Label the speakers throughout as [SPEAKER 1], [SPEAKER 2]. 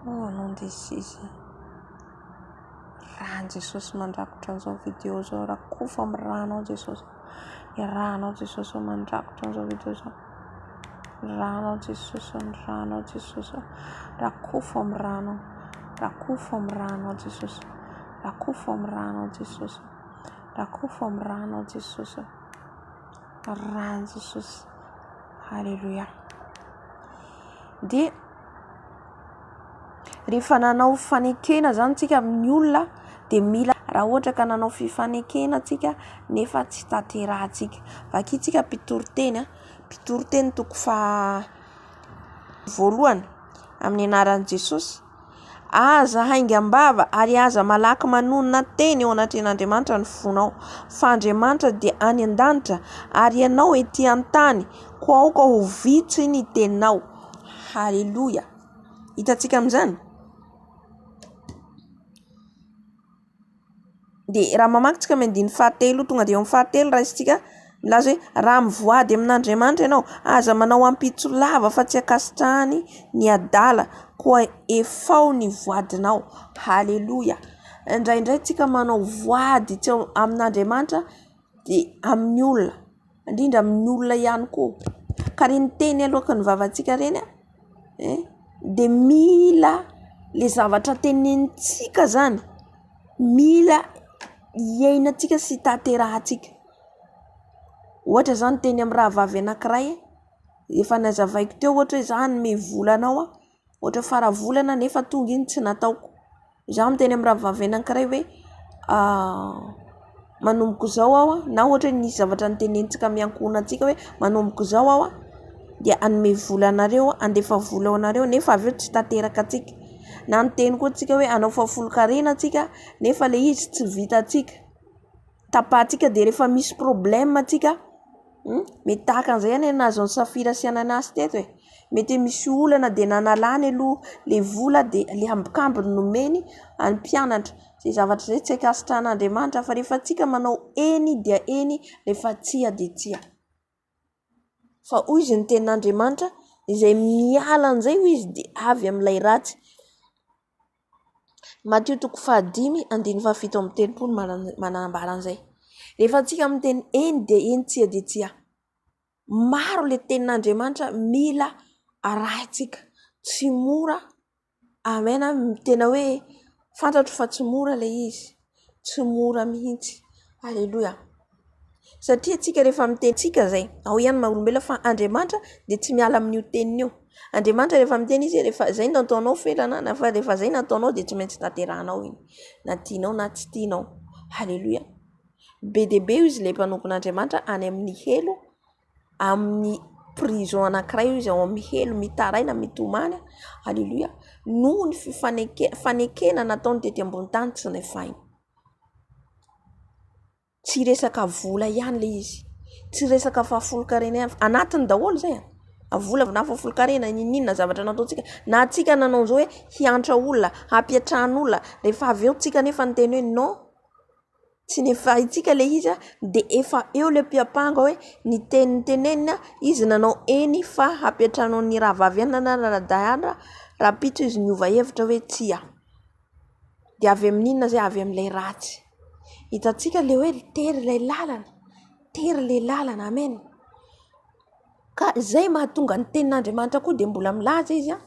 [SPEAKER 1] Au nom de Jésus. Ran'i Jesosy mandrakotra an'izao vidéo izao. Rakofo amin'ny ranao Jesosy. Ny ranao Jesosy mandrakotra an'izao vidéo izao. Ny ranao Jesosy, ny ranao Jesosy. Rakofo amin'ny ranao. Rakofo amin'ny ranao Jesosy. Rakofo amin'ny ranao Jesosy. Rakofo amin'ny ranao Jesosy. Ran'i Jesosy. Alléluia. Dia rehefa nanao fanekena zany tsika amin'ny olona dia mila raha ohatra ka nanao fifanekena tsika nefa tsy tanterahantsika. Vakintsika mpitoriteny a, mpitoriteny toko faha voalohany amin'ny anaran'i Jesosy. Aza haingam-bava ary aza malaky manonona teny eo anatrehan'Andriamanitra ny fonao, fa Andriamanitra dia any an-danitra ary ianao ety an-tany, koa aoka ho vitsy ny teninao. Haleloia! Hitantsika amin'izany? Dia raha mamaky tsika amin'ny andininy fahatelo, tonga dia eo amin'ny fahatelo raisintsika, milaza hoe raha mivoady amin'Andriamanitra ianao, aza manao ampitso lava fa tsy ankasitrahany ny adala, koa efao ny voadinao. Haleloia! Indraindray tsika manao voady tsy amin'Andriamanitra dia amin'ny olona, indrindra amin'ny olona ihany koa. Ka ireny teny aloaky ny vavantsika ireny an, eh, dia mila le zavatra tenenintsika zany, mila iainantsika sy tanterahantsika. Ohatra zany teny amin'ny rahavavy anankiray, efa nazavaiko teo ohatra hoe za hanome vola anao aho, ohatra fara volana nefa tonga iny tsy nataoko. Izaho miteny amin'ny rahavavy anankiray hoe manomboka izao aho na ohatra hoe nisy zavatra notenenintsika miankohonantsika hoe manomboka izao aho dia hanome vola anareo, handefa vola ho anareo nefa avy eo tsy tanteraka antsika. Na niteny koa tsika hoe hanao fahafolonkarena tsika nefa ilay izy tsy vitantsika. Tapahantsika dia rehefa misy problème tsika, mety tahaka an'izay anie nahazo an'i Safira sy Ananiasy teto e. Mety hoe misy olana dia nanalany aloha ilay vola dia ilay ambikambiny nomeny an'ny mpianatra. Izay zavatra izay tsy ankasitrahan'Andriamanitra fa rehefa tsika manao eny dia eny, rehefa tsia dia tsia. Fa hoy izy ny tenin'Andriamanitra, izay miala an'izay hoy izy dia avy amin'ilay ratsy. Matio toko fahadimy andininy fahafito amby telopolo manambara an'izay. Rehefa antsika miteny eny dia eny, tsia dia tsia. Maro ilay tenin'Andriamanitra mila arahintsika. Tsy mora, amen, tena hoe fantatro fa tsy mora ilay izy, tsy mora mihitsy. Aleloia. Satria antsika rehefa miteny tsika izay, ao ihany maha olombelona fa Andriamanitra dia tsy miala amin'io teniny io. Andriamanitra rehefa miteny izy rehefa izay no nataonao felana na fa rehefa izay no nataonao dia tsy maintsy tanterahanao iny na tianao na tsy tianao. Haleloia. Be dia be izy ilay mpanompon'Andriamanitra any amin'ny helo, amin'ny prison anankiray izy ao amin'ny helo mitaraina mitomany. Haleloia. Noho ny fifaneke- fanekena nataony tety ambony tany tsy nefainy. Tsy resaka vola ihany ilay izy, tsy resaka fahafolonkarena ihany, anatiny daholo izay an, vola na fahafolonkarena n'inon'inona zavatra nataontsika, na antsika nanao an'izao hoe hiantra olona, hampiantrano olona, rehefa avy eo tsika nefa niteny hoe non, tsy nefaintsika ilay izy an, dia efa eo ilay mpiampanga hoe ny teny noteneniny an, izy nanao eny fa hampiantrano an'i rahavavy anona na ranadahy anona, rahampitso izy niova hevitra hoe tsia. Dia avy amin'inona izay? Avy amin'ilay ratsy. Hitantsika ilay hoe tery ilay lalana, tery ilay lalana, amen. Ka izay mahatonga ny tenin'Andriamanitra koa dia mbola milaza izy an,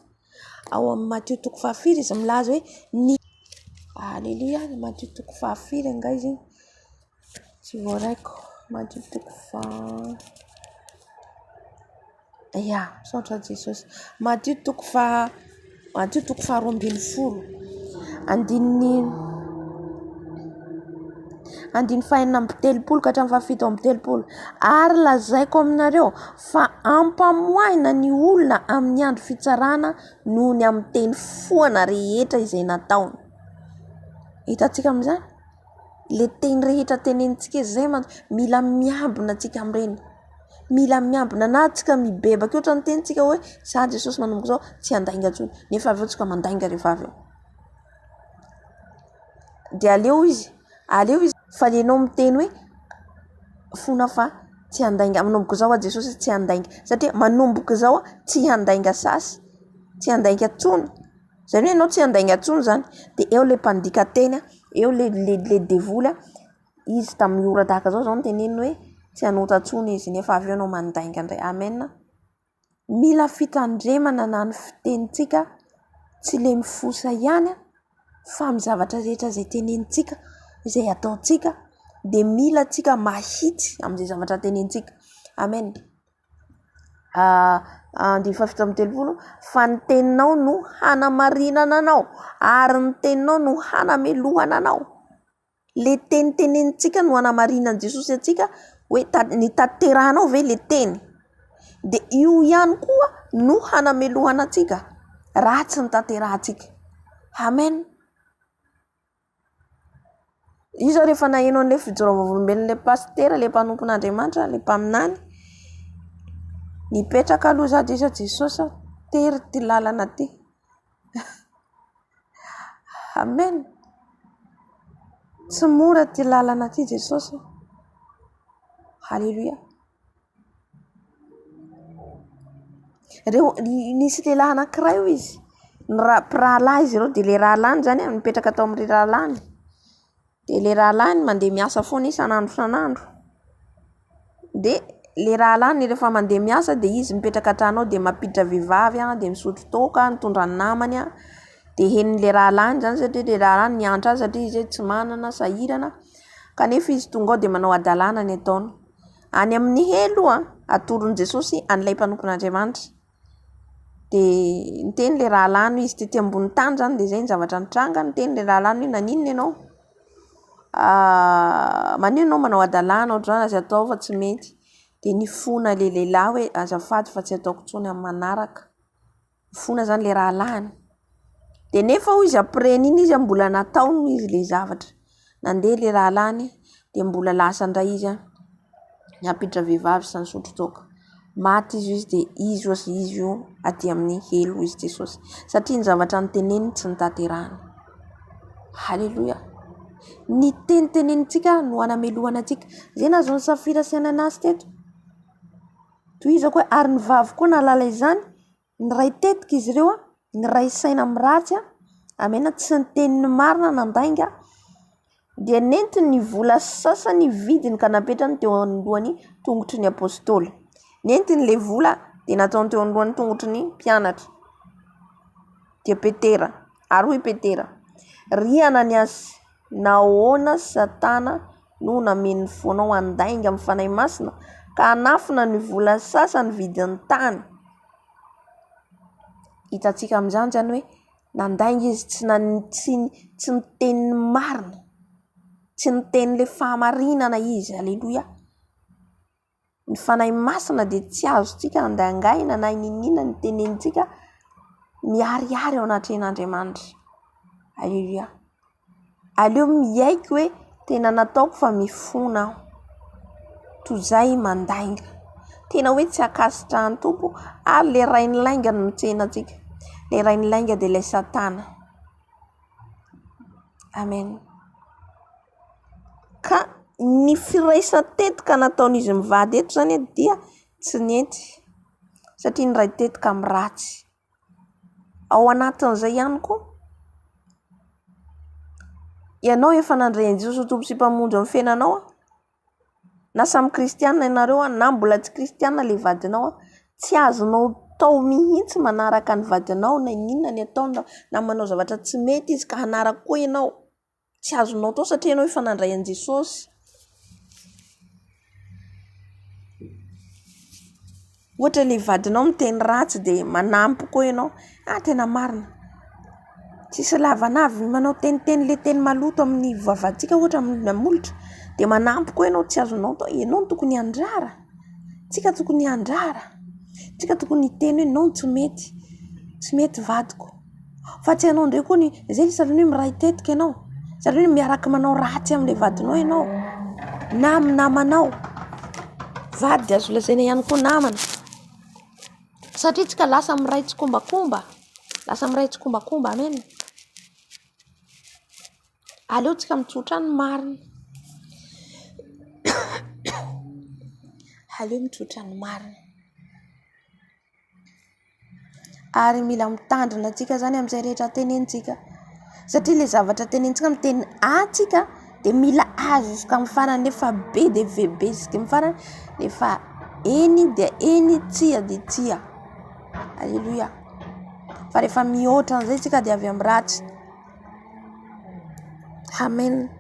[SPEAKER 1] ao amin'ny Matio toko fahafiry izy milaza hoe ny Aleloia, Matio toko fahafiry angaha izy iny? Tsy voaraiko. Matio toko faha Ya, misaotra an'i Jesosy. Matio toko faha Matio toko faharoa ambin'ny folo, andininy andininy fahenina amby telopolo ka hatramin'ny fahafito amby telopolo. Ary lazaiko aminareo fa ampamoahina ny olona amin'ny andro fitsarana noho ny amin'ny teny foana rehetra izay nataony. Hitantsika amin'izany? Le teny rehetra tenenintsika izay mantsy, mila miambina antsika amin'ireny, mila miambina na antsika mibebaka eo ohatran'ny tenintsika hoe za Jesosy manomboka izao tsy handainga intsony, nefa avy eo tsika mandainga rehefa avy eo. De aleo izy, aleo izy fa le enao miteny hoe fona fa tsy handainga, manomboka izao aho Jesosy tsy handainga, satria manomboka izao aho tsy handainga sasy, tsy handainga intsony. Izany hoe ianao tsy handainga intsony izany. Dia eo ilay mpandika teny, eo ilay ilay devoly, izy tamin'ny ora tahaka izao izao no teneniny hoe tsy hanota intsony izy nefa avy eo ianao mandainga indray. Amen. Mila fitandremana na ny fitenintsika tsy ilay mifosa ihany fa amin'ny zavatra rehetra izay tenenintsika, izay ataontsika dia mila antsika mahitsy amin'izay zavatra tenenintsika. Amen. Andininy faha-37, fa ny teninao no hanamarinana anao ary ny teninao no hanamelohana anao. Le teny tenenintsika no hanamarinan'i Jesosy antsika hoe nitanterahanao ve le teny? De io ihany koa no hanamelohana antsika raha tsy nitanterahantsika. Amen. Io zao rehefa naheno an'ilay fijoroana vavolombelon'ilay pasitera, ilay mpanompon'Andriamanitra, ilay mpaminany, nipetraka aloha za dia iza Jesosy a, tery ty lalana ty. Amen. Tsy mora ty lalana ty Jesosy a. Haleloia. Reo, nisy lehilahy anankiray hoy izy, ny ra- mpirahalahy izy ireo, dia ilay rahalahiny izany an, nipetraka tao amin'ilay rahalahiny. Dia ilay rahalahiny mandeha miasa foana isan'andro isan'andro. Dia ilay rahalahiny rehefa mandeha miasa dia izy mipetraka an-trano ao dia mampiditra vehivavy an, dia misotro toaka, mitondra ny namany an. Dia henon'ilay rahalahiny izany satria ilay rahalahiny niantra azy satria izy hoe tsy manana, sahirana. Kanefa izy tonga ao dia manao hadalana ny ataony. Any amin'ny helo an, atoron'i Jesosy an'ilay mpanompon'Andriamanitra. Dia niteny ilay rahalahiny hoe izy tety ambony tany izany dia izay ny zavatra nitranga, niteny ilay rahalahiny hoe naninona ianao? Maninona ianao manao hadalana ohatr'izany, aza atao fa tsy mety. Dia nifona ilay lehilahy hoe azafady fa tsy ataoko intsony amin'ny manaraka. Nifona izany ilay rahalahiny. Dia nefa hoy izy après an'iny izy mbola nataony hoy izy ilay zavatra. Nandeha ilay rahalahiny dia mbola lasa indray izy an, nampiditra vehivavy sy nisotro toaka. Maty izy hoy izy dia izy hoy izy io aty amin'ny helo hoy izy Jesosy. Satria ny zavatra noteneniny tsy notanterahiny. Haleloia. Ny teny tenenintsika no hanamelohana antsika. Izay nahazoan'i Safira sy Ananasy teto. Tohizako hoe ary ny vavy koa nahalala izany, niray tetika izy ireo, niray saina amin'ny ratsy, amena tsy niteny ny marina nandainga, dia nentiny ny vola sasany vidiny ka napetrany teo anoloan'ny tongotry ny apostoly. Nentiny ilay vola dia nataony teo anoloan'ny tongotry ny mpianatra, dia Petera. Ary hoy Petera, Ry Ananiasy, nahoana Satana no nameno ny fonao handainga amin'ny Fanahy Masina ka hanafina ny vola sasany vidin'ny tany? Hitantsika amin'izany izany hoe nandainga izy, tsy nan- tsy tsy niteny ny marina, tsy niteny ilay fahamarinana izy. Aleloia! Ny Fanahy Masina dia tsy azontsika andaingaina na inianiana ny tenenintsika miharihary eo anatrehan'Andriamanitra. Aleloia! Aleo miaiky hoe tena nataoko fa mifona aho, toy izay mandainga. Tena hoe tsy ankasitrahan'ny Tompo ary ilay rain'ny lainga no mitsena antsika. Ilay rain'ny lainga dia ilay satana. Amen. Ka ny firaisan-tetika nataon'izy mivady eto izany dia tsy nety satria niray tetika amin'ny ratsy. Ao anatin'izay ihany koa, ianao efa nandray an'i Jesosy ho Tompo sy Mpamonjy amin'ny fiainanao, na samy kristiana ianareo na mbola tsy kristiana ilay vadinao, tsy azonao atao mihitsy manaraka ny vadinao na inona ny ataony na manao zavatra tsy mety izy ka hanaraka koa ianao. Tsy azonao atao satria ianao efa nandray an'i Jesosy. Ohatra ilay vadinao miteny ratsy dia manampy koa ianao. Ah tena marina. Tsisy lavanavy manao teniteny ilay teny maloto amin'ny vavantsika ohatra amin'ny molotra dia manampy koa ianao tsy azonao atao. Ianao no tokony handrara. Tsika tokony handrara. Tsika tokony hiteny hoe non tsy mety. Tsy mety vadiko. Fa tsy ianao indray koa ny, izay ilay sahala hoe miray tetika ianao, sahala hoe miaraka manao ratsy amin'ilay vadinao ianao na amin'ny namanao. Vady dia azo lazaina ihany koa namana satria tsika lasa miray tsikombakomba, lasa miray tsikombakomba, amen. Aleo tsika mitsotra ny marina, aleo mitsotra ny marina. Ary mila mitandrina antsika zany amin'izay rehetra tenenintsika. Satria ilay zavatra tenenintsika miteny A tsika dia mila A jusqu'amin'ny farany nefa B dia V B jusqu'amin'ny farany nefa eny dia eny, tsia dia tsia. Aleloia. Fa rehefa mihoatra an'izay tsika dia avy amin'ny ratsy. Amen.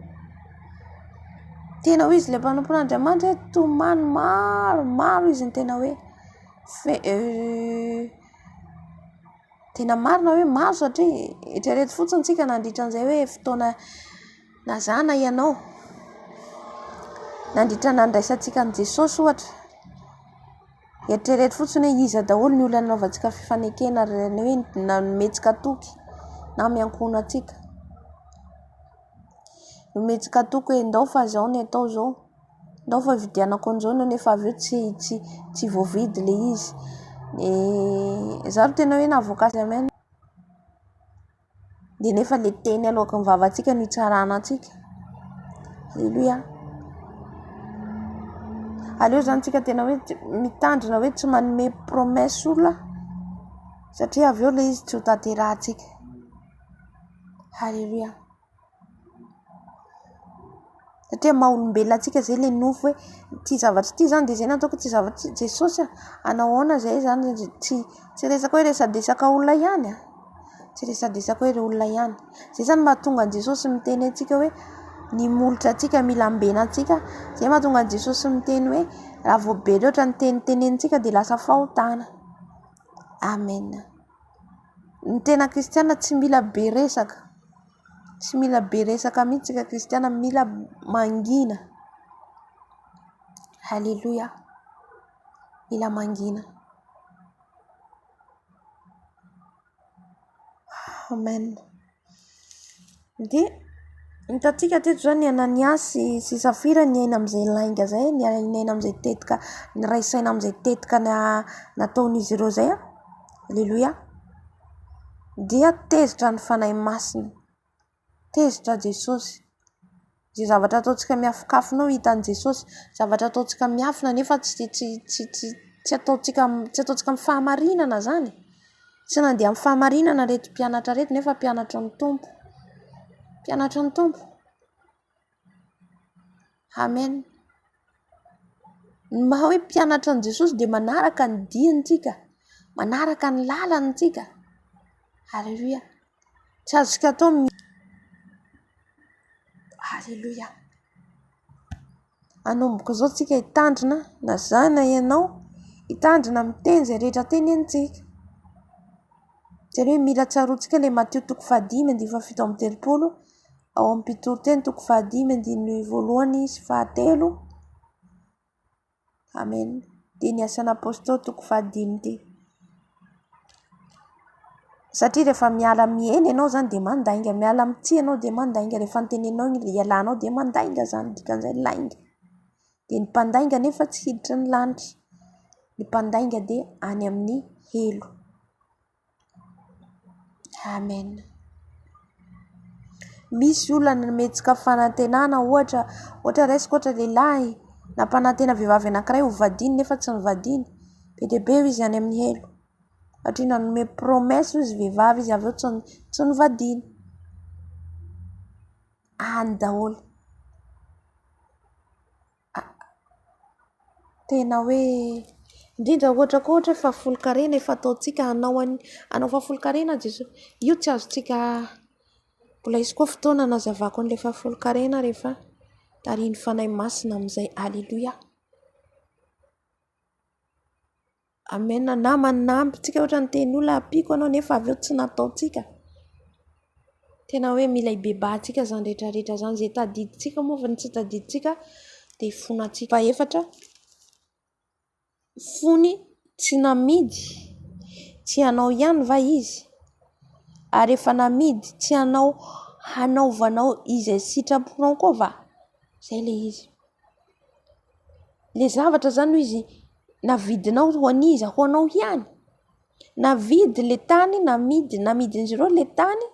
[SPEAKER 1] Tena hoy izy ilay mpanompon'Andriamanitra hoe tomany maro maro izy ny tena hoe fe tena marina hoe maro satria eritrereto fotsiny tsika nandritra an'izay hoe fotoana nazana ianao nandritra nandraisantsika an'i Jesosy ohatra. Eritrereto fotsiny hoe iza daholo ny olona nanaovantsika fifanekena ary ny hoe nomentsika toky na miankohonantsika. Nomentsika toky hoe ndao fa izao ny atao izao, ndao fa hividianako an'izao nefa avy eo tsy tsy tsy voavidy ilay izy. Izaho aloha tena hoe nahavoaka azy amen. Dia nefa ilay teny aloaky ny vavantsika no hitsarana antsika. Aleloia. Aleo izany tsika tena hoe mitandrina hoe tsy manome promesse olona satria avy eo ilay izy tsy ho tanterahantsika. Aleloia. Satria maha olombelona antsika zay le nofo hoe ity zavatra ity zany de zay no ataoko, ity zavatra ity, Jesosy a, hanao ahoana zay zany, tsy tsy resaka hoe resadresaka olona ihany a, tsy resadresaka hoe olona ihany. Zay zany mahatonga an'i Jesosy miteny antsika hoe ny molotra antsika mila ambena antsika, zay mahatonga an'i Jesosy miteny hoe raha vao be loatra ny teny tenenintsika de lasa fahotana. Amen. Ny tena kristiana tsy mila be resaka. Tsy mila be resaka mihitsy tsika kristiana, mila mangina. Aleloia. Mila mangina. Amen. Dia hitantsika teto izany i Anania sy sy Safira niaina amin'izay lainga izay, niaina amin'izay tetika, niray saina amin'izay tetika nataon'izy ireo izay. Aleloia. Dia tezitra ny Fanahy Masina, tezitra Jesosy. Izay zavatra ataontsika miafokafona ao hitan'i Jesosy, zavatra ataontsika miafina nefa tsy tsy tsy tsy tsy ataontsika tsy ataontsika amin'ny fahamarinana izany. Tsy nandeha amin'ny fahamarinana ireto mpianatra ireto nefa mpianatry ny Tompo, mpianatry ny Tompo. Amen. Ny maha hoe mpianatra an'i Jesosy dia manaraka ny diany tsika, manaraka ny lalany tsika. Aleloia. Tsy azontsika atao ny Aleloia. Hanomboka izao tsika hitandrina na za na ianao, hitandrina amin'ny teny izay rehetra tenenintsika. Izany hoe mila tsaroantsika ilay Matio toko fahadimy andininy faha 37 ao amin'ny Mpitoriteny toko fahadimy andininy voalohany sy fahatelo. Amen. Dia ny Asan'ny Apôstôly toko fahadimy ity. Satria rehefa miala amin'ny eny ianao izany dia mandainga, miala amin'ny tsia ianao dia mandainga, rehefa noteneninao ny hialanao dia mandainga izany, dikan'izay lainga. Dia ny mpandainga anefa tsy hiditra ny lanitra, ny mpandainga dia any amin'ny helo. Amen. Misy olona nometsika fanantenana ohatra, ohatra raisiko ohatra lehilahy nampanantena vehivavy anankiray ho vadiany nefa tsy nivadiany, be dia be izy any amin'ny helo satria nanome promesse hoy izy vehivavy izy avy eo tsy tsy nivadiany. Any daholo. Tena hoe indrindra ohatra koa ohatra hoe fahafolonkarena efa ataontsika hanao an'i hanao fahafolonkarena Jesoa. Io tsy azontsika mbola hisy koa fotoana hanazavako an'ilay fahafolonkarena rehefa tarihin'ny Fanahy Masina amin'izay. Aleloia. Amen. Na manampy antsika ohatra niteny olona ampiako anao nefa avy eo tsy nataontsika. Tena hoe mila hibebahantsika izany rehetra rehetra izany. Izay tadidintsika moa fa ny tsy tadidintsika dia hifonantsika. Fahefatra, fony tsy namidy tsy anao ihany va izy? Ary efa namidy tsy anao hanaovanao izay sitraponao koa va? Izay ilay izy. Ilay zavatra izany hoy izy navidinao ho an'iza? Ho anao ihany. Navidy ilay tany, namidy, namidin'izy ireo ilay tany.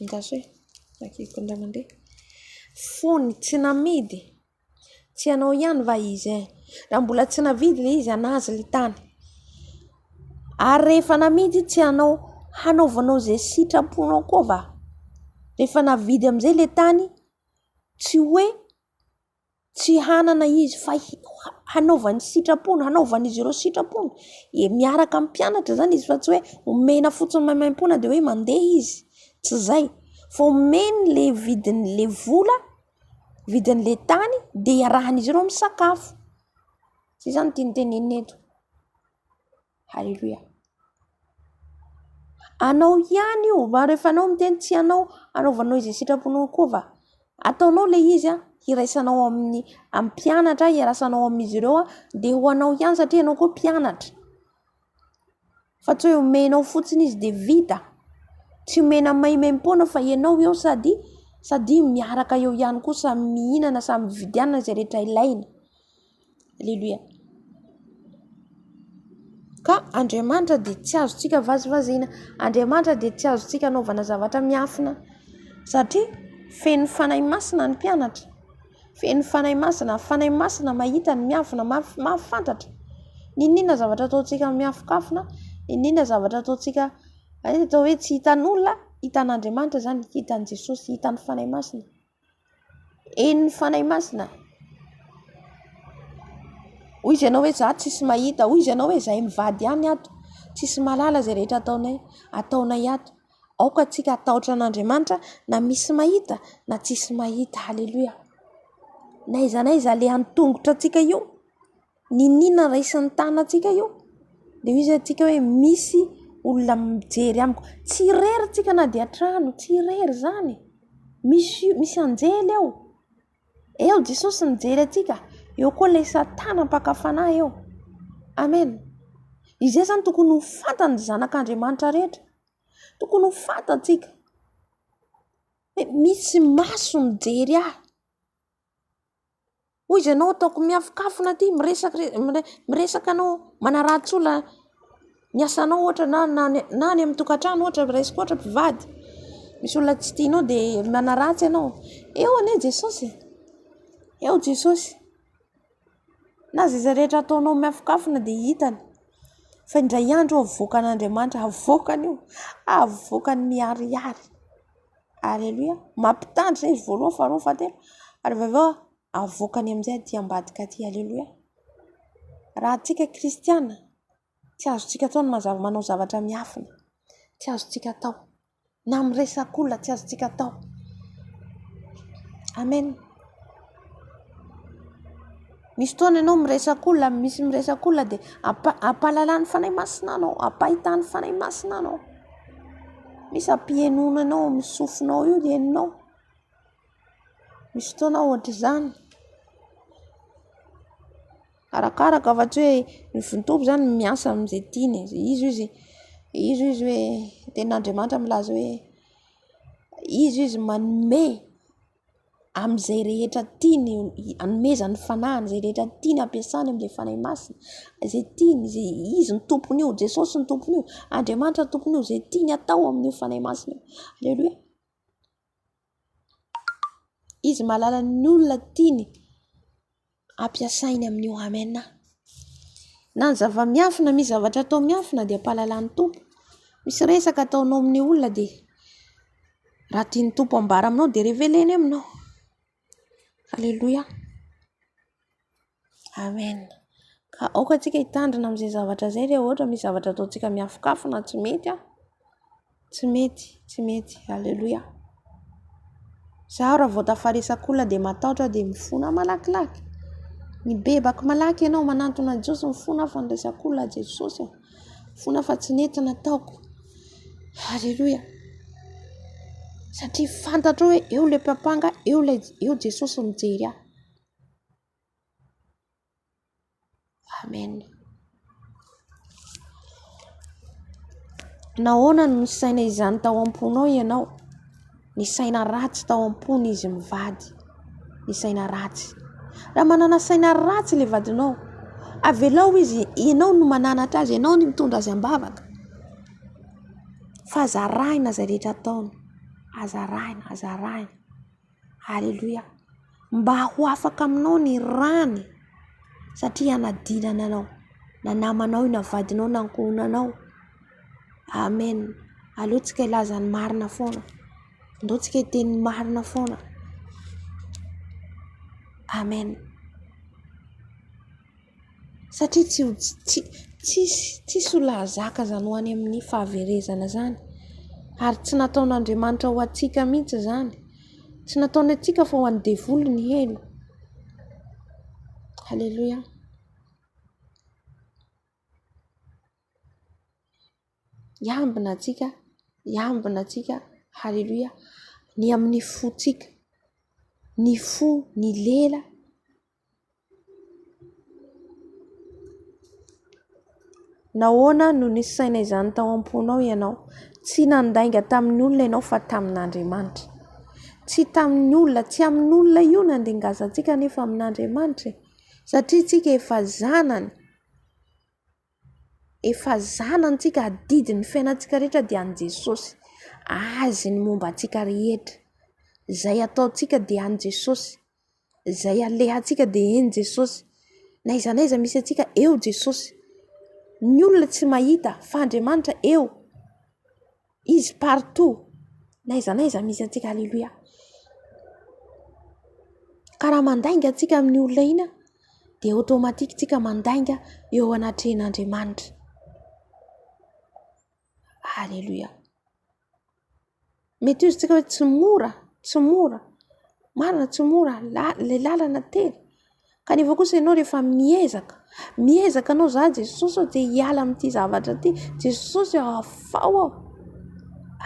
[SPEAKER 1] Andraso e, vakiko indray mandeha. Fony tsy namidy, tsy anao ihany va izy e? Raha mbola tsy navidy ilay izy, an'azy ilay tany. Ary rehefa namidy tsy hanao hanaovanao izay sitraponao koa va? Rehefa navidy amin'izay le tany, tsy hoe tsy hanana izy fa hanaovany sitrapony, hanaovan'izy ireo sitrapony. E miaraka amin'ny mpianatra zany izy fa tsy hoe omena fotsiny maimaimpoana de hoe mandeha izy, tsy zay. Fa omeny le vidin'le vola, vidin'le tany de iarahan'izy ireo misakafo. Zay zany tiany tenenina eto. Haleloia. Anao ihany io, mba rehefa anao miteny tsy anao, anaovanao izay sitraponao koa va? Ataonao le izy an, hiraisanao amin'ny amin'ny mpianatra, hiarasanao amin'izy ireo an, dia ho anao ihany satria ianao koa mpianatra. Fa tsy hoe omenao fotsiny izy dia vita. Tsy omena maimaimpoana fa ianao eo sady sady miaraka eo ihany koa samy mihinana, samy mividianana izay rehetra ilaina. Aleloia. Ka Andriamanitra dia tsy azontsika vazivaziana. Andriamanitra dia tsy azontsika anaovana zavatra miafina. Satria feno Fanahy Masina ny mpianatra. Feno Fanahy Masina. Fanahy Masina mahita ny miafina, mahafantatra. N'inon'inona zavatra ataontsika miafokafona, n'inon'inona zavatra ataontsika atao hoe tsy hitan'olona, hitan'Andriamanitra izany, hitan'i Jesosy, hitan'ny Fanahy Masina. Henon'ny Fanahy Masina. Hoy izy ianao hoe za tsisy mahita, hoy izy ianao hoe zahay mivady ihany ato, tsisy mahalala izay rehetra ataonay, ataonay ato. Aoka antsika hatahotra an'Andriamanitra na misy mahita na tsisy mahita. Haleloia. N'aiza n'aiza alehan'ny tongotra antsika io, N'inon'inona raisin'ny tanantsika io dia hoy isika hoe misy olona mijery amiko. Tsy irery tsika na dia an-trano, tsy irery izany. Misy misy anjely eo. Eo Jesosy mijery antsika, eo koa ilay satana mpaka fanahy eo. Amen. Izay izany tokony ho fantany zanak'Andriamanitra rehetra. Tokony ho fantatsika hoe misy maso mijery ahy. Hoy izy ianao ataoko miafokafona aty miresaka miresaka anao manaratsy olona ny asanao ohatra na na na any amin'ny tokantrano ohatra raisiko ohatra mpivady misy olona tsy tianao dia manaratsy ianao, eo anie Jesosy e, eo Jesosy na izay izay rehetra ataonao miafokafona dia hitany fa indray andro io avoakan'Andriamanitra, avoakany io, avoakany miharihary. Aleloia. Mampitandrina izy voalohany, faharoa, fahatelo. Ary avy eo avoakany amin'izay aty ambadika aty. Aleloia. Raha antsika kristiana, tsy azontsika atao ny mazava manao zavatra miafina. Tsy azontsika atao. Na miresak'olona tsy azontsika atao. Amen. Misy fotoana ianao miresaka olona, misy miresaka olona dia ampahalalan'ny Fanahy Masina anao, ampahitan'ny Fanahy Masina anao. Misy ampihenoana anao amin'ny sofinao io dia henonao. Misy fotoana ohatr'izany. Arakaraka fa tsy hoe ny Tompo izany miasa amin'izay tiany e. Izy hoy izy, izy hoy izy hoe, ny tenin'Andriamanitra milaza hoe izy hoy izy manome. amin'izay rehetra tiany hanomezany ny fanahiny, izay rehetra tiany hampiasany amin'ilay Fanahy Masina, izay tiany, izay izy no tompon'io, Jesosy no tompon'io, Andriamanitra no tompon'io, izay tiany atao amin'io Fanahy Masina io. Aleloia. Izy mahalala ny olona tiany ampiasainy amin'io. Amen. Na ny zava-miafina, misy zavatra atao miafina dia ampahalalan'ny Tompo. Misy resaka ataonao amin'ny olona dia raha tian'ny Tompo ambara aminao dia reveleny aminao. Aleloia. Amen. Ka aoka antsika hitandrina amin'izay zavatra izay raha ohatra misy zavatra ataontsika miafokafona tsy mety an. Tsy mety, tsy mety. Aleloia. Izaho raha vao tafaresaka olona dia matahotra dia mifona malakilaky. Mibebaka malaky ianao manantona an'i Jesosy mifona fa niresaka olona Jesosy a. Mifona fa tsy nety nataoko. Aleloia. Satria fantatrao hoe eo ilay mpampanga, eo ilay eo Jesosy mijery ahy. Amen. Nahoana no nisaina izany tao am-ponao ianao? Nisaina ratsy tao am-pony izy mivady. Nisaina ratsy. Raha manana saina ratsy ilay vadinao, avelao izy, ianao no mananatra azy, ianao no mitondra azy am-bavaka. Fa aza arahina izay rehetra ataony. Aza arahina, aza arahina. Aleloia. Mba ho afaka aminao ny rany satria hanadinana anao, na namanao io na vadinao na ankohonanao. Amen. Aleo tsika hilaza ny marina foana. Andao tsika hiteny ny marina foana. Amen. Satria tsy ho tsy tsisy tsisy olona hahazaka izany ho any amin'ny fahaverezana izany. Ary tsy nataon'Andriamanitra ho antsika mihitsy izany. Tsy nataony antsika fa ho an'ny devoly ny helo. Haleloia. Hiambina antsika, hiambina antsika, haleloia, ny amin'ny fontsika, ny fo, ny lela. Nahoana no nisaina izany tao am-ponao ianao? Tsy nandainga tamin'ny olona ianao fa tamin'Andriamanitra. Tsy tamin'ny olona, tsy amin'olona io nandingazantsika nefa amin'Andriamanitra e. Satria tsika efa zanany. Efa zanany tsika, adidy ny fiainantsika rehetra dia an'i Jesosy. Azy ny momba antsika rehetra. Izay ataontsika dia an'i Jesosy. Izay alehantsika dia eny Jesosy. Na aiza na aiza misy antsika, eo Jesosy. Ny olona tsy mahita fa Andriamanitra eo. Izy partout. Na aiza na aiza misy antsika, aleloia. Ka raha mandainga antsika amin'ny olona iny dia automatique tsika mandainga eo anatrehan'Andriamanitra. Aleloia. Mety hoy isika hoe tsy mora, tsy mora, marina tsy mora ilay lalana tery. Kanefa kosa ianao rehefa miezaka, miezaka anao za Jesosy ô te hiala amin'ity zavatra ity, Jesosy ô afaho aho.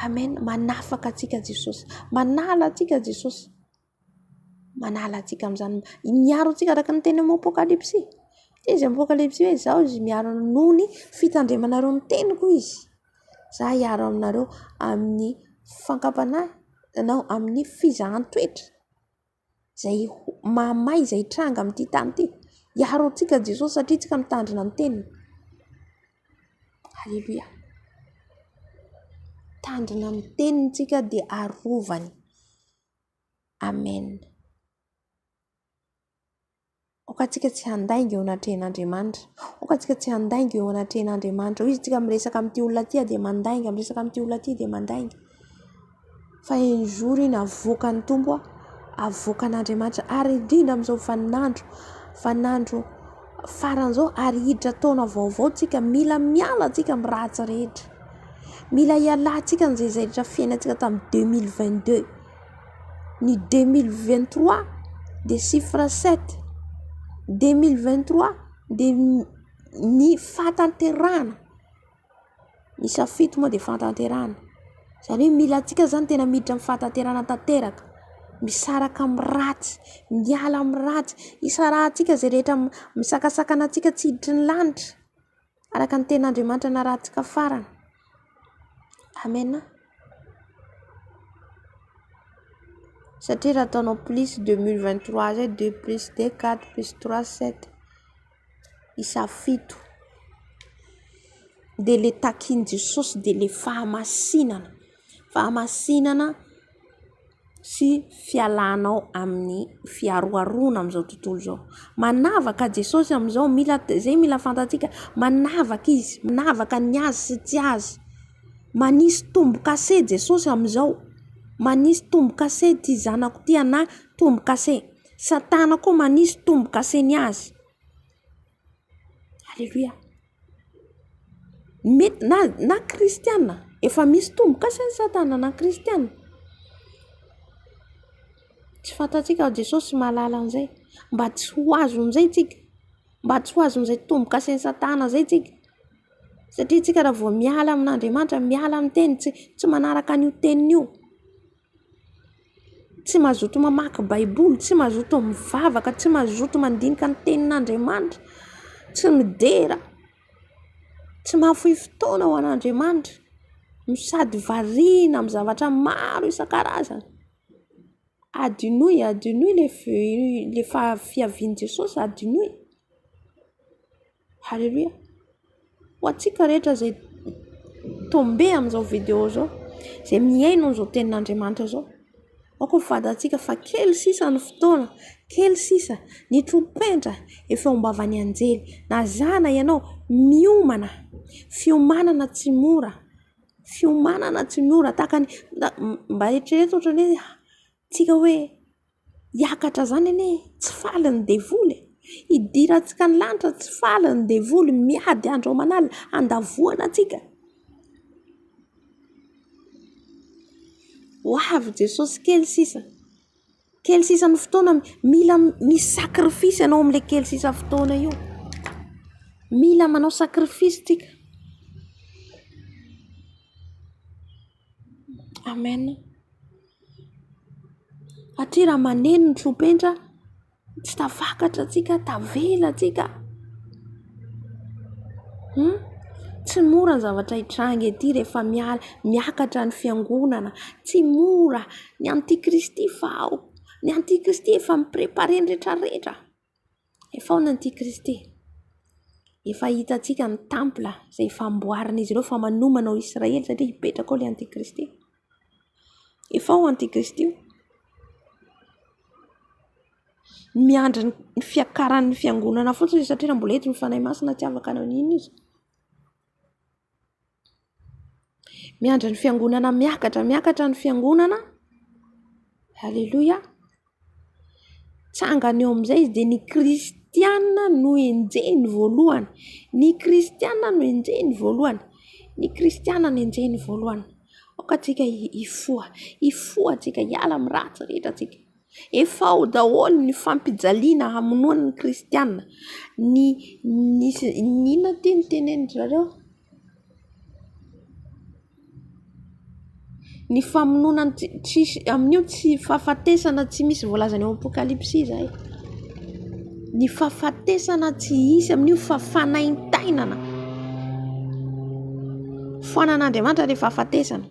[SPEAKER 1] Amen, manafaka antsika Jesosy, manala antsika Jesosy. Manala antsika amin'izany, miaro antsika araka ny teny amin'ny Apokalypsy. Teny izy Apokalypsy hoe izaho izy miaro noho ny fitandremanareo ny teniko izy. Za hiaro aminareo amin'ny fankam-panahy na amin'ny fizahan-toetra izay mahamay izay hitranga amin'ity tany ity. Hiaro antsika Jesosy satria tsika mitandrina ny teniny. Aleloia. Mitandrina ny teniny tsika dia arovany. Amen. Aoka antsika tsy handainga eo anatrehan'Andriamanitra. Aoka antsika tsy handainga eo anatrehan'Andriamanitra. Hoy izy tsika miresaka amin'ity olona ity dia mandainga, miresaka amin'ity olona ity dia mandainga. Fa un jour iny avoakan'ny Tompo, avoakan'Andriamanitra ary indrindra amin'izao vaninandro, vaninandro farany izao ary hiditra taona vaovao tsika, mila miala tsika amin'ny ratsy rehetra. Mila hialantsika an'izay izay rehetra fiainantsika tamin'ny 2022. Ny 2023 dia chiffre 7. 2023 dia ny fahatanterahana. Ny isa fito moa dia fahatanterahana. Izany hoe mila antsika izany tena miditra amin'ny fahatanterahana tanteraka. Misaraka amin'ny ratsy, miala amin'ny ratsy. Isarahantsika izay rehetra misakasakana antsika tsy hiditry ny lanitra. Araka ny tenin'Andriamanitra narahantsika farany. Amen. Satria raha ataonao plus 2023 zay 2 plus 2 4 plus 3 7 isa fito. Dia le takin'i Jesosy dia le fahamasinana. Fahamasinana sy fialanao amin'ny fiaroharoana amin'izao tontolo izao. Manavaka Jesosy amin'izao, mila izay mila fantatsika, manavaka izy, manavaka ny azy sy tsy azy. Manisy tombo-kase Jesosy amin'izao, manisy tombo-kase ity zanako ity ana tombo-kase. Satana koa manisy tombo-kase ny azy. Aleloia. Mety na na kristiana efa misy tombo-kase ny satana na kristiana. Tsy fantatsika fa Jesosy mahalala an'izay. Mba tsy ho azon'izay tsika. Mba tsy ho azon'izay tombo-kasen'i satana izay tsika. Satria tsika raha vao miala amin'Andriamanitra, miala amin'ny teny, tsy tsy manaraka an'io teniny io. Tsy mazoto mamaky baiboly, tsy mazoto mivavaka, tsy mazoto mandinika ny tenin'Andriamanitra, tsy midera, tsy mahafoy fotoana ho an'Andriamanitra, no sady variana amin'ny zavatra maro isan-karazany. Adinoy, adinoy le le fiavian'i Jesosy, adinoy. Haleloia. Ho antsika rehetra izay tombe amin'izao video izao, izay mihaino an'izao tenin'Andriamanitra izao. Aoka ho fantatsika fa kely sisa ny fotoana, kely sisa ny trompetra efa eo am-bavan'ny anjely. Na zana ianao, miomana. Fiomanana tsy mora. Fiomanana tsy mora tahaka ny mba eritrereto ohatran'ny hoe tsika hoe hiakatra izany anie tsy faly ny devoly e. Hidirantsika ny lanitra tsy faly ny devoly, miady andro aman'alina handavoana antsika. Ho avy Jesosy kely sisa. Kely sisa ny fotoana, mila misy sacrifice ianao amin'ilay kely sisa fotoana io. Mila manao sacrifice tsika. Amen. Satria raha maneno ny trompetra, Tsy tafakatra antsika, tavela antsika. Hum? Tsy mora ny zavatra hitranga ety rehefa miala, miakatra ny fiangonana. Tsy mora. Ny antikristy efa ao. Ny antikristy efa mi-preparer ny rehetra rehetra. Efa ao ny antikristy. Efa hitantsika ny temple izay efa amboarin'izy ireo fa manomana ao Israely satria hipetraka ao ilay antikristy. Efa ao antikristy io. Miandry ny fiakaran'ny fiangonana fotsiny izy satria raha mbola eto ny Fanahy Masina tsy afaka hanao n'inona izy. Miandry ny fiangonana miakatra, miakatra ny fiangonana. Aleloia. Tsangana eo amin'izay izy dia ny kristiana no enjehiny voalohany. Ny kristiana no enjehiny voalohany. Ny kristiana no enjehiny voalohany. Aoka antsika hifoha, hifoha antsika, hiala amin'ny ratsy rehetra antsika. Efa ao daholo ny fampijaliana hamonoana ny kristiana. Ny, ny, ny inona ity no tenenin-dry zareo? Ny famonoana ny tsisy amin'io tsy fahafatesana tsy misy voalazan'ny ao Apokalypsy izay. Ny fahafatesana tsy hisy amin'io fa fanaintainana. Foanan'Andriamanitra ilay fahafatesana.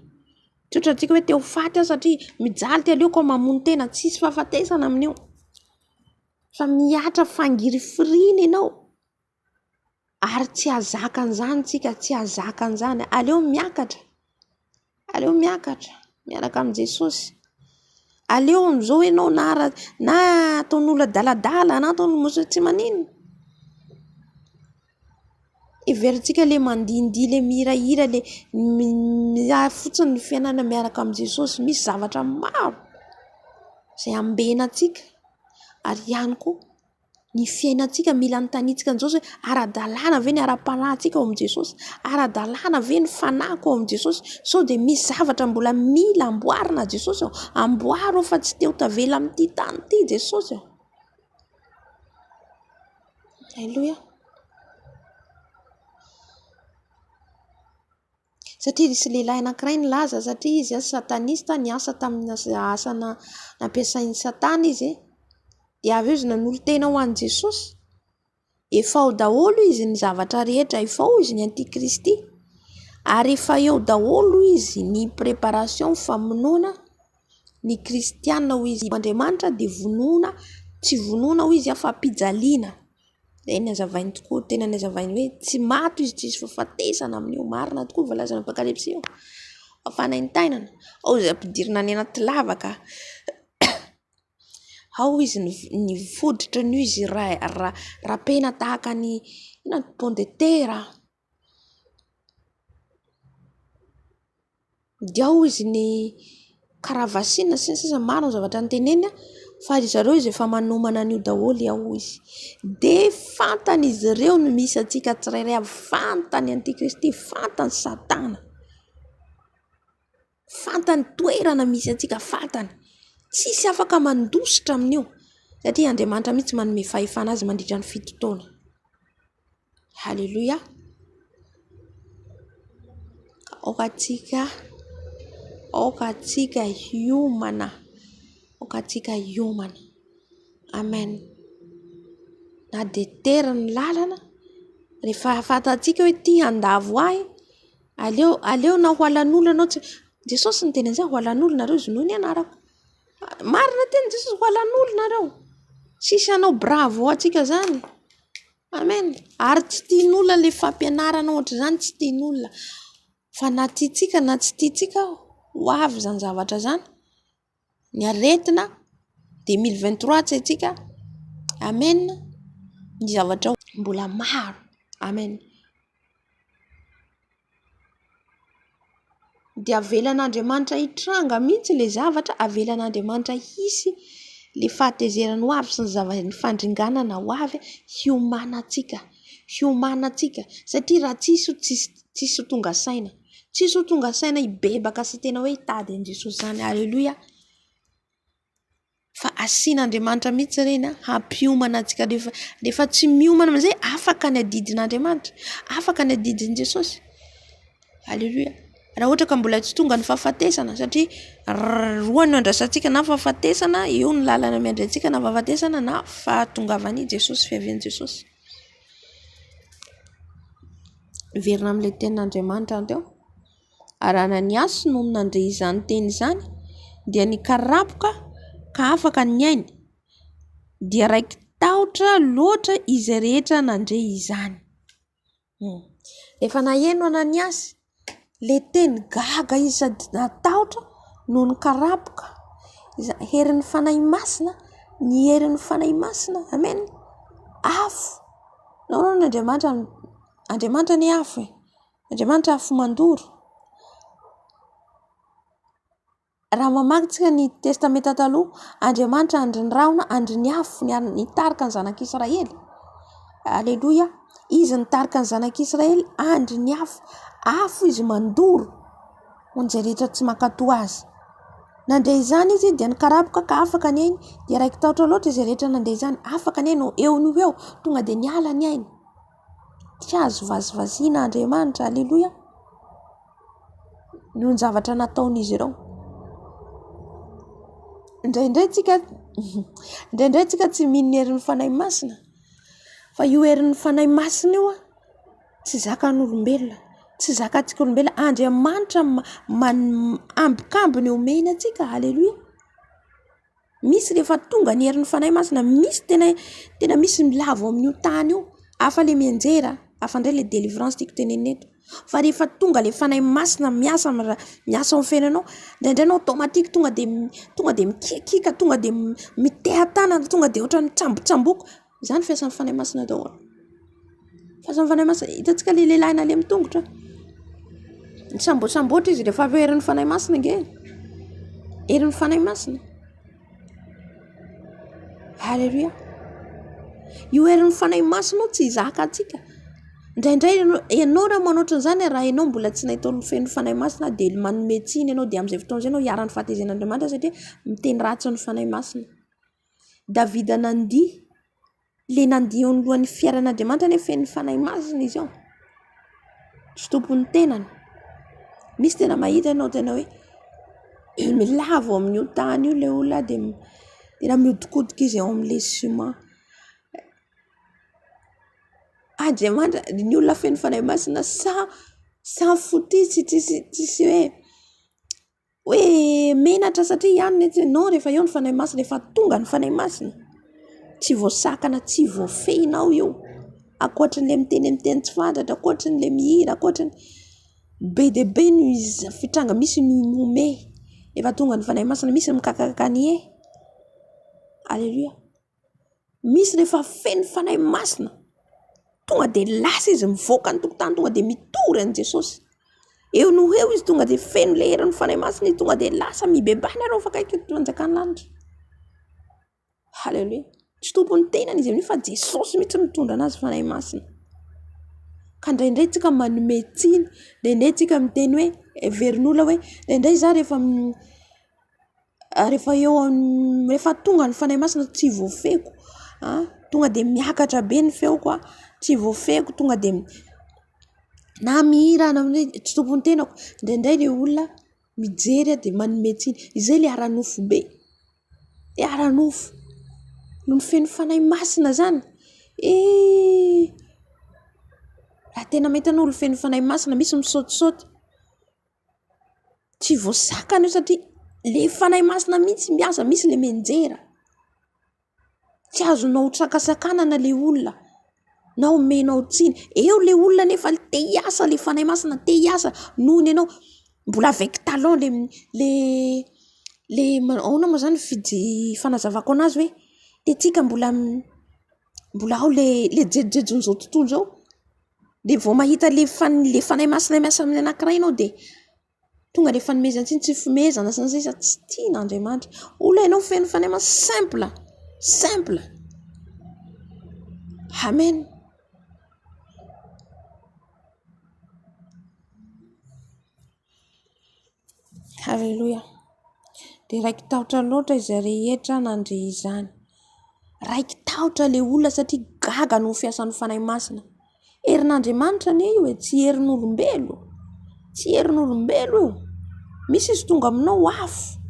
[SPEAKER 1] Tsy ohatrantsika hoe te ho faty aho satria mijaly ty aleoko aho mamono tena. Tsisy fahafatesana amin'io. Fa mihatra fangirifiriana ianao. Ary tsy hahazaka an'izany tsika, tsy hahazaka an'izany. Aleo miakatra, aleo miakatra miaraka amin'i Jesosy. Aleo amin'izao ianao na ara- na ataon'olona adaladala na ataon'olona mosy tsy maninona. Heverintsika ilay mandihindihy, ilay mihirahira, ilay miahy fotsiny ny fiainana miaraka amin'i Jesosy. Misy zavatra maro izay ambenantsika ary ihany koa ny fiainantsika mila anontaniantsika an'i Jesosy hoe ara-dalàna ve ny ara-panahintsika ao amin'i Jesosy? Ara-dalàna ve ny fanahiko ao amin'i Jesosy? Sao dia misy zavatra mbola mila amboarina Jesosy ô? Amboaro aho fa tsy te ho tavela amin'ity tany ity Jesosy ô. Aleloia. Satria nisy lehilahy anankiray nilaza satria izy satanista niasa tamin'ny asa nampiasain'i satana izy dia avy eo izy nanolo-tena ho an'i Jesosy. Efa ao daholo izy ny zavatra rehetra, efa ao izy ny antikristy ary efa eo daholo izy ny préparation famonoana ny kristiana hoy izy. Andriamanitra dia vonoina, tsy vonoina hoy izy fa ampijaliana. Izay no hazavainy tokoa, tena nazavainy hoe tsy maty izy, tsisy fahafatesana amin'io, marina tokoa voalazan'ny apokalypsy io. Fa fanaintainana, ao izy ampidirina any anaty lavaka, ao izy ny foditra an'io izy rapena tahaka ny inona pomme de terre. Dia ao izy ny karavasina sy ny sisa maro ny zavatra noteneniny fa ry zareo izy efa manomana an'io daholo ao izy. Dia fantany izy ireo ny misy antsika tsirairay avy, fantany antikristy, fantany satana, fantany toerana misy antsika, fantany. Tsisy afaka mandositra amin'io satria Andriamanitra mihitsy manome fahefana azy mandritra ny fito taona. Haleloia. Aoka antsika, aoka antsika hiomana, aoka antsika hiomana. Amen. Na dia tery ny lalana, rehefa fantatsika hoe ity handavo ahy, aleo, aleo na ho halan'olona anao tsy, Jesosy niteny an'izay, ho halan'olona nareo izy noho ny anarako. Marina teny Jesosy, ho halan'olona nareo. Tsisy hanao bravo antsika zany. Amen. Ary tsy tian'olona ilay fampianarana ohatr'izany, tsy tian'olona. Fa na tiantsika na tsy tiantsika, ho avy izany zavatra izany. Ny aretina, 2023 tsy haintsika. Amen. Ny zavatra mbola maro. Amen. Dia avelan'Andriamanitra hitranga mihitsy ilay zavatra, avelan'Andriamanitra hisy ilay fahatezerany ho avy sy ny zava- ny fandringanana ho avy hiomanantsika, hiomanantsika satria raha tsisy io tsisy tsisy ho tonga saina, tsisy ho tonga saina hibebaka sy tena hoe hitady an'i Jesosy izany. Aleloia! Fa asian'Andriamanitra mihitsy ireny an, hampiomana antsika rehefa rehefa tsy miomana amin'izay afaka ny adidin'Andriamanitra, afaka ny adidin'i Jesosy. Aleloia. Raha ohatra ka mbola tsy tonga ny fahafatesana satria roa no andrasantsika na fahafatesana, eo ny lalana miandry antsika na fahafatesana na fahatongavan'i Jesosy, fiavian'i Jesosy. Miverina amin'ilay tenin'Andriamanitra teo. Ary Ananiasy nony nandre izany teny izany dia nikarapoka ka afaka ny ainy, dia raiki-tahotra loatra izay rehetra nandre izany. Efa naheno Ananiasy le teny, gaga izy sady natahotra no nikarapoka. Herin'ny Fanahy Masina, ny herin'ny Fanahy Masina, amen, afo. Nahoana Andriamanitra, Andriamanitra anie afo e. Andriamanitra afo mandoro. Raha mamaky tsika ny Testamenta Taloha, Andriamanitra andrin'ny rahona, andrin'ny afo nitarika ny zanak'Israely. Aleloia. Izy nitarika ny zanak'Israely, andrin'ny afo. Afo izy mandoro ho an'izay rehetra tsy mankatò azy. Nandre izany izy dia nikarapoka ka afaka ny ainy, dia raiki-tahotra loatra izay rehetra nandre izany. Afaka ny ainy eo no ho eo, tonga dia niala ny ainy. Tsy azo vazivaziana Andriamanitra, aleloia, noho ny zavatra nataon'izy ireo. Indraindray tsika, indraindray tsika tsy mino ny herin'ny Fanahy Masina, fa io herin'ny Fanahy Masina io tsy zakan'olombelona, tsy zakantsika olombelona. Andriamanitra ambikambiny omeny antsika, aleloia. Misy rehefa tonga ny herin'ny Fanahy Masina, misy tena tena misy milavo amin'io tany io, hafa le mianjera, hafa indray le délivrance tiako tenenina eto. Fa rehefa tonga le Fanahy Masina miasa amin'ny ra- miasa ao amin'ny fiainanao, indraindray ianao automatique tonga de tonga de mikiakiaka, tonga de miteha-tanana, tonga de ohatran'ny mitsambotsamboko. Izany fiasan'ny Fanahy Masina daholo. Fiasan'ny Fanahy Masina, hitantsika le lehilahy nalemy tongotra, nisamboasamboatra izy rehefa avy eo herin'ny Fanahy Masina ange e. Herin'ny Fanahy Masina. Aleloia. Io herin'ny Fanahy Masina io tsy zakantsika. Indraindray ianao raha manao ohatran'izany, raha ianao mbola tsy nahita olo feno Fanahy Masina dia manome tsiny ianao, dia amin'izay fotoana izay ianao iharan'ny fahatezen'Andriamanitra satria miteny ratsy ny Fanahy Masina. Davida nandihy, le nandihy eo anoloan'ny fiaran'Andriamanitra anie feno Fanahy Masina izy ao, tsy tompon'ny tenany. Misy tena mahita ianao tena hoe milavo amin'io tany io le olona dia tena mihodinkodina izy ao amin'ilay ciment. Andriamanitra, ny olona feno Fanahy Masina sa- samy fotia tsisy tsisy hoe Hoe menatra satria ihany ny etsy, non rehefa eo ny Fanahy Masina, efa tonga ny Fanahy Masina, tsy voasakana, tsy voafehinao io, ankoatran'ilay miteny amin'ny teny tsy fantatra, ankoatran'ilay mihira, ankoatran'ny, be dia be ny fitranga misy ny mihomehy rehefa tonga ny Fanahy Masina, misy ny mikakakaka ny hehy, aleloia. Misy rehefa feno Fanahy Masina, tonga dia lasa izy mivoaka ny tokotany, tonga dia mitory an'i Jesosy. Eo no ho eo izy tonga dia feno ilay herin'ny Fanahy Masina izy, tonga dia lasa mibebaha nareo fa akaiky ny fanjakan'ny lanitra. Haleloia. Tsy tompon'ny tenany izy amin'io fa Jesosy mihitsy mitondra anazy Fanahy Masina. Ka indraindray tsika manome tsiny, indraindray tsika miteny hoe heverin'olona hoe indraindray za rehefa rehefa eo amin'ny, rehefa tonga ny Fanahy Masina tsy voafehiko an, tonga dia miakatra be ny feoko an, tsy voafehiko tonga dia na mihira na tsy tompon'ny tenako. Indraindray ilay olona mijery aho dia manome tsiny, izay ilay ara-nofo be, ilay ara-nofo. Nony feno Fanahy Masina izany, eh! Raha tena mahita anao olo feno Fanahy Masina, misy misaotisaoty. Tsy voasakana io satria le Fanahy Masina mihitsy miasa, misy le mianjera. Tsy azonao sakasakanana le olona na omenao tsiny. Eo le olona nefa te hiasa le Fanahy Masina, te hiasa noho ny anao. Mbola avec talent le le le ahoana moa zany fije- fanazavako anazy hoe te-tsika mbola mbola ao le le jejojejon'izao tontolo izao. Dia vao mahita le fan- le Fanahy Masina miasa amin'ny anankiray ianao dia. Tonga dia fanomezan-tsiny tsy fomezana sy ny sisa tsy tian'Andriamanitra. Olona ianao feno fanahy masina simple, simple. Amen. Haleloia. Dia raiki-tahotra loatra izay rehetra nandre izany. Raiki-tahotra ilay olona satria gaga noho ny fiasan'ny Fanahy Masina. Herin'Andriamanitra anie io e, tsy herin'olombelo. Tsy herin'olombelo io. Misy izy tonga aminao afo.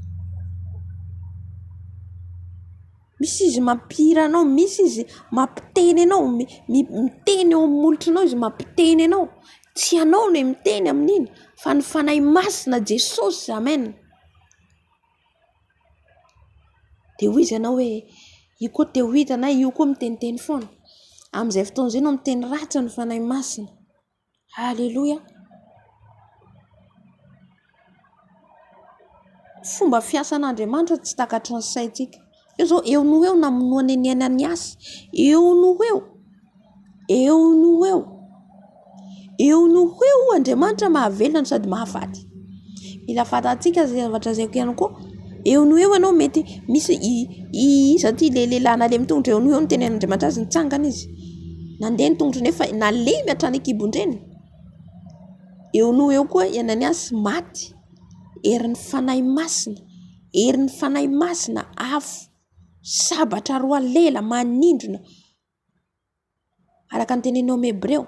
[SPEAKER 1] Misy izy mampihira anao, misy izy mampiteny anao, miteny eo amin'ny molotranao izy mampiteny anao. Tsy ianao no miteny amin'iny fa ny Fanahy Masina Jesosy, amen. Dia hoy izy ianao hoe io koa te ho hita na io koa miteniteny foana. Amin'izay fotoana izay ianao miteny ratsy ny Fanahy Masina. Aleloia. Fomba fiasan'Andriamanitra tsy takatry ny saintsika. Eo izao eo noho eo namonoana an'i Ananiasy. Eo noho eo. Eo noho eo. Eo noho eo Andriamanitra mahavelona no sady mahafaty. Mila fantatsika izay zavatra izay ihany koa. Eo noho eo ianao mety misy iza ity le lehilahy nalemy tongotra eo noho eo nitenenan'Andriamanitra azy nitsangana izy. Nandeha ny tongotry nefa nalemy hatrany an-kibon-dreniny. Eo noho eo koa i Ananiasy maty. Herin'ny Fanahy Masina, herin'ny Fanahy Masina afo, sabatra roa lela manindrona araka ny teneninao amin'ny hebreo.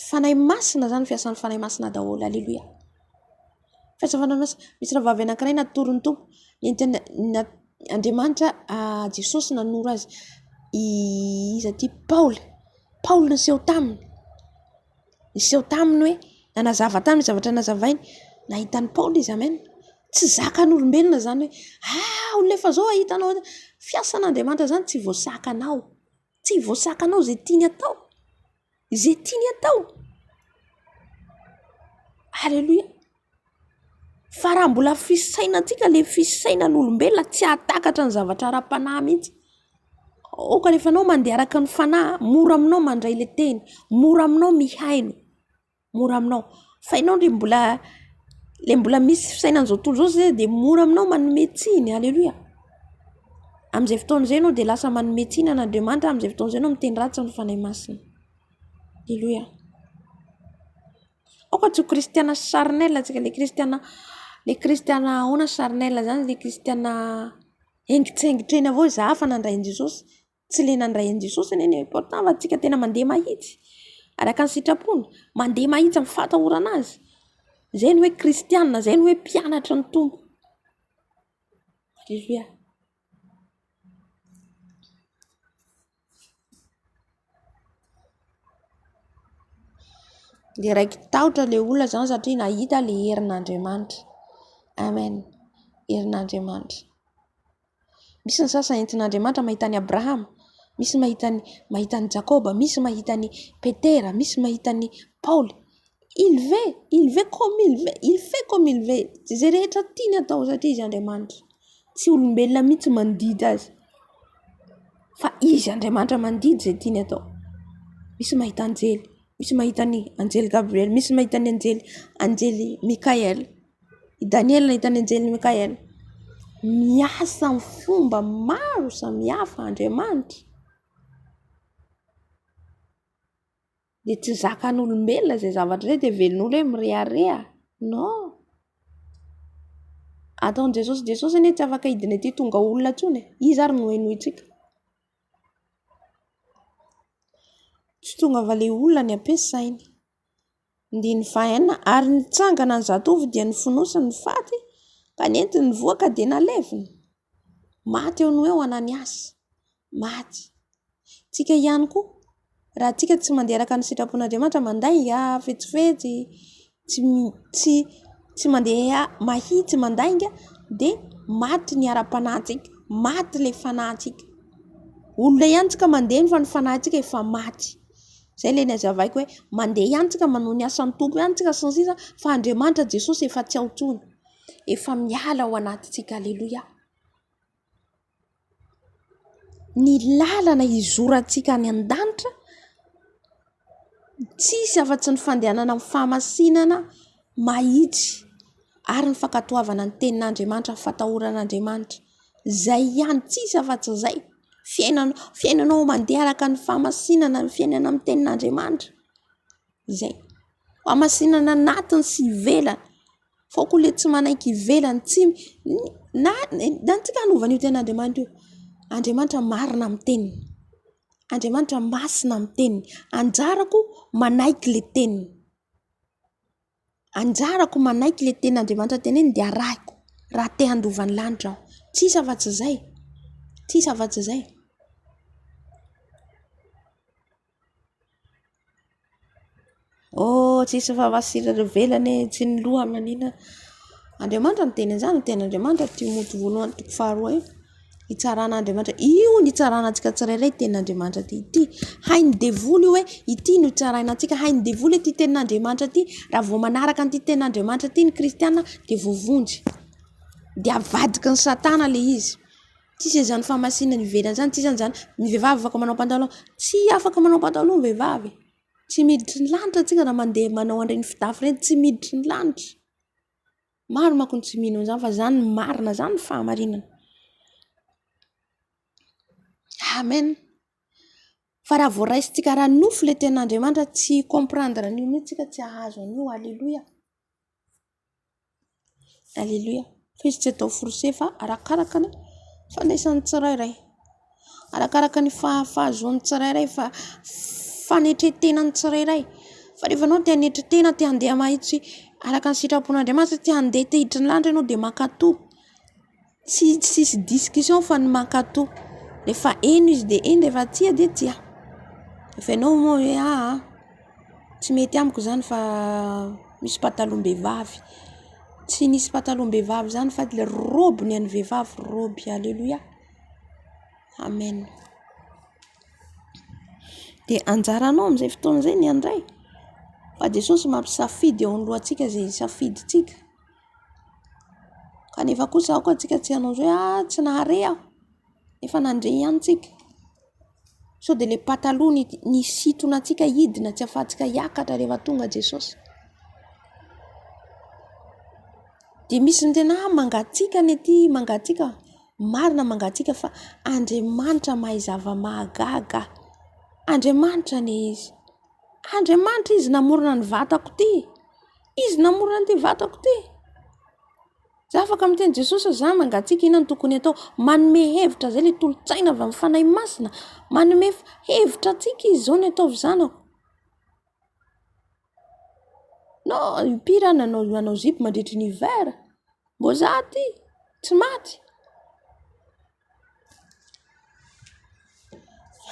[SPEAKER 1] Fanahy Masina zany fiasan'ny Fanahy Masina daholo, aleloia. Fiasan'ny Fanahy Masina, misy rahavavy anankiray natoron'ny Tompo, nentina Andriamanitra Jesosy nanoro azy iza ity Paoly, Paoly niseho taminy. Niseho taminy hoe nanazava taminy zavatra nazavainy. Nahita an'i Paoly izy, amen. Tsy zakan'olombelona izany hoe ah olona efa zao ahitanao fiasan'Andriamanitra izany tsy voasakanao. Tsy voasakanao izay tiany atao. Izay tiany atao. Aleloia. Fa raha mbola fisainantsika ilay fisainan'olombelona tsy hahatakatra ny zavatra ara-panahy mihitsy. Aoka rehefa anao mandeha araka ny fanahy, mora aminao mandray ilay teny, mora aminao mihaino, mora aminao. Fa ianao le mbola le mbola misy fisainan'izao tontolo izao zay dia mora aminao manome tsiny, aleloia. Amin'izay fotoana izay ianao dia lasa manome tsiny an'Andriamanitra, amin'izay fotoana izay ianao miteny ratsy ny Fanahy Masina. Aleloia. Aoka tsy ho kristiana charnel tsika, le kristiana le kristiana ahoana charnel zany, le kristiana haingitsaingitra eny avao za fa nandray an'i Jesosy, tsy le nandray an'i Jesosy anie no important fa tsika tena mandeha mahitsy araka ny sitrapony, mandeha mahitsy amin'ny fahatahorana azy, zay ny hoe kristiana, zay ny hoe mpianatry ny Tompo. Aleloia. Dia raiki-tahotra ilay olona izany satria nahita ilay herin'Andriamanitra. Amen. Herin'Andriamanitra. Misy ny sasany entin'Andriamanitra mahita an'i Abrahama, misy mahita an'i mahita an'i Jakoba, misy mahita an'i Petera, misy mahita an'i Paoly. Il veut, il veut comme il veut, il fait comme il veut. Izay rehetra tiany atao satria izy Andriamanitra. Tsy olombelona mihitsy mandidy azy fa izy Andriamanitra mandidy izay tiany atao. Misy mahita anjely, misy mahita ny anjely Gabriel, misy mahita ny anjely anjely Mikael. I Daniela nahita ny anjely Mikael. Miasa amin'ny fomba maro samihafa Andriamanitra. Dia tsy zakan'olombelona izay zavatra izay dia hevelin'olona hoe mirehareha. Non. Ataon'i Jesosy, Jesosy anie tsy afaka hidina ety tonga olona intsony e. Iza ary no henointsika? Tsy tonga avy ilay olona ny ampiasainy. Andininy fahaenina, ary nitsangana ny zatovo dia nofonosiny ny faty ka nentiny nivoaka dia nalevina. Maty eo no eo Ananiasy. Maty. Tsika ihany koa, raha tsika tsy mandeha araka ny sitrapon'Andriamanitra, mandainga, fetsifetsy, tsy tsy tsy mandeha mahitsy mandainga dia maty ny ara-panahintsika, maty ilay fanahintsika. Olona ihany tsika mandeha fa ny fanahintsika efa maty. Izay ilay nazavaiko hoe mandeha ihany tsika manao ny asan'ny Tompo ihany tsika sy ny sisa fa Andriamanitra Jesosy efa tsy ao intsony, efa miala ao anatintsika. Aleloia. Ny lalana hizorantsika any an-danitra. Tsisy afa-tsy ny fandehanana amin'ny fahamasinana mahitsy ary ny fankatoavana ny tenin'Andriamanitra, ny fatahorana an'Andriamanitra. Zay ihany, tsisy afa-tsy izay. Fiainana, fiainanao mandeha araka ny fahamasinana, ny fiainana amin'ny tenin'Andriamanitra. Izay. Fahamasinana anatiny sy ivelany. Fa ao koa le tsy manaiky ivelany, tsy na na antsika hanova an'io tenin'Andriamanitra io. Andriamanitra marina amin'ny teniny. Andriamanitra masina amin'ny teniny. Anjarako manaiky le teniny. Anjarako manaiky le tenin'Andriamanitra teneniny dia arahiko raha te handova ny lanitra aho. Tsisy afa-tsy izay. Tsisy afa-tsy izay. Oh, tsisy fahamasirana ivelany e, tsy ny loha manina. Andriamanitra miteny an'izany, ny tenin'Andriamanitra Timoty voalohany toko faharoa io. Hitsaran'Andriamanitra, io ny hitsarana antsika tsirairay tenin'Andriamanitra ity. Ity hain'ny devoly io hoe ity no hitsaraina antsika, hain'ny devoly ity tenin'Andriamanitra ity. Raha vao manaraka an'ity tenin'Andriamanitra ity ny kristiana dia voavonjy. Dia avadiky ny satana ilay izy. Tsisy an'izany fahamasinana ivelany izany, tsisy an'izany ny vehivavy afaka manao pantalon, tsy afaka manao pantalon ny vehivavy. Tsy miditry ny lanitra antsika raha mandeha manao an'ireny fitafy ireny, tsy miditry ny lanitra. Maro manko ny tsy mino an'izany fa izany no marina, izany no fahamarinana. Amen. Fa raha vao raisintsika ara-nofo ilay tenin'Andriamanitra, tsy hi-comprendre an'io mihitsy isika, tsy hahazo an'io. Aleloia. Aleloia. Fa izy tsy atao forcé fa arakaraka ny fandraisan'ny tsirairay. Arakaraka ny fahazoan'ny tsirairay, fa fanetren-tenan'ny tsirairay. Fa rehefa anao te hanetry tena, te handeha mahitsy araka ny sitrapon'Andriamanitra, te handeha te hiditra ny lanitra ianao dia mankatò. Tsy tsisy discussion fa ny mankatò. Rehefa eny izy dia eny, rehefa tsia dia tsia. Rehefa ianao moa hoe aa tsy mety amiko izany fa misy pataloham-behivavy. Tsy nisy pataloham-behivavy izany fa ilay robe ny an'ny vehivavy, robe aleloia, amen. Dia anjaranao amin'izay fotoana izay ny handray fa Jesosy mampisafidy eo anoloantsika izay safidintsika. Kanefa kosa aoka antsika tsy hanao izao hoe ah tsy nahare aho, efa nandre ihany tsika. Sao dia ilay pataloha nisintona antsika hidina tsy ahafahantsika hiakatra rehefa tonga Jesosy. Dia misy ny tena ah mangatsiaka ny aty, mangatsiaka. Marina mangatsiaka fa Andriamanitra mahay zava-mahagaga. Andriamanitra anie izy. Andriamanitra izy namorona ny vatako ity. Izy namorona an'ity vatako ity. Za afaka miteny Jesosy za mangatsiaka inona no tokony atao? Manome hevitra zay le tolo-tsaina avy amin'ny Fanahy Masina. Manome hevitra antsika izy zao ny ataovy zanako. Non, impiry aho nanao nanao zipo mandritry ny hiver. Mbô za ty tsy maty.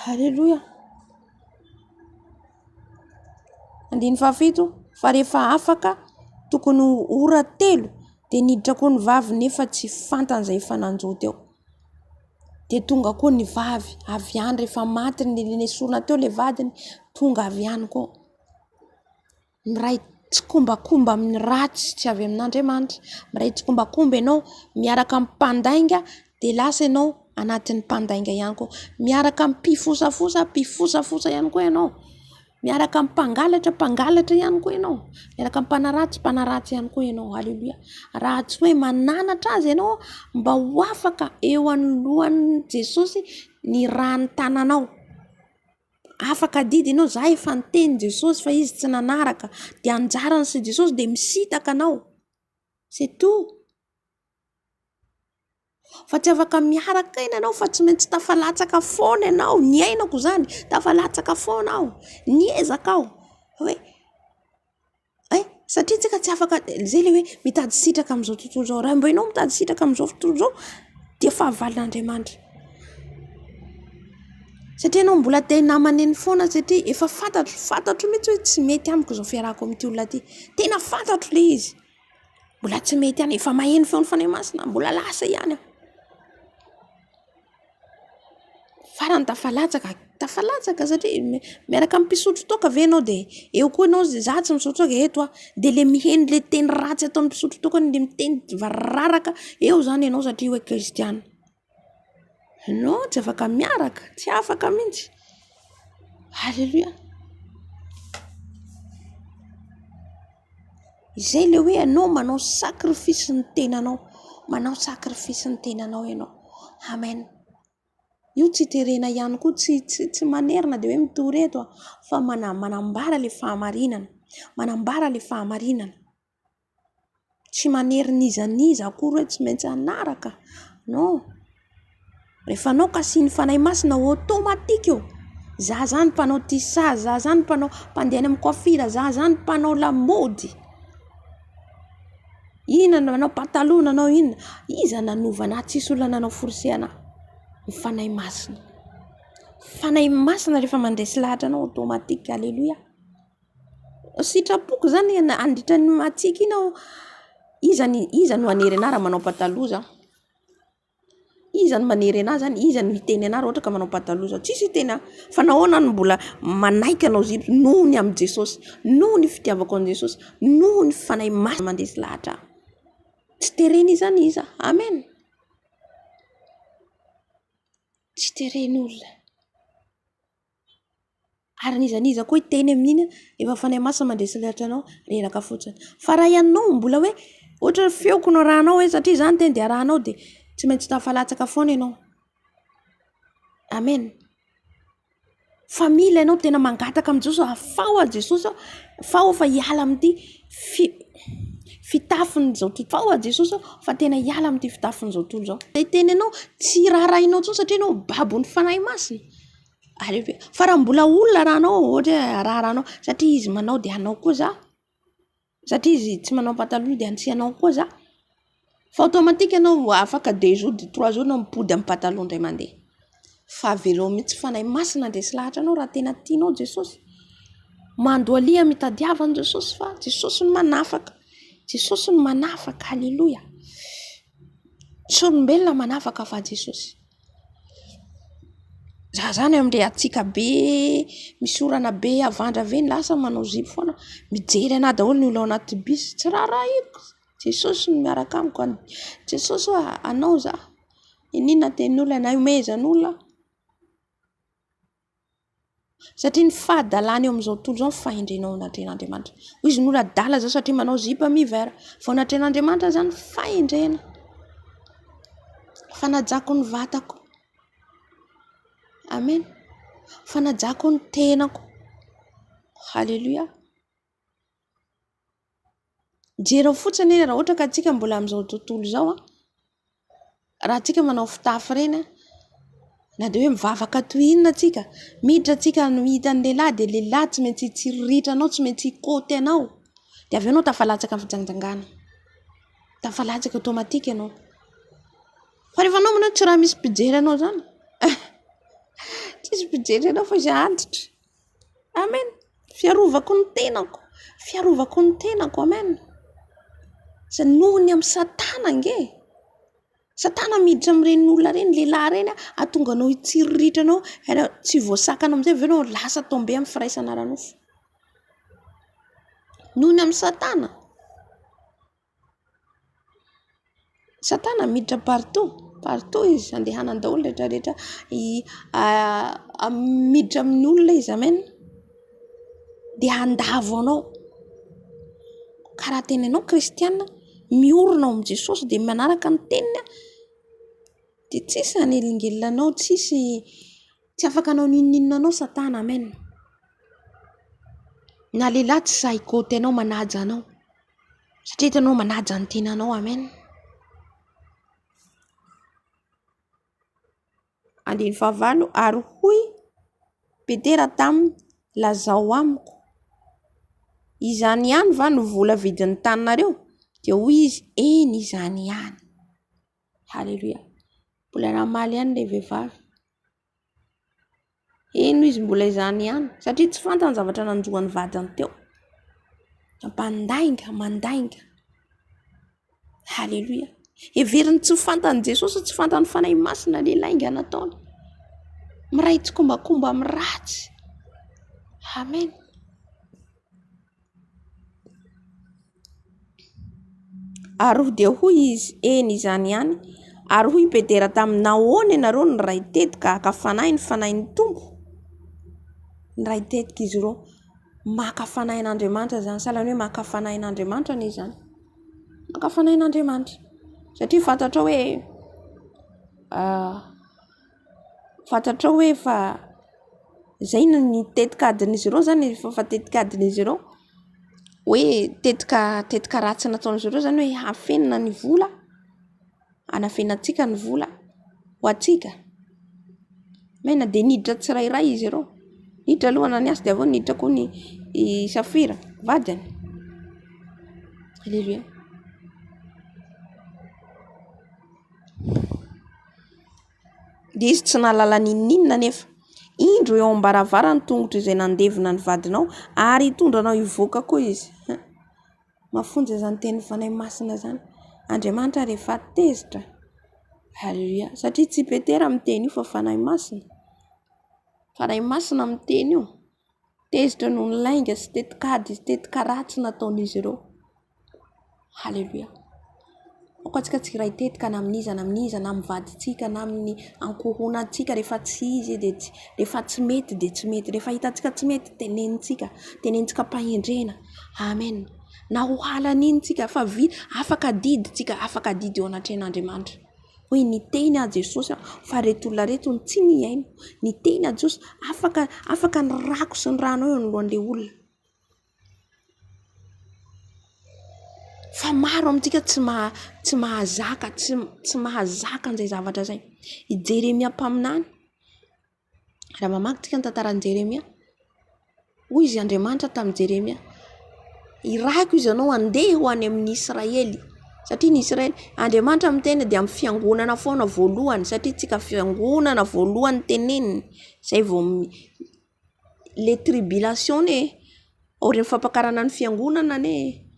[SPEAKER 1] Aleloia. Andininy fahafito, fa rehefa afaka tokony ho ora telo dia niditra koa ny vavy nefa tsy fantany izay efa nanjo teo. Dia tonga koa ny vavy avy any rehefa maty ny nesorina teo ilay vadiny, tonga avy any koa. Miray tsikombakomba amin'ny ratsy tsy avy amin'Andriamanitra. Miray tsikombakomba ianao miaraka amin'ny mpandainga dia lasa ianao anatin'ny mpandainga ihany koa. Miaraka amin'ny mpifosafosa, mpifosafosa ihany koa ianao. Miaraka amin'ny mpangalatra, mpangalatra ihany koa ianao. Miaraka amin'ny mpanaratsy, mpanaratsy ihany koa ianao. Aleloia. Raha tsy hoe mananatra azy ianao mba ho afaka eo anoloan'i Jesosy ny ràn'ny tananao. Afaka adidy ianao, za efa niteny Jesosy fa izy tsy nanaraka, de anjarany sy Jesosy de misitaka anao, c'est tout. Fa tsy afaka miaraka aina ianao fa tsy maintsy tafalatsaka foana ianao, niainako izany, tafalatsaka foana aho, niezaka aho hoe Hay, satria tsika tsy afaka, zay le hoe mitady sitraka amin'izao tontolo izao. Raha mba ianao mitady sitraka amin'izao tontolo izao dia fahavalon'Andriamanitra. Satria ianao mbola te hinamana eny foana satria efa fantatro, fantatro mihitsy hoe tsy mety amiko izao fiarahako amin'ity olona ity. Tena fantatro ilay izy. Mbola tsy mety ihany, efa maheno feon'ny Fanahy Masina, mbola lasa ihany aho. Farany tafalatsaka, tafalatsaka satria miaraka amin'ny mpisotro toaka ve ianao dia eo koa ianao za tsy misotro toaka eto aho, dia le miheno le teny ratsy ataon'ny mpisotro toaka, le miteny vararaka eo zany ianao satria hoe kristiana. Non, tsy afaka miaraka, tsy afaka mihitsy. Aleloia. Izay ilay hoe ianao manao sacrifice ny tenanao, manao sacrifice ny tenanao ianao. Amen. Io tsy terena ihany koa, tsy tsy tsy manerina dia hoe mitory eto aho fa manambara ilay fahamarinana, manambara ilay fahamarinana. Tsy manery n'iza n'iza akory hoe tsy maintsy hanaraka, non. Rehefa anao kasihin'ny Fanahy Masina, automatique io. Za zany mpanao tissage, za zany mpanao mpandeha any amin'ny coiffure, za zany mpanao lamaody. Inona no nanao pataloha, nanao inona? Iza nanova anah? Tsisy olona nanao forcer anah. Ny Fanahy Masina. Fanahy Masina rehefa mandresy lahatra anao automatique, aleloia. Sitrapoko zany handritra ny hatsiaka iny aho, iza ny iza no hanery anah raha manao pataloha za? Iza no manery anah zany? Iza no hiteny anah raha ohatra ka manao pataloha za? Tsisy hiteny ahy. Fa nahoana aho no mbola manaiky hanao zipo? Noho ny amin'i Jesosy, noho ny fitiavako an'i Jesosy, noho ny Fanahy Masina mandresy lahatra ahy. Tsy teren'iza n'iza. Amen. Tsy teren'olona. Ary n'iza n'iza koa hiteny amin'iny, efa Fanahy Masina mandresy lahatra anao, reraka fotsiny. Fa raha ianao mbola hoe ohatra hoe feoko no arahanao hoe satria za niteny de arahanao de tsy maintsy tafalatsaka foana ianao. Amen. Fa mila ianao tena mangataka amin'i Jesosy, afaho aho Jesosy aho, afaho aho fa hiala amin'ity fi- fitafin'izao tontolo, afaho aho Jesosy aho fa tena hiala amin'ity fitafin'izao tontolo izao. Izay teny anao tsy raharahinao intsony satria ianao babon'ny Fanahy Masina. Aleloia. Fa raha mbola olona arahanao, ohatra hoe araharanao satria izy manao dia hanao koa za, satria izy tsy manao pataloha dia tsy hanao koa za. Fa automatique ianao afaka deux jours, trois jours ianao mipody amin'ny pataloha indray mandeha. Fa avelao mihitsy Fanahy Masina handresy lahatra anao raha tena tianao Jesosy. Mandohaliha mitadiava an'i Jesosy fa Jesosy no manafaka. Jesosy no manafaka, aleloia. Tsy olombelona manafaka fa Jesosy. Za zany amle hatsiaka be misy orana be havandra be iny lasa manao zipo foana, mijery anah daholo ny olona ao anaty bus, tsy raharahiko, Jesosy no miaraka amiko any, Jesosy ô anao za, n'inon'inona tenin'olona na ihomehezan'olona aho. Satria ny fahadalana eo amin'izao tontolo izao ny fahendrena ao anatrehan'Andriamanitra. Hoy izy ny olona adala izao satria manao zipo am hiver. Fa ao anatrehan'Andriamanitra izany fahendrena. Fanajako ny vatako. Amen. Fanajako ny tenako. Haleloia. Jereo fotsiny anie raha ohatra ka antsika mbola amin'izao tontolo izao an, raha antsika manao fitafy ireny an, na dia hoe mivavaka toy inona antsika, miditra antsika mahita ny lehilahy dia lehilahy tsy maintsy hitsiriritra anao, tsy maintsy hikaoty anao, dia avy eo ianao tafalatsaka amin'ny fijangajangana, tafalatsaka automatique ianao. Fa rehefa anao manao tsy raha misy mpijery anao izany, tsisy mpijery anao fa izay antitra. Amen. Fiarovako ny tenako. Fiarovako ny tenako. Amen. Izay noho ny amin'i Satana ange. Satana miditra amin'ireny olona ireny, lehilahy ireny, hahatonga anao hitsiriritra anao, ary tsy voasakana amin'izay avy eo ianao lasa tomber amin'ny firaisana ara-nofo. Noho ny amin'i Satana. Satana miditra partout, partout izy, andehanany daholo rehetra rehetra, miditra amin'ny olona izy, amen, dia handavo anao. Ka raha tena ianao kristiana, miorina ao amin'i Jesosy dia manaraka ny teniny dia tsisy hanelingelina anao, tsisy, tsy afaka hanao n'inon'inona anao satana, amen. Na lehilahy tsy sahy hikaoty anao, manaja anao. Satria hitanao manaja ny tenanao, amen. Andininy fahavalo, ary hoy Petera taminy, lazao amiko, izany ihany va no vola vidin'ny taninareo? Dia hoy izy, eny izany ihany. Haleloia. Mbola namaly ihany ilay vehivavy. Heno izy mbola izany ihany satria tsy fantany ny zavatra nanjo an'ny vadiny teo. Mpandainga, mandainga. Haleloia. Heveriny tsy fantan'i Jesosy, tsy fantan'ny Fanahy Masina ilay lainga nataony. Miray tsikombakomba amin'ny ratsy. Amen. Ary dia hoy izy, Eny, izany ihany. Ary hoy i Petera taminy, Nahoana ianareo no niray tetika haka fanahy ny fanahin'ny Tompo? Niray tetika izy ireo. Maka fanahin'Andriamanitra izany, sahala ny hoe maka fanahin'Andriamanitra anie izany. Maka fanahin'Andriamanitra. Satria fantatrao hoe fantatrao hoe fa izay ny tetikadin'izy ireo izany, efa fa tetikadin'izy ireo hoe tetika tetika ratsy nataon'izy ireo izany hoe hafenina ny vola. Hanafenantsika ny vola ho antsika. Amen. Dia niditra tsirairay izy ireo. Niditra aloha Ananiasy dia avy eo niditra koa ny i Safira vadiny. Aleloia. Dia izy tsy nahalala n'inon'inona anefa. Indro eo am-baravarany ny tongotro izay nandevina ny vadinao ary hitondra anao hivoaka koa izy. Mafonja izany tenin'ny Fanahy Masina izany. Andriamanitra rehefa tezitra. Aleloia. Satria tsy Petera miteny io fa Fanahy Masina. Fanahy Masina miteny io. Tezitra noho ny lainga sy tetikady sy tetika ratsy nataon'izy ireo. Aleloia. Aoka antsika tsy hiray tetika na amin'iza na amin'iza na amin'ny vadintsika na amin'ny ankohonantsika rehefa tsy izy dia tsy, rehefa tsy mety dia tsy mety, rehefa hitantsika tsy mety tenenintsika, tenenintsika am-pahendrena. Amen. Na ho halan'iny tsika fa vi, afaka adidy tsika, afaka adidy eo anatrehan'Andriamanitra. Hoe niteny aho Jesosy aho fa reto olona reto no tsy nihaino. Niteny aho Jesosy, afaka, afaka ny rako sy ny ranao eo anoloan'ilay olona. Fa maro amintsika tsy maha, tsy mahazaka, tsy, tsy mahazaka an'izay zavatra izay. I Jeremia mpaminany, raha mamaky tsika ny tantaran'i Jeremia, hoy izy Andriamanitra tamin'i Jeremia, irahiko izy ianao handeha ho any amin'ny Israely. Satria ny Israely, Andriamanitra miteny dia amin'ny fiangonana foana voalohany, satria tsika fiangonana voalohany teneniny, izay vao le tribulation anie aorian'ny fampakarana ny fiangonana anie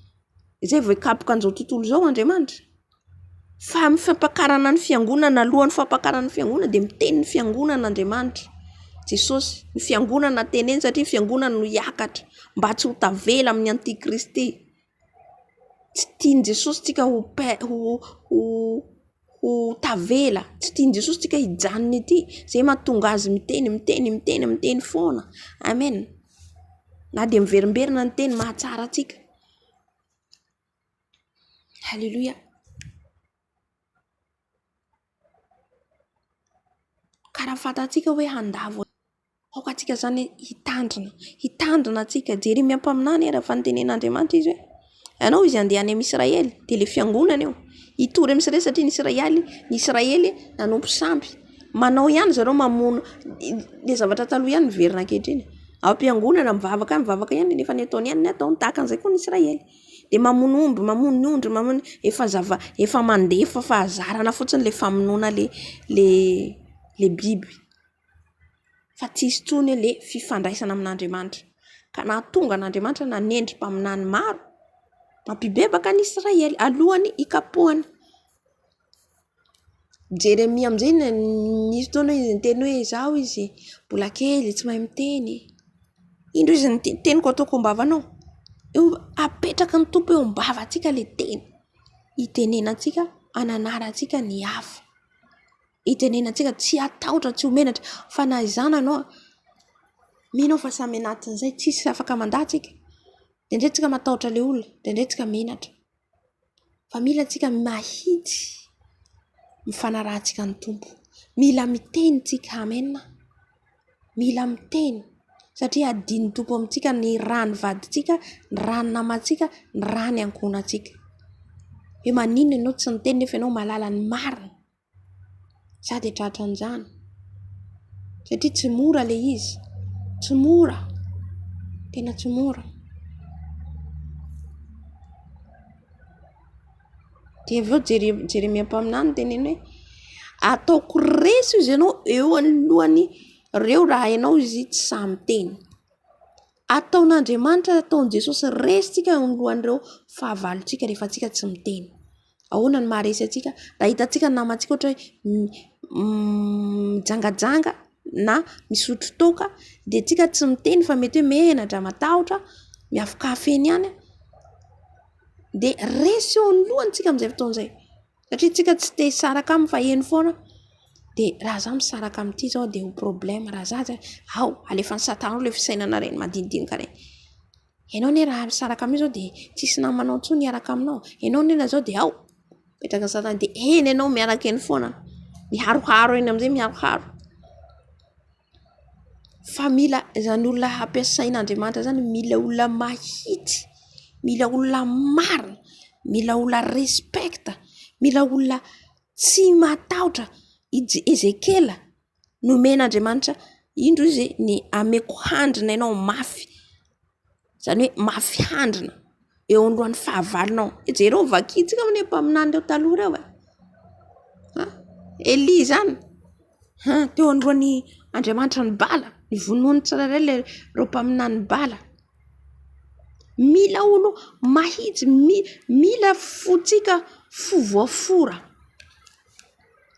[SPEAKER 1] izay vao hikapoka an'izao tontolo izao Andriamanitra. Fa amin'ny fampakarana ny fiangonana, alohan'ny fampakarana ny fiangonana dia miteny ny fiangonana Andriamanitra, Jesosy. Ny fiangonana teneny satria ny fiangonana no hiakatra mba tsy ho tavela amin'ny antikristy. Tsy tian'i Jesosy tsika ho pe- ho ho ho tavela, tsy tian'i Jesosy tsika hijanona ety, zay mahatonga azy miteny miteny miteny miteny foana, amen. Na dia miverimberina ny teny mahatsara antsika. Haleloia. Ka raha fantatsika hoe handavo. Aoka antsika izany hitandrina, hitandrina antsika. Jeremia mpaminany ary efa nitenen'Andriamanitra izy hoe ianao izy handeha any amin'i Israely, dia ilay fiangonana io, hitory amin'i Israely satria ny Israely, ny Israely nanompo sampy. Manao ihany zareo mamono, ilay zavatra taloha ihany miverina ankehitriny. Ao am-piangonana mivavaka mivavaka ihany nefa ny ataony ihany ny ataony. Tahaka an'izay koa ny Israely. Dia mamono omby, mamono ondry, mamono, efa zava, efa mandefa fahazarana fotsiny ilay famonoana ilay ilay ilay biby. Fa tsy hisy intsony le fifandraisana amin'Andriamanitra. Ka nahatonga an'Andriamanitra nanendry mpaminany maro mampibebaka ny Israely alohan'ny hikapohana. Jeremia amin'izay nisy fotoana izy niteny hoe izaho izy mbola kely tsy mahay miteny. Indro izy niteny, teniko ataoko am-bavanao. Eo apetraky ny Tompo eo am-bavantsika ilay teny hitenenantsika, hananarantsika ny hafa. Itenenantsika tsy hatahotra, tsy ho menatra fa na izany ianao, mino aho fa samy anatin'izay, tsisy afaka mandà tsika. Indraindray tsika matahotra ilay olona, indraindray tsika menatra. Fa mila antsika mahitsy ny fanarahantsika ny Tompo. Mila miteny tsika, amen. Mila miteny satria adin'ny Tompo amintsika ny ràn'ny vadintsika, ny ràn'ny namantsika, ny ràn'ny ankohonantsika. Hoe maninona ianao tsy niteny nefa ianao mahalala ny marina. Za dia tratran'izany satria tsy mora ilay izy, tsy mora, tena tsy mora. Dia avy eo Jere- Jeremia mpaminany niteneny hoe ataoko resy izy ianao eo anoloan'ireo raha ianao izy tsy sahy miteny. Ataon'Andriamanitra, ataon'i Jesosy resy tsika eo anoloan'ireo fahavalontsika rehefa tsika tsy miteny. Ahoana no maharesy antsika? Raha hitantsika ny namantsika ohatra hoe mijangajanga na misotro toaka dia tsika tsy miteny fa mety hoe menatra, matahotra, miafokafo eny ihany dia resy eo anoloany tsika amin'izay fotoana izay. Satria tsika tsy te hisaraka aminy fa eny foana dia raha za misaraka amin'ity zao dia ho problème, raha za zay, ao alefan'i satana ao ilay fisainana ireny madinidinika ireny. Ianao anie raha misaraka amin'io izao dia tsisy namanao intsony hiaraka aminao. Ianao anie raha izao dia ao. Apetraka ny satana dia eny ianao miaraka eny foana. Miharoharo eny amin'izay miharoharo. Fa mila izany olona hampiasain'Andriamanitra izany mila olona mahitsy, mila olona marina, mila olona respect, mila olona tsy matahotra. I Ezekiela nomen'Andriamanitra indro izy ny ameko handrina ianao mafy, izany hoe mafy handrina eo anoloan'ny fahavalonao. Jereo vakintsika anie mpaminany ireo taloha ireo e. Elia izany teo anoloan'ny Andriamanitra ny bala, novonoiny tsirairay ilay ireo mpaminany bala. Mila olo mahitsy, mila fontsika fo voafora.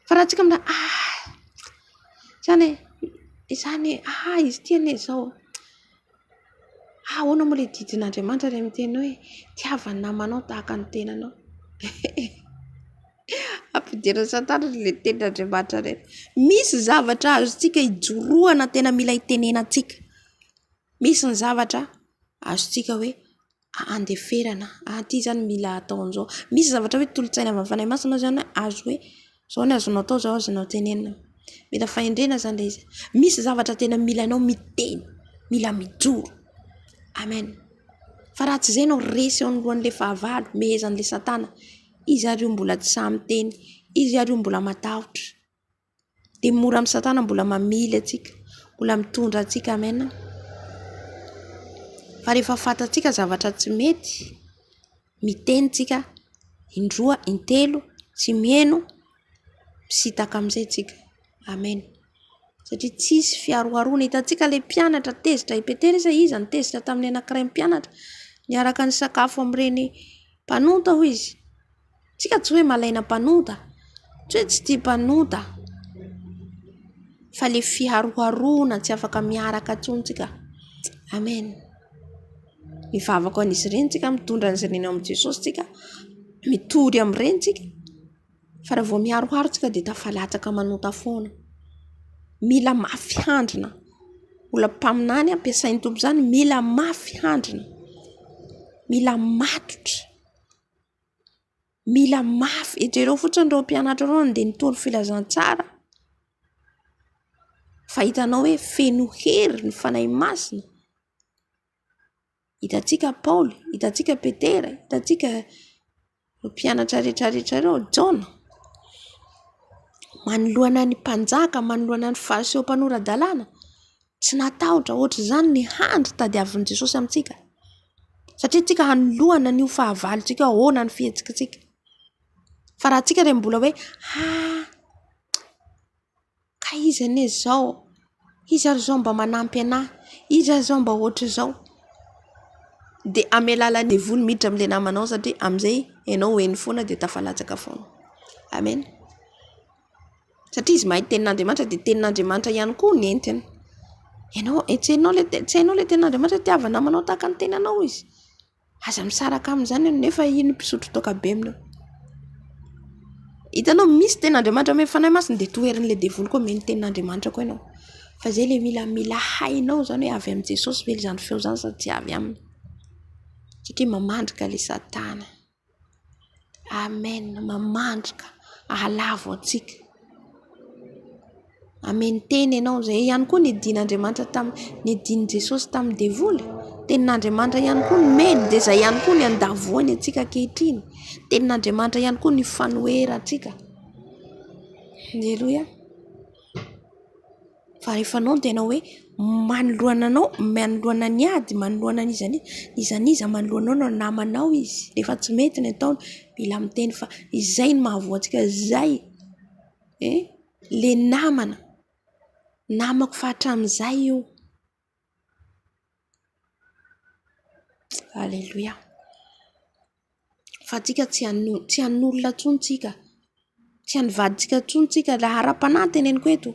[SPEAKER 1] Fa raha tsika mbola ah zany e, izany e, ah izy ity anie izao, ahoana moa ilay didin'Andriamanitra ilay miteny hoe tiava ny namanao tahaka ny tenanao. Ampidiran'i satana ilay tenin'Andriamanitra ireny. Misy zavatra azontsika ijoroana tena mila itenenantsika. Misy ny zavatra azontsika hoe andeferana, ah ity zany mila atao an'izao. Misy zavatra hoe tolo-tsaina avy amin'ny fanahy masina zany azo hoe zao ny azonao atao, zao azonao tenenina. Mila fahendrena zany le izy. Misy zavatra tena mila anao miteny, mila mijoro. Amen. Fa raha tsy izay ianao resy eo anoloan'ilay fahavalo, mehezan'ilay satana. Izy ary io mbola tsy sahy miteny, izy ary io mbola matahotra. Dia mora amin'i satana mbola mamily antsika, mbola mitondra antsika, amen. Fa rehefa fantatsika zavatra tsy mety, miteny tsika indroa, intelo, tsy miheno, misintaka amin'izay tsika, amen. Satria tsisy fiharoharoana, hitantsika ilay mpianatra tezitra i Petera sa iza no tezitra tamin'ny anankiray mpianatra niaraka nisakafo amin'ireny mpanota hoy izy. Tsika tsy hoe malaina mpanota, tsy hoe tsy tia mpanota fa le fiharoharoana tsy afaka miaraka intsony tsika. Amen. Mivavaka ho an'izy ireny tsika, mitondra an'izy ireny ao amin'i Jesosy tsika, mitory amin'ireny tsika fa raha vao miharoharo tsika dia tafalatsaka manota foana. Mila mafy handrina, olona mpaminany ampiasain'ny Tompo izany mila mafy handrina, mila matotra. Mila mafy, jereo fotsiny ireo mpianatra ireo nandeha nitory filazantsara fa hitanao hoe feno hery ny fanahy masina. Hitantsika Paoly, hitantsika Petera, hitantsika ireo mpianatra rehetra rehetra ireo, Jaona. Manoloana ny mpanjaka, manoloana ny fariseo mpanora-dalàna, Tsy natahotra ohatr'izany ny handry tadiavin'i Jesosy amintsika. Satria tsika hanoloana an'io fahavalontsika io, ahoana ny fihetsikitsika. Fa raha tsika ilay mbola hoe ha ka izy anie izao, izy ary izao mba manampy anahy, izy ary izao mba ohatr'izao. Dia amin'ny alalan'ny devoly miditra amin'ilay namanao satria amin'izay ianao ho eny foana dia tafalatsaka foana. Amen. Satria izy mahay tenin'Andriamanitra dia tenin'Andriamanitra ihany koa no entiny. Ianao, tsy hainao ilay tsy hainao ilay tenin'Andriamanitra hoe tiava namanao tahaka ny tenanao izy. Aza misaraka aminy izany ianao nefa iny mpisotro toaka be aminao. Hitanao misy tenin'Andriamanitra amen'ny fanahy masina dia toherin'ilay devoly koa omeny tenin'Andriamanitra koa ianao. Fa izay ilay mila mila hainao izany hoe avy amin'i Jesosy ve izany feo izany sa tsy avy aminy. Satria mamandrika ilay satana. Amen, mamandrika, ahalavo antsika. Amen teny ianao izay ihany koa nidin'Andriamanitra tamin'ny nidin'i Jesosy tamin'ny devoly. Tenin'Andriamanitra ihany koa nomeny dia izay ihany koa ny andavoany antsika ankehitriny. Tenin'Andriamanitra ihany koa ny fanoherantsika. Aleloia. Fa rehefa anao no tena hoe manoloana anao, manoloana ny ady, manoloana an'iza n'iza, n'iza n'iza manoloana anao na namanao izy, rehefa tsy mety ny ataony, mila miteny fa izay no mahavoa antsika, izay e, le namana, namako fa hatramin'izay io. Aleloia. Fa tsika tsy tsy an'olona intsony tsika, tsy an'ny vadintsika intsony tsika, raha ara-panahy no teneniko eto,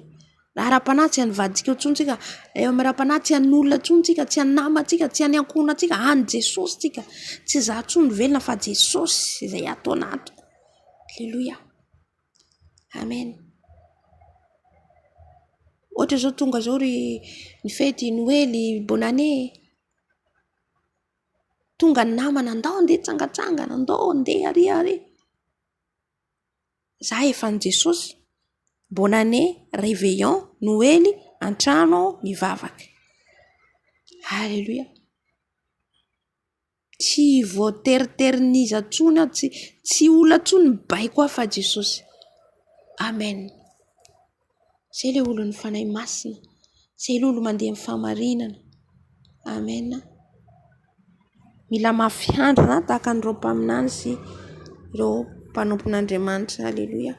[SPEAKER 1] raha ara-panahy tsy an'ny vadintsika intsony tsika, eo amin'ny ara-panahy tsy an'olona intsony tsika, tsy an'ny namantsika, tsy an'ny ankohonantsika, an'i Jesosy tsika. Tsy izaho intsony no velona fa Jesosy izay ato anatiko. Aleloia. Amen. Ohatra izao tonga izao ry ny fety, noely, bonne année. Tonga ny namana, andao andeha hitsangatsangana, andao andeha ary ary. Za efa an'i Jesosy. Bonne année, réveillon, noely, an-trano aho mivavaka. Alléluia. Tsy voateriterin'iza intsony aho, tsy tsy olona intsony mibaiko ahy fa Jesosy. Amen. Zay ilay olon'ny Fanahy Masina, zay ilay olo mandeha amin'ny fahamarinana. Amen. Mila mafy handrina tahaka an'ireo mpaminany sy ireo mpanompon'Andriamanitra. Aleloia.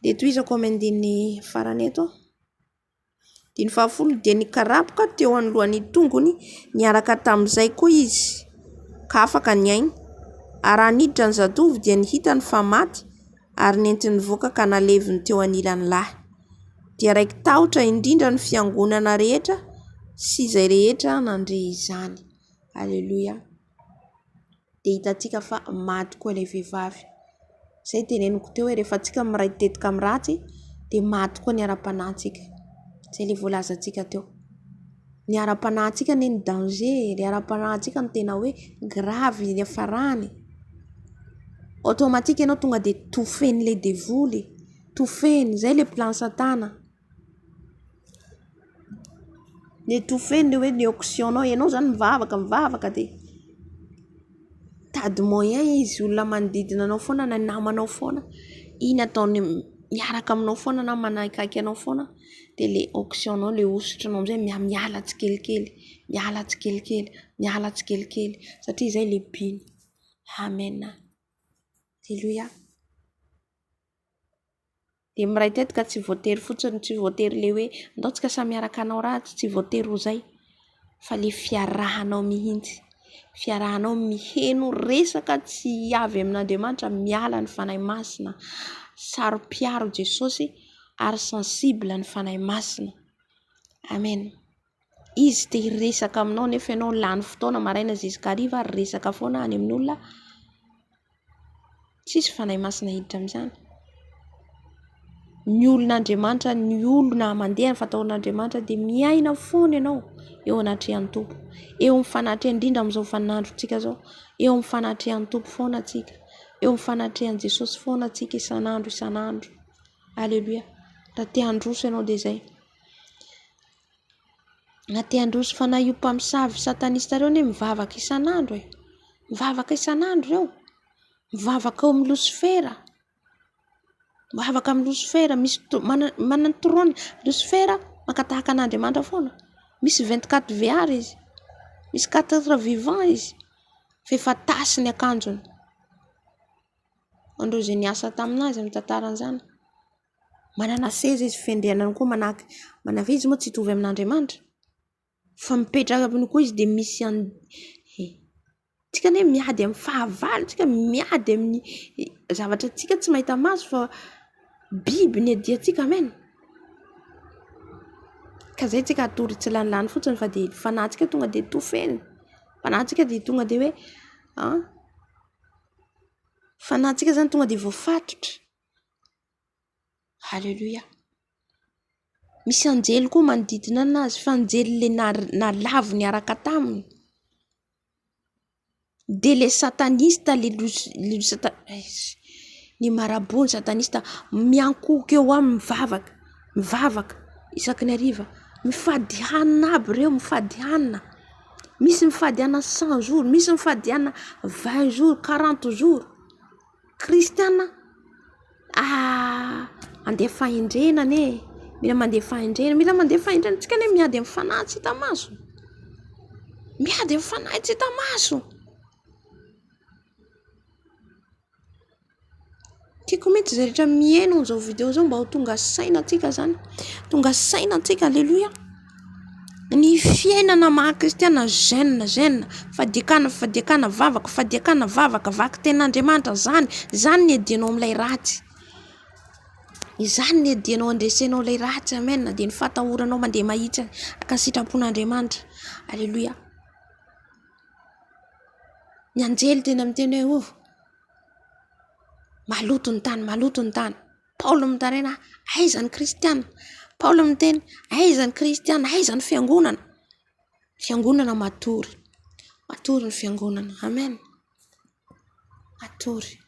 [SPEAKER 1] Dia tohizako amin'ny andininy farany eto. Andininy fahafolo dia nikarapoka teo anoloan'ny tongony niaraka tamin'izay koa izy ka afaka ny ainy. Ary raha niditra ny zatovo dia ny hitany fa maty ary nentiny nivoaka ka naleviny teo anilan'ny lahy. Dia raiki-tahotra indrindra ny fiangonana rehetra sy izay rehetra nandre izany. Aleloia. Dia hitantsika fa maty koa ilay vehivavy. Izay teneniko teo hoe rehefa tsika miray tetika amin'ny ratsy dia maty koa ny ara-panahintsika. Izay ilay voalazantsika teo. Ny ara-panahintsika anie ny danger e, ny ara-panahintsika no tena hoe grave ny hiafarany. Automatique ianao tonga dia tofen'ilay devoly, tofeny, izay ilay plan satana. Ny-étouffer ny hoe ny onction-nao, ianao zany mivavaka mivavaka de mitady moyen izy, olona manodidina anao foana na namanao foana, iny ataony miaraka aminao foana na manakaiky anao foana de le onction-nao le hosotranao amizay mihamiala tsikelikely, miala tsikelikely, miala tsikelikely satria izay le but-ny. Amen. Aleloia. Dia miray tetika tsy voatery fotsiny, tsy voatery le hoe andao tsika samy hiaraka hanao ratsy, tsy voatery ho zay fa le fiarahanao mihitsy, fiarahanao miheno resaka tsy avy amin'Andriamanitra, miala ny Fanahy Masina, saro-piaro Jesosy ary sensible ny Fanahy Masina. Amen. Izy te hiresaka aminao nefa ianao lany fotoana maraina zisk'hariva ary resaka foana any amin'olona. Tsisy Fanahy Masina hiditra amin'izany. Ny olon'Andriamanitra, ny olona mandeha ny fataon'Andriamanitra dia miaina foana ianao eo anatrehan'ny Tompo. Eo amin'ny fanatrehany, indrindra amin'izao vaninandrontsika izao, eo amin'ny fanatrehan'ny Tompo foana tsika, eo amin'ny fanatrehan'i Jesosy foana tsika isan'andro isan'andro. Aleloia. Raha te handroso ianao dia izay. Na te handroso fanahy io mpamosavy satanista ireo anie mivavaka isan'andro e. Mivavaka isan'andro ireo. Mivavaka ao amin'ny losifera. Mivavaka amin'ny losifera, misy mana- manana ny trône. Losifera maka tahaka an'Andriamanitra foana. Misy 24 VR izy. Misy quatre vivant izy. Fa efa tasy ny akanjony. Ho an'ireo izay niasa tamin'azy amin'ny tantaran'izany. Manana seza izy, fiandrianany koa manahaka, manana izy moa tsy hitovy amin'Andriamanitra fa mipetraka aminy koa izy dia misy an- he, tsika anie miady amin'ny fahavalo tsika, miady amin'ny zavatra tsika tsy mahita maso fa biby ny adiantsika amen. Ka zay tsika hatory tsy lanilany fotsiny fa dia fanahintsika tonga dia tofeny, fanahintsika dia tonga dia hoe an, fanahintsika zany tonga dia voafatotra. Aleloia. Misy anjely koa manodidina anazy fa anjely le nalavo niaraka taminy. Dia le satanista le le sata- ny marabout ny satanista miankohoka eo aminy mivavaka, mivavaka isaky ny hariva. Mifady hanina aby ireo, mifady hanina. Misy mifady hanina cent jours, misy mifady hanina vingt jours, quarante jours. Kristiana andeha fahendrena anie e, mila mandeha fahendrena, mila mandeha fahendrena, tsika anie miady amin'ny fanahy tsy hita maso, miady amin'ny fanahy tsy hita maso. Tiako mihitsy izay rehetra mihaino an'izao video izao mba ho tonga saina antsika zany, tonga saina antsika, aleloia. Ny fiainana maha kristiana jeune jeune, fadian-kanina fadian-kanina, vavaka fadian-kanina, vavaka, vaky tenin'Andriamanitra, zany zany ny iadianao amin'ilay ratsy, izany ny iadianao andresenao ilay ratsy, amen, dia ny fatahoranao mandeha mahitsy araka ny sitrapon'Andriamanitra, aleloia. Ny anjely tena miteny hoe oh, maloto ny tany, maloto ny tany. Paoly mitaraina, aiza ny kristiana? Paoly miteny, aiza ny kristiana? Aiza ny fiangonana? Fiangonana matory. Matory ny fiangonana. Amen. Matory.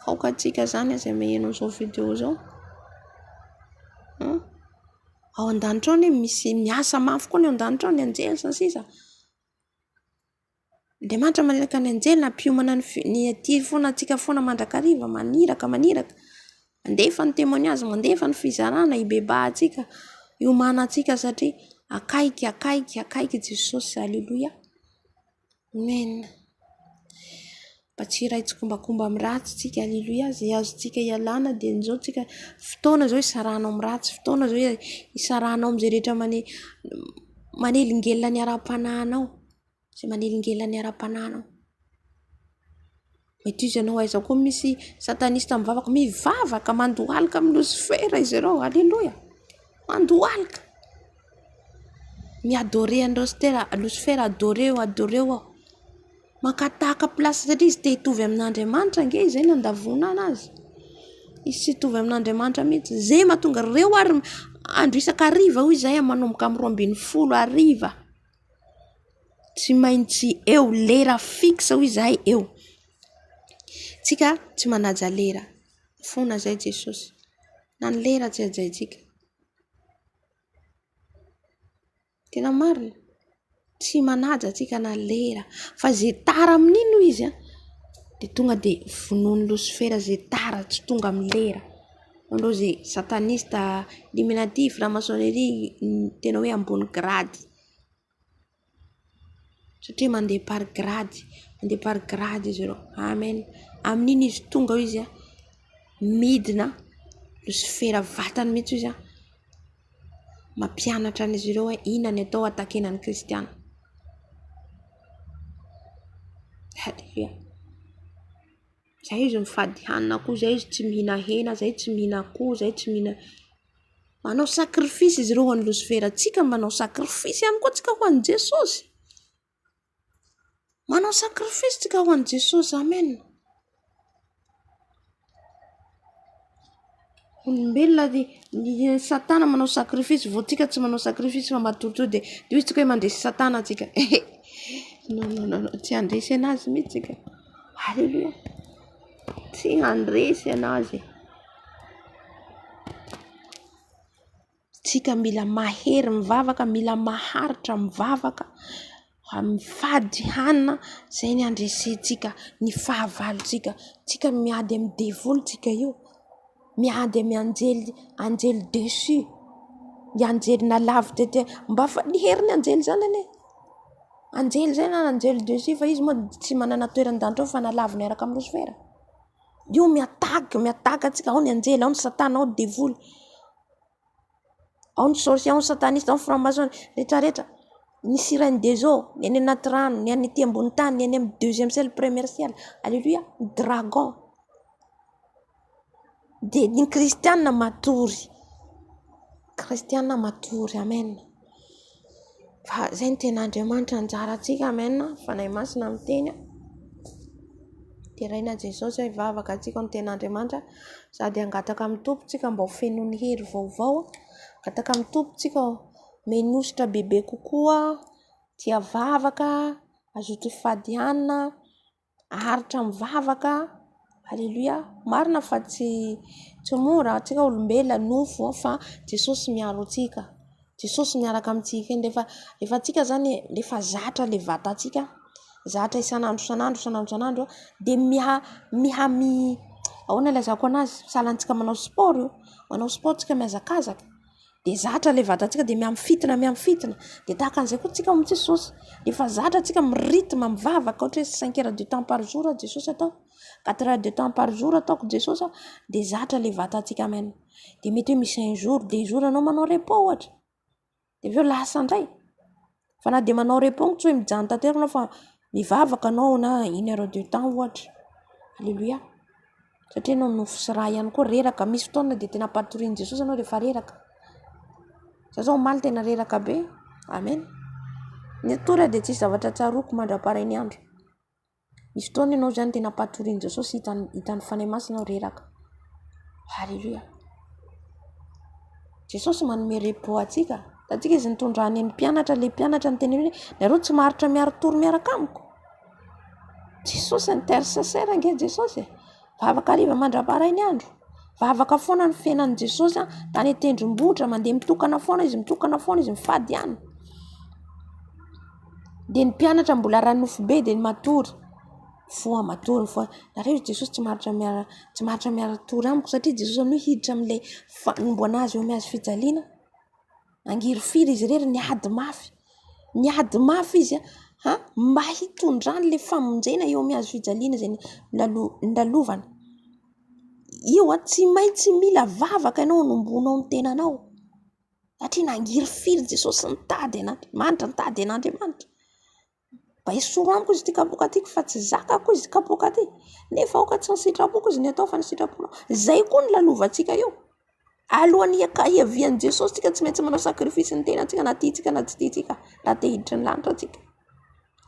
[SPEAKER 1] Aoka antsika izany izay maheno an'izao video izao. Ao an-danitra ao anie misy miasa mafy koa ny ao an-danitra ao ny anjely sy ny sisa. Andriamanitra maniraka ny anjely nampiomana ny fi- ny aty foana antsika foana mandrakariva, maniraka, maniraka. Mandefa ny témoignage, mandefa ny fizarana hibebahantsika, hiomanantsika satria akaiky, akaiky, akaiky Jesosy. Aleloia. Amen. Mba tsy hiray tsikombakomba amin'ny ratsy tsika. Aleloia. Izay azontsika ialana dia izao tsika, fotoana izao hisarahanao amin'ny ratsy, fotoana izao hisarahanao amin'izay rehetra mane- manelingelina ny ara-panahinao. Izay manelingelina ny ara-panahinao. Mety izy ianao aiza koa misy satanista mivavaka, mivavaka mandohalika amin'i Losifera izy ireo, aleloia, mandohalika. Mi-adorer an'i Lositera, Losifera adoreo, adoreo aho. Maka tahaka place satria izy te hitovy amin'Andriamanitra ange izay nandavoana anazy. Izy tsy hitovy amin'Andriamanitra mihitsy. Izay mahatonga ireo ary andro isan-kariva hoy izahay manomboka amin'ny 12 hariva. Tsy maintsy eo, lera fixe hoy izahay eo. Tsika tsy manaja lera. Fona izay Jesosy. Na ny lera tsy hajaintsika. Tena marina. Tsy manaja antsika na lera. Fa izay tara amin'iny hoy izy an, dia tonga dia vonoin'i Losifera izay tara tsy tonga amin'ny lera. Ireo izay satanista, illuminati, franc-maçonnerie, tena hoe ambony grady. Satria mandeha par grady, mandeha par grady izy ireo. Amen. Amin'iny izy tonga eo izy an, midina, losifera vatany mihitsy izy an, mampianatra an'izy ireo hoe inona ny atao hatakiana ny kristiana. Haleloia. Zay izy mifady hanina koa, zay izy tsy mihina hena, zay tsy mihina akoho, zay tsy mihina. Manao sacrifice izy ireo ho an'i Losifera. Tsika manao sacrifice ihany koa tsika ho an'i Jesosy. Manao sacrifice tsika ho an'i Jesosy. Amen. Olombelona ry ny satana manao sacrifice vao tsika tsy manao sacrifice fa matoritory dia dia hoy tsika hoe mandresy satana tsika. Non non non non tsy handresy anazy mihitsy tsika. Alléluia. Tsy handresy anazy. Tsika mila mahery mivavaka, mila maharitra mivavaka, mifady hanina, izay ny handresentsika ny fahavalontsika. Tsika miady amin'ny devoly tsika io, miady amin'ny anjely, anjely deçu, ny anjely nalavitra tety, mba fa ny herin'ny anjely izany anie, anjely izay na anjely deçu fa izy moa tsy manana toerana an-danitra ao fa nalavina niaraka amin'ny losifera. Io mi-attaque, mi-attaque antsika, ao ny anjely, ao ny satana, ao ny devoly. Ao ny sorcier, ao ny sataniste, ao ny franc maçon, retraretra. Ny sirène des eaux, ny any anaty rano, ny any aty ambony tany, ny any amin'ny deuxième ciel, premier ciel. Alléluia, ny dragon. Dia ny kristiana matory. Kristiana matory, amen. Fa izay no tena Andriamanitra anjarantsika, amen. Fanahy Masina miteny. Deraina Jesosy hoe hivavaka antsika ny tena Andriamanitra. Sady hangataka amin'ny Tompo tsika mba ho fenoin'ny hery vaovao. Hangataka amin'ny Tompo tsika omeny hosotra bebe kokoa, tia vavaka, hazoto hifady hanina, haharitra mivavaka. Aleloia. Marina fa tsy tsy mora antsika olombelona nofo fa Jesosy miaro antsika. Jesosy miaraka amintsika eny. Rehefa rehefa antsika zany rehefa zatra le vatantsika, zatra isan'andro isan'andro isan'andro isan'andro dia miha miha mi ahoana ilazako anazy? Sahala antsika manao sport io, manao sport tsika mihazakazaka dia zatra le vatantsika dia miha mifintina miha mifintina dia tahaka an'izay koa tsika ao amin'i Jesosy. Rehefa zatra tsika mi-rythme mivavaka ohatra hoe cinq heures du temps par jour Jesosy atao, quatre heures de temps par jour ataoko Jesosy dia zatra le vatantsika amen. Dia mety hoe misy un jour, deux jours anao manao repos ohatra, dia avy eo lasa indray. Fa na dia manao repos tsy hoe mijanona tanteraka anao fa mivavaka anao na une heure de temps ohatra. Aleloia. Satria ianao nofo sy rà ihany koa reraka, misy fotoana dia tena ampatorian'i Jesosy ianao rehefa reraka. Za zao omaly tena reraka be, amen. Nitory aho dia tsisy zavatra tsaroako mandra-parain'ny andro. Misy fotoana ianao zany tena ampatorian'i Jesosy, hitan'ny hitan'ny Fanahy Masina aho reraka. Alléluia. Jesosy manome repos antsika. Hitantsika izy nitondrany ny mpianatra, ilay mpianatra niteneniny hoe nareo tsy maharitra miari-tory miaraka amiko. Jesosy intercesseur ange Jesosy e. Vavaka hariva mandra-parainy andro. Vavaka foana ny fiainan'i Jesosy an, tany an-tendrombohitra mandeha mitokana foana izy, mitokana foana izy, mifady ihany. Dia ny mpianatra mbola ara-nofo be dia ny matory. Mifoha matory, mifoha. Nareo ry Jesosy tsy maharitra miara, tsy maharitra miara-tory amiko satria Jesosy amin'io hiditra amin'ilay fanomboana azy eo amin'ny hazo fijaliana. Nangirifiry izy irery, niady mafy. Niady mafy izy an, mba hitondrany ilay famonjena eo amin'ny hazo fijaliana izay nolalovana. Io an, tsy maintsy mila vavaka ianao hanombohanao ny tenanao. Satria nangirifiry Jesosy nitady an'Andriamanitra, nitady an'Andriamanitra. Mba esory amiko izy ity kapoaka ity fa tsy zakako izy kapoaka ity. Nefa aoka tsy ny sitrapoko izy ny atao fa ny sitraponao. Izay koa ny lalovantsika eo. Alohan'ny hiavian'i Jesosy tsika tsy maintsy manao sacrifice ny tenantsika na tiantsika na tsy tiantsika raha te hiditra ny lanitra tsika.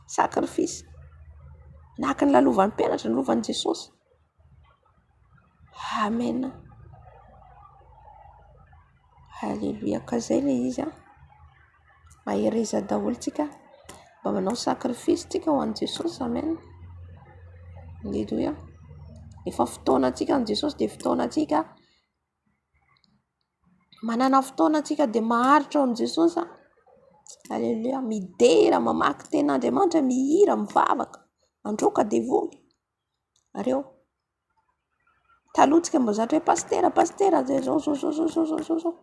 [SPEAKER 1] Sacrifice. Naka ny lalovan'ny mpianatra, ny lovan'i Jesosy. Amen. Alléluia. Ka zay le izy an. Mahereza daholo tsika. Mba manao sacrifice tsika ho an'i Jesosy. Amen. Alléluia. Efa fotoanantsika an'i Jesosy dia fotoanantsika. Manana fotoana antsika dia maharitra ao amin'i Jesosy an. Alléluia. Midera, mamaky tenin'Andriamanitra, mihira, mivavaka, mandroaka devoly. Nareo. Taloha tsika mba zatra hoe pasitera, pasitera zay zao zao zao zao zao zao zao.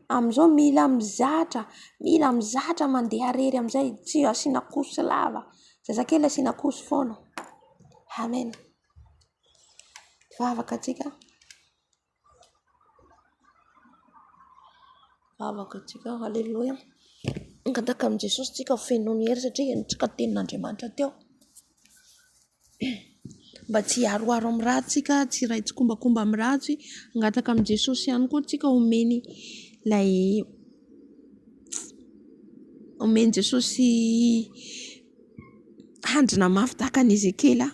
[SPEAKER 1] Amin'izao mila mizatra, mila mizatra mandeha irery amin'izay, tsy asiana course lava. Zazakely asiana course foana. Amen. Hivavaka antsika. Hivavaka antsika, aleloia. Mangataka amin'i Jesosy tsika ho fenoiny hery satria henontsika ny tenin'Andriamanitra teo. Mba tsy hiaroaro amin'ny ratsy tsika, tsy hiray tsikombakomba amin'ny ratsy. Mangataka amin'i Jesosy ihany koa tsika homeny ilay omen'i Jesosy handrina mafy tahaka an'i Ezekiela.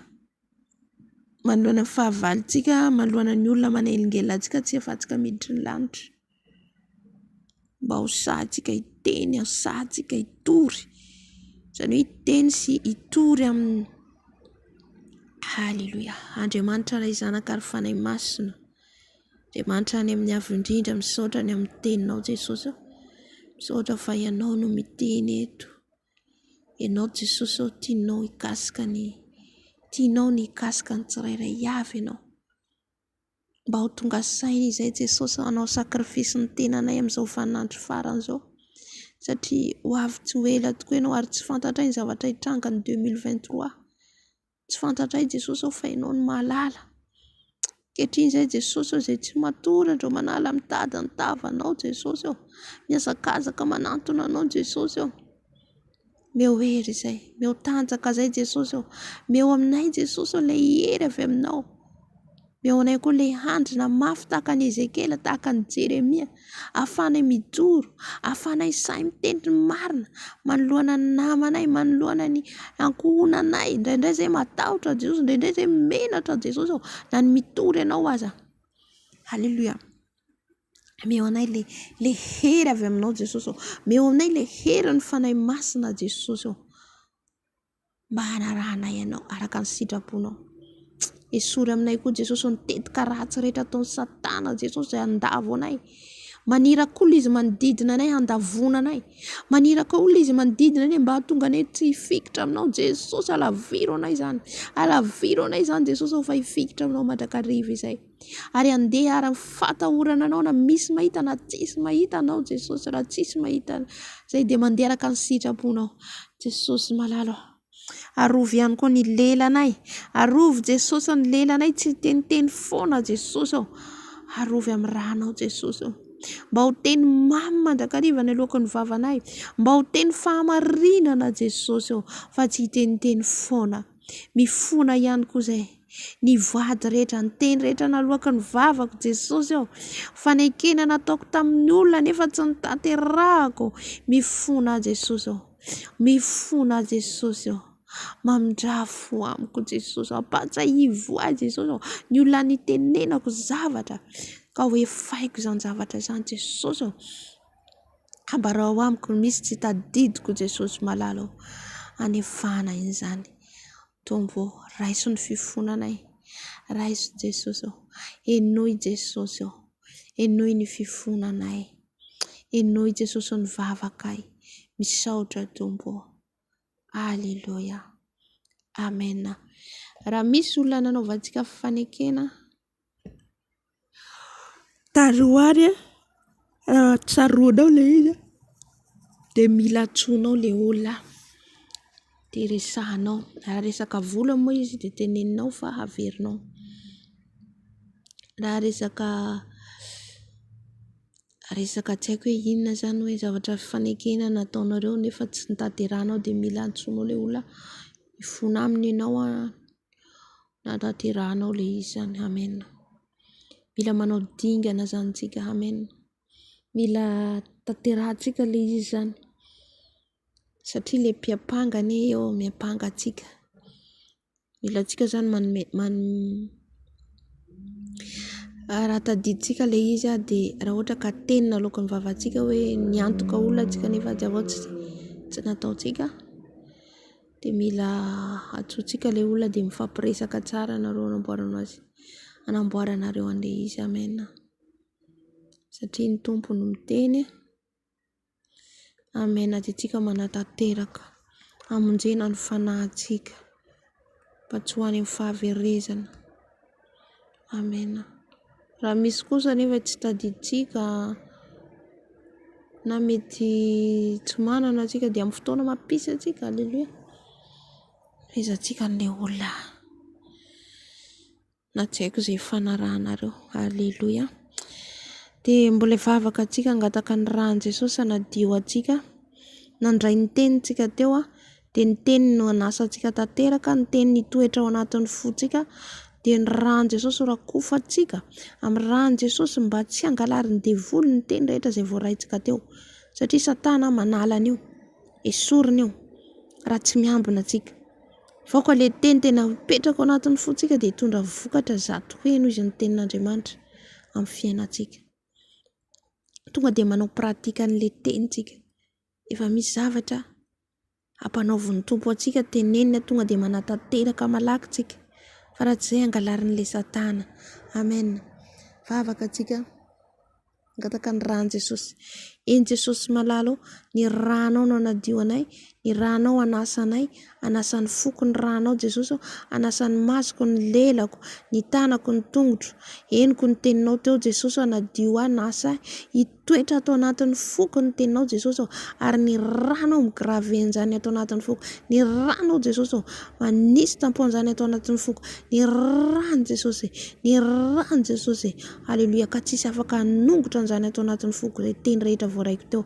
[SPEAKER 1] Manoloana ny fahavalontsika, manoloana ny olona manelingelina antsika tsy ahafahantsika miditry ny lanitra. Mba ho sahintsika hiteny, ho sahintsika hitory, izany hoe hiteny sy hitory amin'ny Aleloia. Andriamanitra Ray Zanaka ary Fanahy Masina. Andriamanitra any amin'ny avo indrindra, misaotra ny amin'ny teninao Jesosy ô. Misaotra fa ianao no miteny eto. Ianao Jesosy ô, tianao hikasika ny, tianao ny hikasika ny tsirairay avy ianao. Mba ho tonga saina izay Jesosy hanao sacrifice ny tenanay amin'izao vaninandro farany izao. Satria ho avy tsy ho ela tokoa ianao ary tsy fantatray ny zavatra hitranga ny 2023. Tsy fantatray Jesosy ô fa ianao no mahalala. Ankehitriny izay Jesosy ô, izay tsy matory andro manala mitady ny tavanao Jesosy ô. Mihazakazaka manantona anao Jesosy ô. Meo hery izay, meo tanjaka izay Jesosy ô. Meo aminay Jesosy ô ilay hery avy aminao. Meo anay koa ilay handrina mafy tahaka an'i Ezekiela, tahaka an'i Jeremia. Ahafahanay mijoro, ahafahanay sahy miteny ny marina manoloana ny namanay, manoloana ny ankohonanay. Indraindray izay matahotra Jesosy, indraindray izay menatra Jesosy ô, na ny mitory anao aza. Aleloia. Omeo anay ilay ilay hery avy aminao Jesosy ô. Omeo anay ilay herin'ny Fanahy Masina Jesosy ô. Mba hanarahanay anao araka ny sitraponao. Esory aminay koa Jesosy ny tetika ratsy rehetra ataon'i Satana Jesosy izay handavo anay. Maniraka olona izy manodidina anay handavoana anay. Maniraka olona izy manodidina anay mba hahatonga anay tsy hifikitra aminao Jesosy. Alaviro anay izany. Alaviro anay izany Jesosy fa hifikitra aminao mandrakariva izay. Ary handeha ary amin'ny fahatahorana anao na misy mahita na tsisy mahita anao Jesosy. Raha tsisy mahita izay dia mandeha araka ny sitraponao Jesosy malala. Arovy ihany koa ny lelanay. Arovy Jesosy ny lelanay tsy hiteniteny foana Jesosy ô. Arovy amin'ny ranao Jesosy ô. Mba ho teny mamy mandrakariva ny aloaky ny vavanay. Mba ho teny fahamarinana Jesosy ô fa tsy hiteniteny foana. Mifona ihany koa izay. Ny voady rehetra, ny teny rehetra naloaky ny vavako Jesosy ô. Fanekena nataoko tamin'ny olona nefa tsy notanterahako. Mifona aho Jesosy ô. Mifona aho Jesosy ô. Mamindrà fo amiko Jesosy ô. Ampahatsiahivo ahy Jesosy ô. Ny olona nitenenako zavatra ka ho efaiko izany zavatra izany Jesosy ô. Ambarao amiko ny misy tsy tadidiko Jesosy malala ô. Anefana izany. Tompo ô, raiso ny fifonanay. Raiso Jesosy ô. Henoy Jesosy ô. Henoy ny fifonanay. Henoy Jesosy ny vavakay. Misaotra Tompo ô. Aleloia. Amen. Raha misy olona nanaovantsika fifanekena tary ho ary raha tsaroanao ilay izy dia mila antsoinao ilay olona dia resahanao. Raha resaka vola moa izy dia teneninao fa averinao. Raha resaka resaka tsy haiko hoe inona izany hoe zavatra fifanekena nataonareo nefa tsy notanterahinao dia mila antsoinao ilay olona hifona aminy ianao an. Nahatanterahanao ilay izy izany. Amen. Mila manao dingana izany tsika. Amen. Mila tanterahantsika ilay izy izany. Satria ilay mpiampanga anie eo miampanga antsika. Mila antsika izany manome raha tadidintsika ilay izy dia raha ohatra ka teny naloaky ny vavantsika hoe niantoka olona tsika nefa tsy avy eo tsy nataontsika. Dia mila antsointsika ilay olona dia mifampiresaka tsara nareo hanamboarana azy, hanamboaranareo an'ilay izy. Amen. Satria ny Tompo no miteny. Amen. Dia tsika manatanteraka hamonjena ny fanahintsika mba tsy ho any amin'ny fahaverezana. Amen. Raha misy kosa anefa tsy tadidintsika na mety tsy manana antsika dia amin'ny fotoana mampisy antsika, aleloia, ahaizantsika an'ilay olona na tsy haiko izay ifanarahanareo, aleloia. Dia mbola hivavaka antsika hangataka ny ran'i Jesosy hanadio antsika. Nandray ny teny tsika teo dia ny teny no hanasa antsika tanteraka, ny teny hitoetra ao anatin'ny fontsika, dia ny ran'i Jesosy ho rakofantsika amin'ny ran'i Jesosy mba tsy hangalarin'ny devoly ny teny rehetra izay voaraintsika teo, satria satana manala an'io, esoriny io raha tsy miambina antsika. Fa aoka ilay teny tena mipetraka ao anatin'ny fontsika dia hitondra vokatra zato heno izy ny tenin'Andriamanitra amin'ny fiainantsika. Tonga dia manao pratique an'ilay teny tsika. Efa misy zavatra ampanaovin'ny Tompo antsika, tenenina tonga dia manatanteraka malaky tsika. Fa raha tsy izay angalarin'ilay satana. Amen. Vavaka tsika. Mangataka ny ran'i Jesosy. Eny Jesosy malala ô, ny ranao no hanadio anay, ny ranao hanasa anay, hanasa ny foko ny ranao Jesosy ô, hanasa ny masoko, ny lelako, ny tanako, ny tongotro. Henoko ny teninao teo Jesosy ô, hanadio ahy, hanasa ahy, Hitoetra ato anatin'ny foko ny teninao Jesosy ô, ary ny ranao mi-graver an'izany ato anatin'ny foko. Ny ranao Jesosy ô, manisy tampon izany ato anatin'ny foko. Ny ran'i Jesosy, ny ran'i Jesosy. Aleloia, ka tsisy afaka hanongotra an'izany ato anatin'ny foko izay teny rehetra voaraiko teo.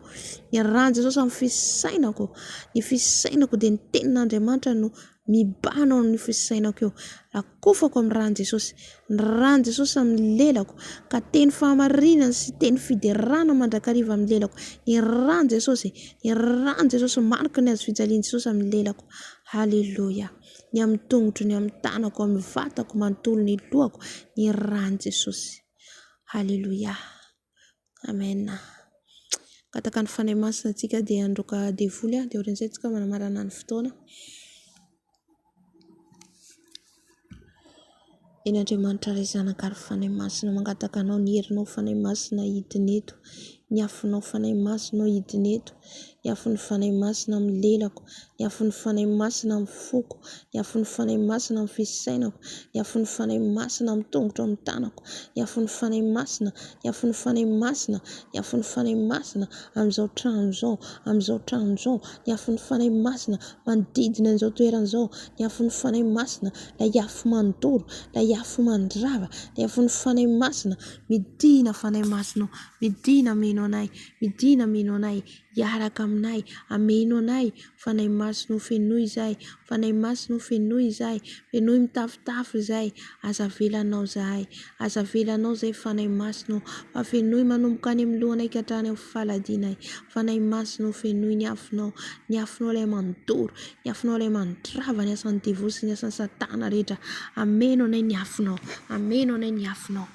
[SPEAKER 1] Ny ran'i Jesosy amin'ny fisainako, ny fisainako dia ny tenin'Andriamanitra no Mibahana ao amin'ny fisainako eo. Rakofako amin'ny ran'i Jesosy. Ny ran'i Jesosy amin'ny lelako. Ka teny fahamarinana sy teny fiderana mandrakariva amin'ny lelako. Ny ran'i Jesosy. Ny ran'i Jesosy mariky ny hazo fijalian'i Jesosy amin'ny lelako. Haleloia. Ny amin'ny tongotro, ny amin'ny tanako, amin'ny vatako manontolo, ny lohako. Ny ran'i Jesosy. Haleloia. Amen. Mangataka ny Fanahy Masina antsika dia handroaka devoly dia aorian'izay tsika manamarana ny fotoana. Eny Andriamanitra Ray Zanaka ary Fanahy Masina mangataka anao ny herinao Fanahy Masina hidina eto, ny afonao Fanahy Masina hidina eto, ny afon'ny Fanahy Masina amin'ny lelako, ny afon'ny Fanahy Masina amin'ny foko, ny afon'ny Fanahy Masina amin'ny fisainako, ny afon'ny Fanahy Masina amin'ny tongotro amin'ny tanako, ny afon'ny Fanahy Masina, ny afon'ny Fanahy Masina, ny afon'ny Fanahy Masina amin'izao trano izao, amin'izao trano izao, ny afon'ny Fanahy Masina manodidina an'izao toerana izao, ny afon'ny Fanahy Masina, ilay afo mandoro, ilay afo mandrava, ilay afon'ny Fanahy Masina, midina Fanahy Masina ô, midina mino anay, midina mino anay, hiaraka aminay, hameno anay, Fanahy Masina o fenoy izahay, Fanahy Masina o fenoy izahay, fenoy mitafotafo izahay, aza avelanao izahay, aza avelanao izahay Fanahy Masina o, fa fenoy manomboka any amin'ny lohanay ka hatrany amin'ny faladianay, Fanahy Masina o fenoy ny afonao, ny afonao ilay mandoro, ny afonao ilay mandrava ny asan'ny devoly sy ny asan'ny satana rehetra, hameno anay ny afonao, hameno anay ny afonao.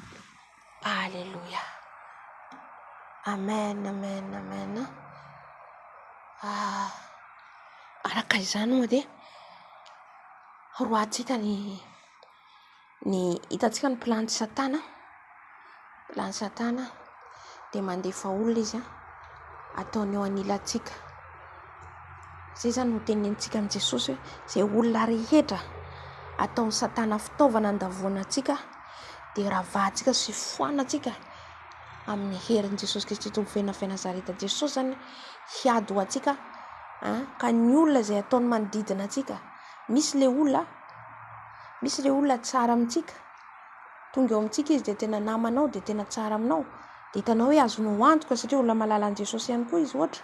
[SPEAKER 1] Aleloia. Amen, amen, amen. Ah, araka izany moa dia roahantsika ny ny hitantsika ny plan-n'i Satana, plan-n'i Satana dia mandefa olona izy an, ataony eo anilantsika. Izay izany no tenenintsika amin'i Jesosy hoe izay olona rehetra ataon'i Satana fitaovana handavoana antsika dia ravahantsika sy foanantsika amin'ny herin'i Jesosy Kristy Tompo velona avy Nazareta. Jesosy izany hiady ho antsika an, ka ny olona izay ataony manodidina antsika, misy le olona, misy le olona tsara amintsika, tonga eo amintsika izy dia tena namanao dia tena tsara aminao, dia hitanao hoe azonao antoka satria olona mahalala an'i Jesosy ihany koa izy ohatra,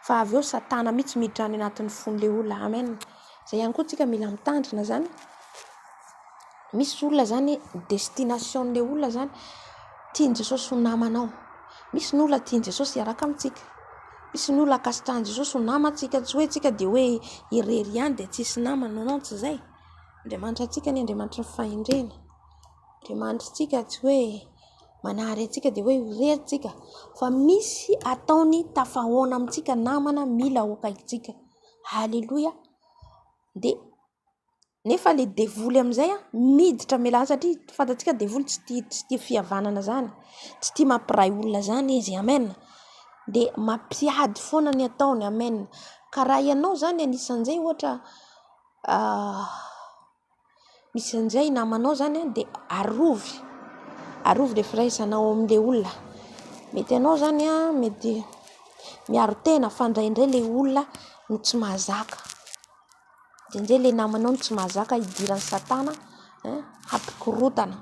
[SPEAKER 1] fa avy eo satana mihitsy miditra any anatin'ny fon'ilay olona, amen. Izay ihany koa tsika mila mitandrina izany. Misy olona zany destination-n'le olona zany tian'i Jesosy ho namanao. Misy ny olona tian'i Jesosy hiaraka amintsika. Misy ny olona ankasitrahan'i Jesosy ho namantsika. Tsy hoe tsika dia hoe irery ihany dia tsisy namana. Non, non, tsy izay. Andriamanitra antsika anie Andriamanitry ny fahendrena. Andriamanitritsika tsy hoe manary antsika dia hoe irery tsika fa misy ataony tafahaona amintsika namana mila ho akaikintsika. Haleloia. Dia nefa le devoly amin'izay an, miditra miala satria fantatsika devoly tsy tia tsy tia fihavanana zany, tsy tia mampiray olona zany izy, amen. De mampiady foana ny ataony, amen. Ka raha ianao zany anisan'izay ohatra misy an'izay namanao zany an, de arovy, arovy le firaisanao amin'le olona. Mety ianao zany an, mety miaro tena fa indraindray le olona no tsy mahazaka. Indraindray le namanao no tsy mahazaka idiran'i satana ein, hampikorontana,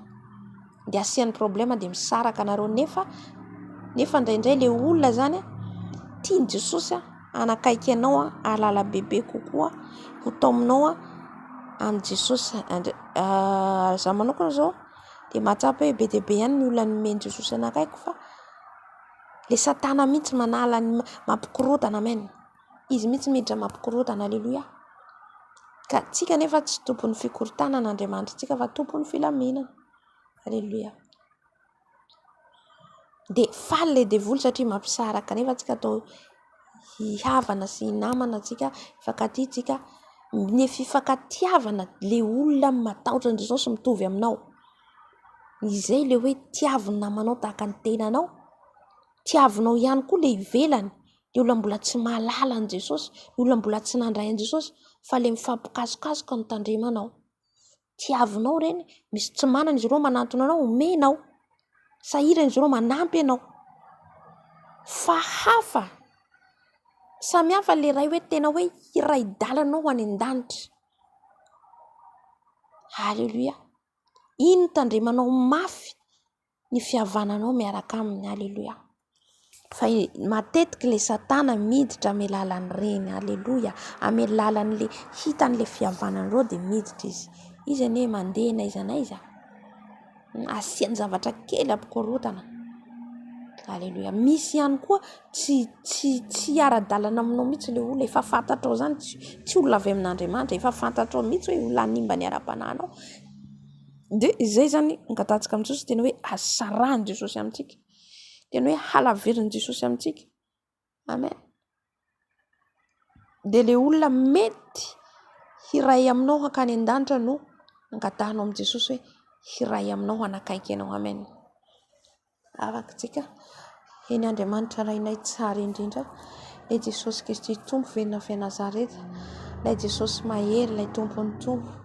[SPEAKER 1] de asiany problema de misaraka nareo nefa nefa indraindray le olona zany an tian'i Jesosy an hanakaiky anao an, hahalala bebe kokoa, ho taominao an amin'i Jesosy. Za manokana zao de mahatsapa hoe be dia be ihany ny olona nomen'i Jesosy anakaiky fa le satana mihitsy manala ny mampikorontana, amen. Izy mihitsy miditra mampikorontana, aleloia. Ka tsika nefa tsy tompon'ny fikorontanana Andriamanitra tsika fa tompon'ny filaminana, aleloia. Dia faly ilay devoly satria mampisaraka nefa tsika atao hihavana sy hinamana tsika, hifankatia tsika. Ny fifankatiavana le olona matahotra an'i Jesosy mitovy aminao. Izay le hoe tiavo ny namanao tahaka ny tenanao, tiavinao ihany koa le ivelany. Ny olona mbola tsy mahalala an'i Jesosy, ny olona mbola tsy nandray an'i Jesosy fa le mifampikasokasoka no tandremanao. Tiavinao ireny, misy tsy manana izy ireo manantona anao, omenao. Sahirana izy ireo manampy ianao. Fa hafa, samy hafa le iray hoe tena hoe hiray dalana ho any an-danitra. Aleloia. Iny no tandremanao mafy. ny fihavananao miaraka aminy. Aleloia. Fa matetika ilay satana miditra amin'ny alalan'ireny. Aleloia. Amin'ny alalan'ilay hitany ilay fihavanan'ireo dia miditra izy. Izy anie mandeha n'aiza n'aiza. Asiany zavatra kely hampikorontana. Aleloia. Misy ihany koa tsy tsy tsy hiara-dalana aminao mihitsy ilay olona. Efa fantatrao izany tsy tsy olona avy amin'Andriamanitra. Efa fantatrao mihitsy hoe olona hanimba ny ara-panahinao. Dia izay izany angatahantsika amin'i Jesosy tena hoe asarahan'i Jesosy amintsika. Tena hoe halaverin'i Jesosy amintsika. Amen. Dia ilay olona mety hiray aminao hankany an-danitra no angatahanao amin'i Jesosy hoe hiray aminao hanakaiky anao. Amen. Araka antsika, Eny Andriamanitra Rainay tsara indrindra, Ilay Jesosy Kristy Tompo velona avy Nazareta, Ilay Jesosy mahery, Ilay Tompon'ny Tompo.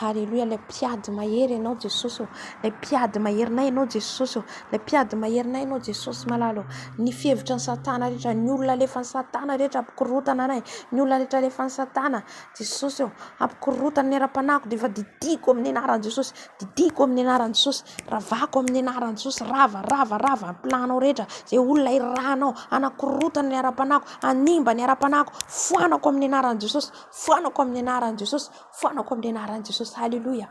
[SPEAKER 1] Haleloia, Ilay mpiady mahery Ianao Jesosy ô, Ilay mpiady maherinay Ianao Jesosy ô, Ilay mpiady maherinay Ianao Jesosy malala ô. Ny fihevitra ny satana rehetra, ny olona alefan'ny satana rehetra hampikorontana anay, ny olona rehetra alefan'ny satana Jesosy ô, hampikorontana ny ara-panahiko dia efa didiko amin'ny anaran'i Jesosy, didiko amin'ny anaran'i Jesosy. Ravako amin'ny anaran'i Jesosy, rava, rava, rava ny planao rehetra, izay olona irahanao hanakorotana ny ara-panahiko, hanimba ny ara-panahiko, foanako amin'ny anaran'i Jesosy, foanako amin'ny anaran'i Jesosy, foanako amin'ny anaran'i Jesosy, haleloia.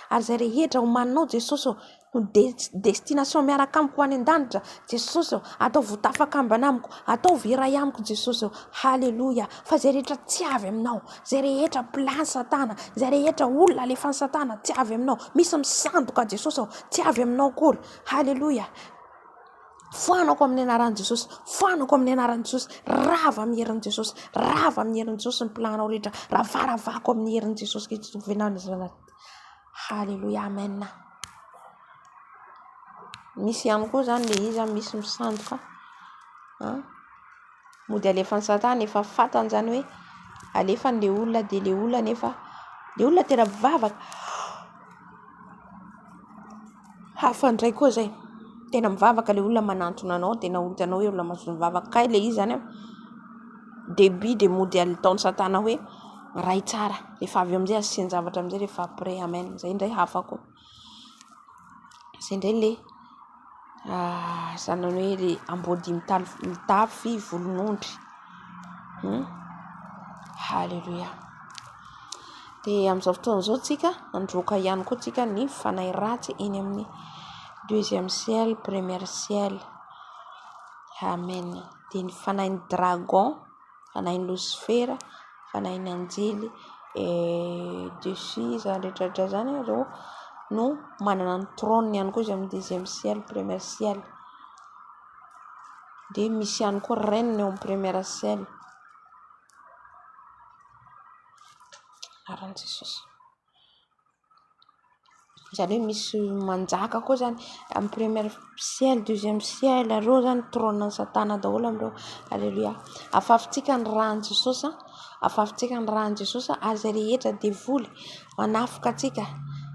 [SPEAKER 1] Ary izay rehetra omaninao Jesosy ô, ho destination miaraka amiko ho any an-danitra, Jesosy ô, ataovy ho tafakambana amiko, ataovy iray amiko Jesosy ô, haleloia. Fa izay rehetra tsy avy aminao, Izay rehetra plan satana, izay rehetra olona alefan'i satana tsy avy aminao. Misy misandoka Jesosy ao, tsy avy aminao akory. Haleloia. Foanako amin'ny anaran'i Jesosy, foanako amin'ny anaran'i Jesosy, rava amin'ny herin'i Jesosy, rava amin'ny herin'i Jesosy ny planao rehetra, ravaravako amin'ny herin'i Jesosy Kristy Tompo velona. Haleloia, amen. Misy ihany koa zany le izy misy misandoka, an, mody alefan'i satana efa fantany zany hoe alefany le olona de le olona nefa le olona tena mivavaka. Hafa indray koa izay, tena mivavaka ilay olona manantona anao, tena hitanao hoe olona mazoto mivavaka, kay ilay izy zany an début dia mody ataon'i satana hoe ray tsara, rehefa avy eo amin'izay asiany zavatra amin'izay rehefa après, amen, izay indray hafa koa, izay indray ilay izany hoe ilay amboadia mitafy volon'ondry, haleloia. Dia amin'izao fotoana izao tsika handroaka ihany koa tsika ny fanahy ratsy eny amin'ny deuxième ciel, premier ciel. Amen. Dia ny fanahin'ny dragon, fanahin'ny losifera, fanahin'ny anjely dessus izany rehetra rehetra izany ireo no manana ny trône ihany koa izy amin'ny deuxième ciel, premier ciel. Dia misy ihany koa reine eo amin'ny premier ciel. Anaran'i Jesosy. Izany hoe misy manjaka koa zany amin'ny premier ciel, deuxième ciel, ireo zany trône-n'i satana daholo amin'ireo. Aleloia. Afafintsika ny ràn'i Jesosy, afafintsika ny ràn'i Jesosy ary izay rehetra devoly manafika antsika,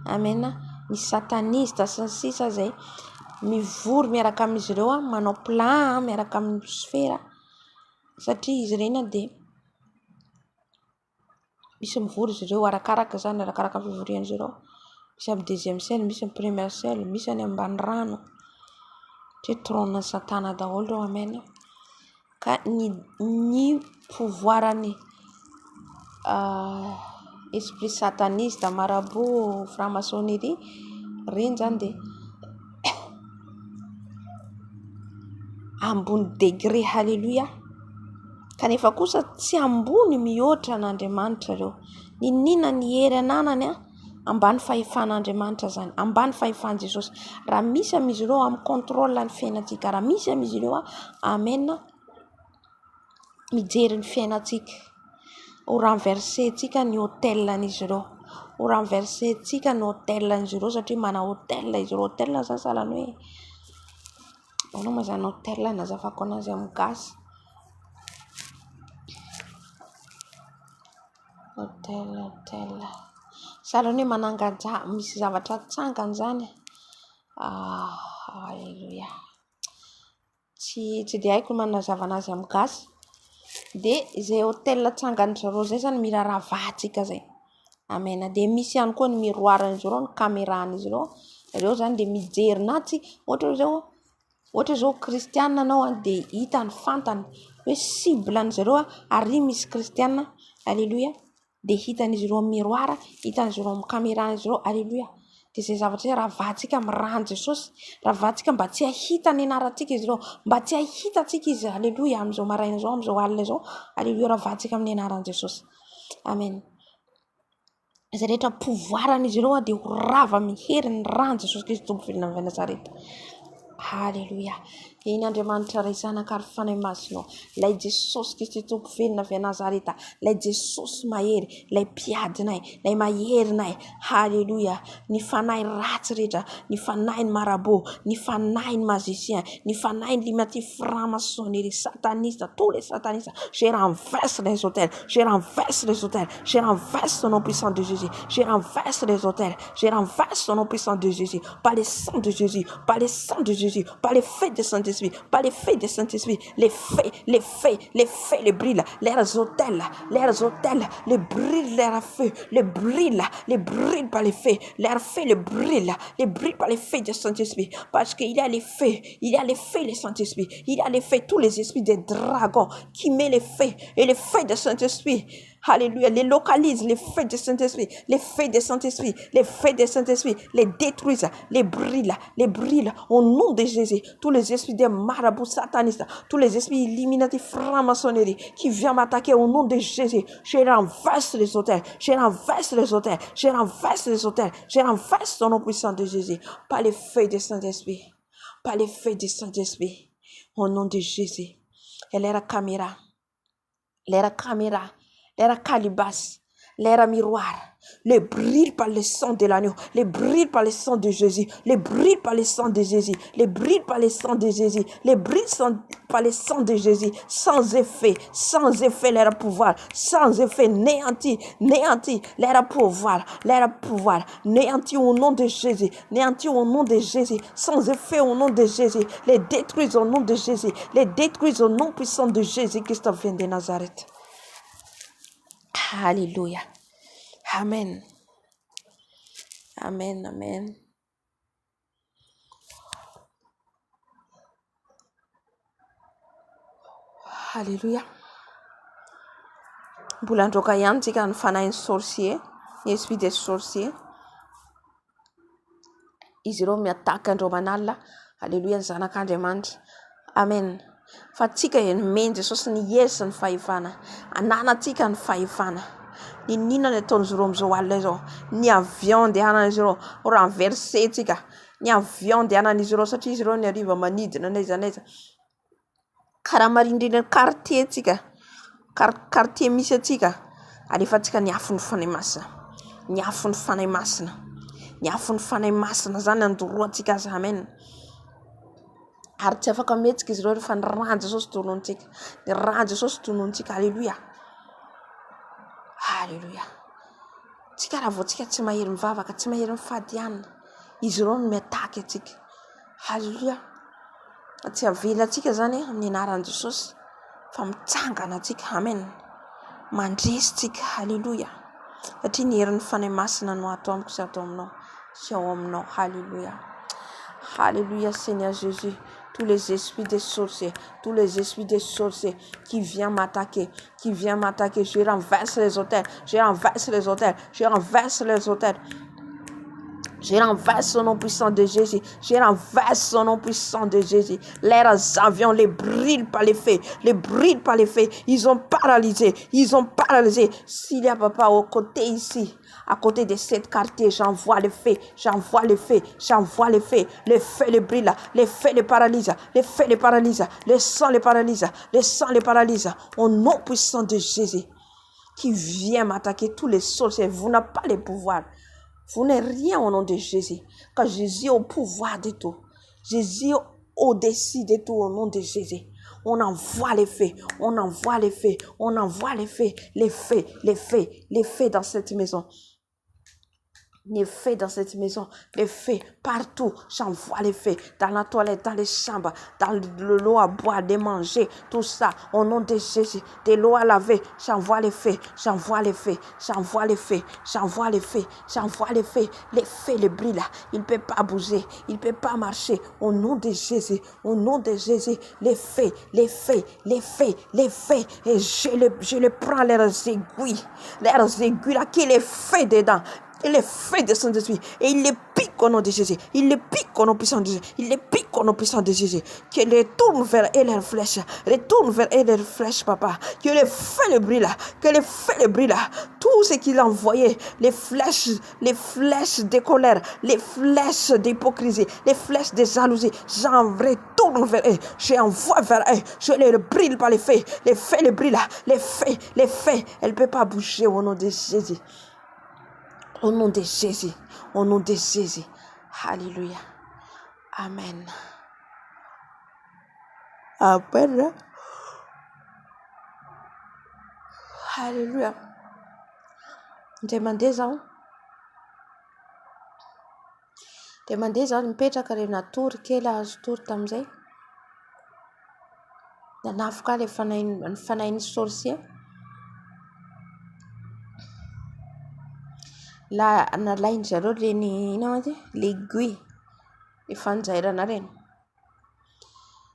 [SPEAKER 1] amen, ny satanista sy ny sisa izay mivory miaraka amin'izy ireo, manao plan miaraka amin'ny losifera satria izy ireny dia misy mivory izy ireo arakaraka izany, arakaraka ny fivorian'izy ireo, misy amin'ny deuxième ciel, misy amin'ny premier ciel, misy any ambany rano, satria trône-n'i satana daholo ireo, amen. Ka ny ny pouvoir-n'ny esprit sataniste, marabout, franc maçonnerie, ireny zany dia ambony degré, haleloia. Kanefa kosa tsy ambony mihoatra an'Andriamanitra ireo. N'inon'inona ny hery ananany ambany fahefan'Andriamanitra izany, ambany fahefan'i Jesosy. Raha misy amin'izy ireo amin'ny contrôle ny fiainantsika, raha misy amin'izy ireo amen, mijery ny fiainantsika, ho renverser-ntsika ny hôtel-n'izy ireo, ho renverser-ntsika ny hôtel-n'izy ireo satria manana hôtel izy ireo. Hôtel izany sahalan'ny hoe ahoana moa izany hôtel anazavako an'azy amin'ny gasy. Hôtel, hôtel. Sahala ny hoe manangan-ja- misy zavatra atsangany izany. Aleloia. Tsy tsy dia haiko ny manazava an'azy amin'ny gasy. Dia izay hôtel atsangan-dry zareo izay izany mila ravahantsika izay. Amen. Dia misy ihany koa ny miroir-n'izy ireo, ny caméra-n'izy ireo. Ireo izany dia mijery na tsy, ohatra hoe izao Ohatra zao kristiana anao an de hitany fantany hoe cible an'i zareo an ary misy kristiana, aleloia, de hitan'izy ireo amin'ny miroir, hitan'izy ireo amin'ny caméra izy ireo, aleloia. De zay zavatra zay ravahantsika amin'ny ran'i Jesosy, ravahantsika mba tsy hahita ny anarantsika izy ireo, mba tsy hahita antsika izy, aleloia, amin'izao maraina izao, amin'izao alina izao, aleloia, ravahantsika amin'ny anaran'i Jesosy. Amen. Izay rehetra pouvoir an'izy ireo dia ho rava amin'ny herin'ny ran'i Jesosy Kristy Tompo velona avy any Nazareta. Alléluia. Eny Andriamanitra Ray Zanaka ary Fanahy Masina, ilay Jesosy Kristy Tompo velona avy any Nazareta, ilay Jesosy mahery, ilay mpiadinay, ilay maherinay. Alléluia. Ny fanahy ratsy rehetra, ny fanahin'ny marabout, ny fanahin'ny magicien, ny fanahin'ny limati franc-maçonnerie, sataniste, tous les satanistes, je renverse les autels, je renverse les autels, Je renverse au nom puissant de Jésus. Je renverse les autels. Je renverse au nom puissant de Jésus. Par le sang de Jésus. Par le sang de Jésus. Par les feux de Saint-Esprit. Par les feux de Saint-Esprit. Les feux, les feux, les feux les brûlent. Leurs autels, leurs autels, les brûlent leurs feu. Les brûlent, les brûlent par les feux. Leurs feux les brûlent. Les brûlent par les feux de Saint-Esprit. Parce qu'il y a les feux. Il y a les feux, le Saint-Esprit. Il y a les feux, tous les esprits des dragons qui met les feux et les feux de Saint-Esprit. Alléluia. Les localise, les feux du Saint-Esprit, les feux du Saint-Esprit, les feux du Saint-Esprit, les détruisent, les brûlent, les brûlent au nom de Jésus. Tous les esprits des marabouts satanistes, tous les esprits illuminati franc-maçonnerie qui viennent m'attaquer au nom de Jésus. Je renverse les autels, je renverse les autels, je renverse les autels, je renverse au nom puissant de Jésus. Par les feux du Saint-Esprit, par les feux du Saint-Esprit. Au nom de Jésus. Lera caméra. Lera caméra. Lera calibasse. Lera miroir. Le brûle par le sang de l'agneau. Le brûle par le sang de Jésus. Le brûle par le sang de Jésus. Le brûle par le sang de Jésus. Le brûle par le sang de Jésus. Sans effet. Sans effet leur pouvoir. Sans effet. Néanti. Néanti. Leur pouvoir. Leur pouvoir. Néanti au nom de Jésus. Néanti au nom de Jésus. Sans effet au nom de Jésus. Les détruisent au nom de Jésus. Les détruisent au nom puissant de Jésus-Christ vient de Nazareth. Alléluia. Amen. Amen, amen. Alléluia. Mbola androaka ihany tsika ny fanahin'ny sorcier, ny esprit des sorciers. Izy ireo mi-attaque andro aman'alina. Alléluia ny zanak'Andriamanitra. Amen. Fa tsika dia nomen'i Jesosy ny hery sy ny fahefana. Ananantsika ny fahefana. N'inon'inona ny ataon'izy ireo amin'izao alina izao. Ny avion andehanan'izy ireo, renverser-tsika. Ny avion andehanan'izy ireo satria izy ireo ny hariva manidina n'aiza n'aiza. Karaha marindrina ny quartier tsika, quartier misy antsika, alefantsika ny afon'ny Fanahy Masina, ny afon'ny Fanahy Masina, ny afon'ny Fanahy Masina zany andoroantsika azy, amen. Ary tsy afaka mihetsika izy ireo rehefa ny ràn'i Jesosy tononintsika, ny ràn'i Jesosy tononintsika, aleloia, aleloia. Tsika raha vao tsika tsy mahery mivavaka, tsy mahery mifady hanina, izy ireo no mi-attaque antsika, aleloia. Tsy avelantsika zany amin'ny anaran'i Jesosy fa mitsangana antsika, amen. Mandresy tsika, aleloia. Satria ny herin'ny Fanahy Masina no ato amiko sy ato aminao sy ao aminao, aleloia. Alléluia Seigneur Jésus. Tous les esprits des sorciers, tous les esprits des sorciers qui viennent m'attaquer, qui viennent m'attaquer, je renverse les autels, je renverse les autels, je renverse les autels. Je renverse au nom puissant de Jésus. Je renverse au nom puissant de Jésus. Leurs avions les brûlent par les feux. Les brûlent par les feux. Ils ont paralysé. Ils ont paralysé. S'il y a papa au côté ici, à côté de cette quartier, j'envoie le feu. J'envoie le feu. J'envoie le feu. Le feu les brûle. Le feu les paralyse. Le feu les paralyse. Le sang les paralyse. Le sang les paralyse. Au nom puissant de Jésus qui vient m'attaquer tous les sorciers. Vous n'avez pas le pouvoir. Vous n'êtes rien au nom de Jésus. Car Jésus est au pouvoir de tout. Jésus est au-dessus de tout au nom de Jésus. On envoie les feux, on envoie les feux, on envoie les feux, les feux, les feux, les feux dans cette maison. Les feux dans cette maison, les feux partout, j'envoie les feux dans la toilette, dans les chambres, dans l'eau à boire, des manger, tout ça, au nom de Jésus, de l'eau à laver, j'envoie les feux, j'envoie les feux, j'envoie les feux, j'envoie les feux, j'envoie les feux, les feux, les brûlent là, il ne peut pas bouger, il ne peut pas marcher, au nom de Jésus, au nom de Jésus, les feux, les feux, les feux, les feux, et je le, je le prends leurs aiguilles, leurs aiguilles là, qui les fait dedans, il les fait de Saint-Esprit. Et il les pique au nom de Jésus. Il les pique au nom puissant de Jésus. Il les pique au nom puissant de Jésus. Que les tourne vers et leurs flèches. Retourne vers et leurs flèches, papa. Que les feux le brûle. Que les feux le brûle. Tout ce qu'il a envoyé, les flèches, les flèches de colère, les flèches d'hypocrisie, les flèches de jalousie, j'en retourne vers eux. J'envoie vers eux. Je les brûle par les feux. Les feux les brûlent. Les feux, les feux. Elle ne peut pas bouger au nom de Jésus. Au nom de Jésus. Au nom de Jésus. Alléluia. Amen. Amen. Alléluia. Indray mandeha zaho, indray mandeha zaho nipetraka ilay natory kely azo tory tamin'izay. Nanafika ahy ilay fanahy ny fanahin'ny sorcier. La- nalain-dry zareo ireny inona moa izy iny? L'aiguille, ilay fanjairana ireny.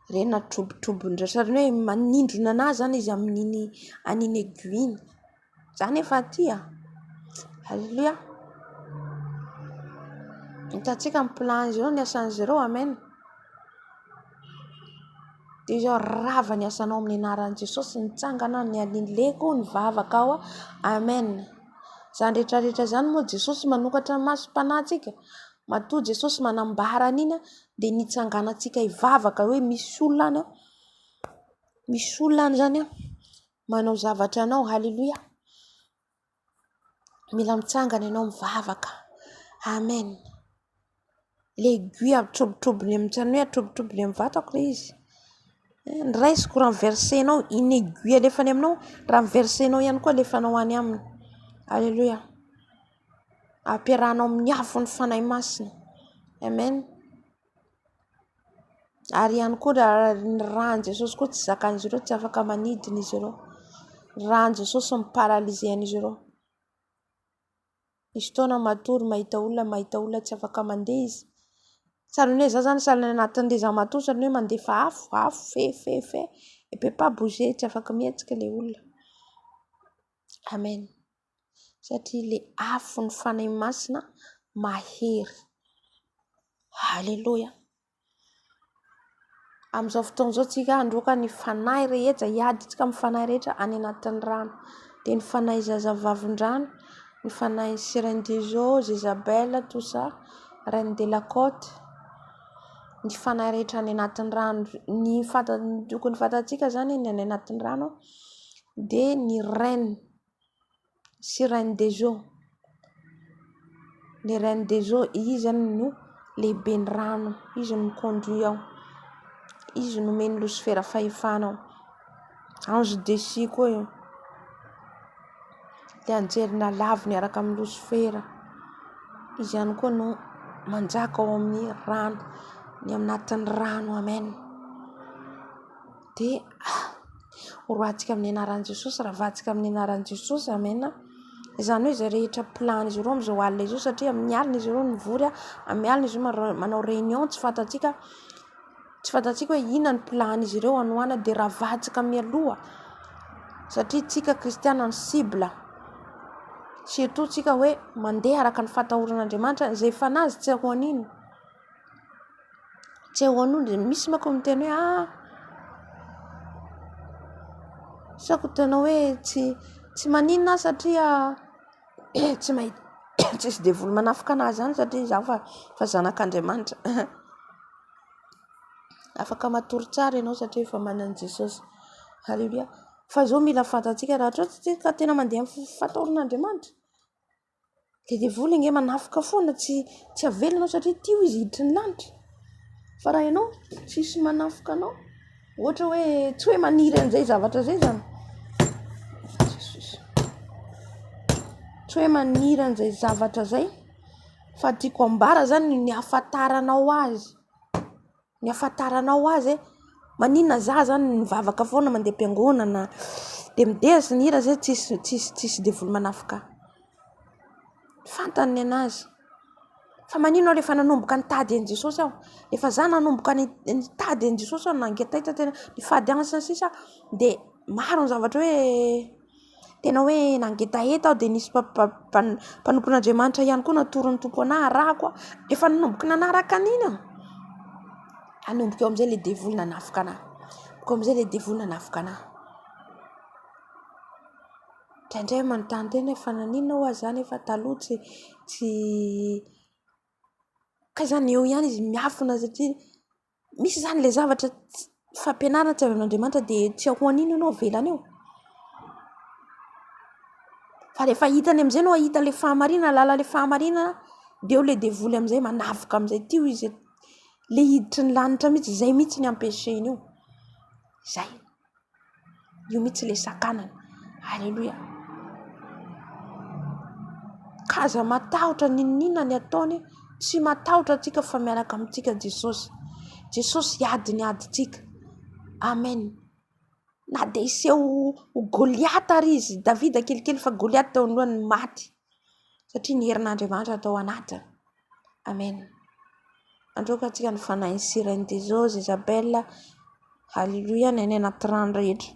[SPEAKER 1] Ireny natrobotrobon-dry zareo ohatran'ny hoe manindrona anazy zany izy amin'iny an'iny aiguille iny. Za nefa aty a! Aleloia! Hitantsika ny plan-izy ireo, ny asan'izy ireo, amen. Dia izao rava ny asanao amin'ny anaran'i Jesosy, nitsangana aho, nialileko, nivavaka aho, amen. Izany rehetra rehetra izany moa Jesosy manokatra ny masom-panahintsika. Matoa Jesosy manambara an'iny dia nitsanganantsika hivavaka hoe misy olona any an. Misy olona any zany an, manao zavatra anao, haleloia. Mila mitsangana ianao mivavaka. Amen. Le aiguille atrobotrobony amin'ny tsy hoe atrobotrobony amin'ny vatako le izy. Ny raisiko raha mi-verser-nao, iny aiguille alefany aminao, raha mi-verser-nao ihany koa alefanao any aminy. Aleloia. Ampiarahanao amin'ny afon'ny Fanahy Masina. Amen. Ary ihany koa raha ny ràn'i Jesosy koa tsy zakan'izy ireo, tsy afaka manidina izy ireo. Ny ràn'i Jesosy mi-paralyser an'izy ireo. Misy fotoana matory mahita olona, mahita olona tsy afaka mandeha izy. Sahala ny hoe za zany sahala ny anatin'ilay za matory sahala ny hoe mandefa afo, afo fe fe fe, il peut pas bouger, tsy afaka mihetsika ilay olona. Amen. Satria ilay afon'ny Fanahy Masina mahery. Aleloia. Amin'izao fotoana izao tsika handroaka ny fanahy rehetra, hiady tsika amin'ny fanahy rehetra any anatin'ny rano. Dia ny fanahy zazavavin-drano, ny fanahy sirène des eaux, Jezabel, tout ça, reine de la côte, ny fanahy rehetra any anatin'ny rano. Ny fanta- ny tokony fantatsika zany ny any anatin'ny rano dia ny reine. Sirène des eaux, ny reine des eaux izy zany no lehiben'ny rano, izy no mi-conduit ao, izy no omen'i losifera fahefana ao, ange déchu koa io, ilay anjely nalavo niaraka amin'i losifera, izy ihany koa no manjaka ao amin'ny rano, ny ao anatin'ny rano, amen. Dia horoahantsika amin'ny anaran'i Jesosy, ravahantsika amin'ny anaran'i Jesosy, amen. Izany hoe izay rehetra plan-izy ireo amin'izao alina izao satria amin'ny alina izy ireo no mivory, amin'ny alina izy ireo manao réunion tsy fantatsika, tsy fantatsika hoe inona ny plan-izy ireo hanohana dia ravahantsika mialoha satria tsika kristiana ny cible. Surtout tsika hoe mandeha araka ny fatahoran'Andriamanitra, izay fanahy tsy ho an'ino. Tsy ahoan'olona dia misy manko miteny hoe ah sao tena hoe tsy tsy maninona aho satria tsy mahita tsisy devoly manafika anahy zany satria izaho fa fa zanak'Andriamanitra. Afaka matory tsara ianao satria efa manana an'i Jesosy. Haleloia. Fa izao mila fantatsika raha ohatra hoe tsika ka tena mandeha amin'ny fatahoran'Andriamanitra. Ilay devoly ange manafika foana tsy tsy avela anao satria tio izy hiditry ny lanitra. Fa raha ianao tsisy manafika anao, ohatra hoe tsy hoe maniry an'izay zavatra izay zany. Tsy hoe maniry an'izay zavatra izay fa tiako ambara zany ny ahafantaranao azy. Ny ahafantaranao azy hoe maninona za zany mivavaka foana mandeha am-piangonana de midera sy mihira zay tsisy tsisy tsisy devoly manafika ahy. Fantany ny anazy. Fa maninona aho rehefa nanomboka nitady an'i Jesosy aho, efa za nanomboka nitady an'i Jesosy aho nangetaita tena nifady hanina sy ny sisa de maro ny zavatra hoe tena hoe nangetaheta aho de nisy mpanompon'Andriamanitra ihany koa natoron'ny Tompo anahy arahako aho, efa nanomboka nanaraka an'iny aho, nanomboka eo amin'izay le devoly nanafika anahy, nanomboka eo amin'izay le devoly nanafika anahy. Indraindray aho manontany tena hoe fa naninona ho'a za nefa taloha tsy tsy kay zany eo ihany izy miafina satria misy zany le zavatra fampianarana tsy avy amin'Andriamanitra dia tsy ahoan'ino ianao avelany eo. Fa rehefa hitany amin'izay ianao hahita le fahamarinana, hahalala le fahamarinana dia eo le devoly amin'izay manavoka amin'izay tio izy le hiditry ny lanitra mihitsy, izay mihitsy ny ampiasainy eo, izay. Io mihitsy ilay sakanana. Aleloia. Ka aza matahotra n'inon'inona ny ataony, tsy matahotra antsika fa miaraka amintsika Jesosy. Jesosy hiady ny adintsika. Amen. Na dia hiseho ho Goliata ary izy, Davida kelikely fa Goliata teo anoloany maty. Satria ny herin'Andriamanitra tao anatiny. Amen. Androaka antsika ny fanahin'i Sirène des eaux, Isabelle, Alléluia, ny any anaty rano rehetra.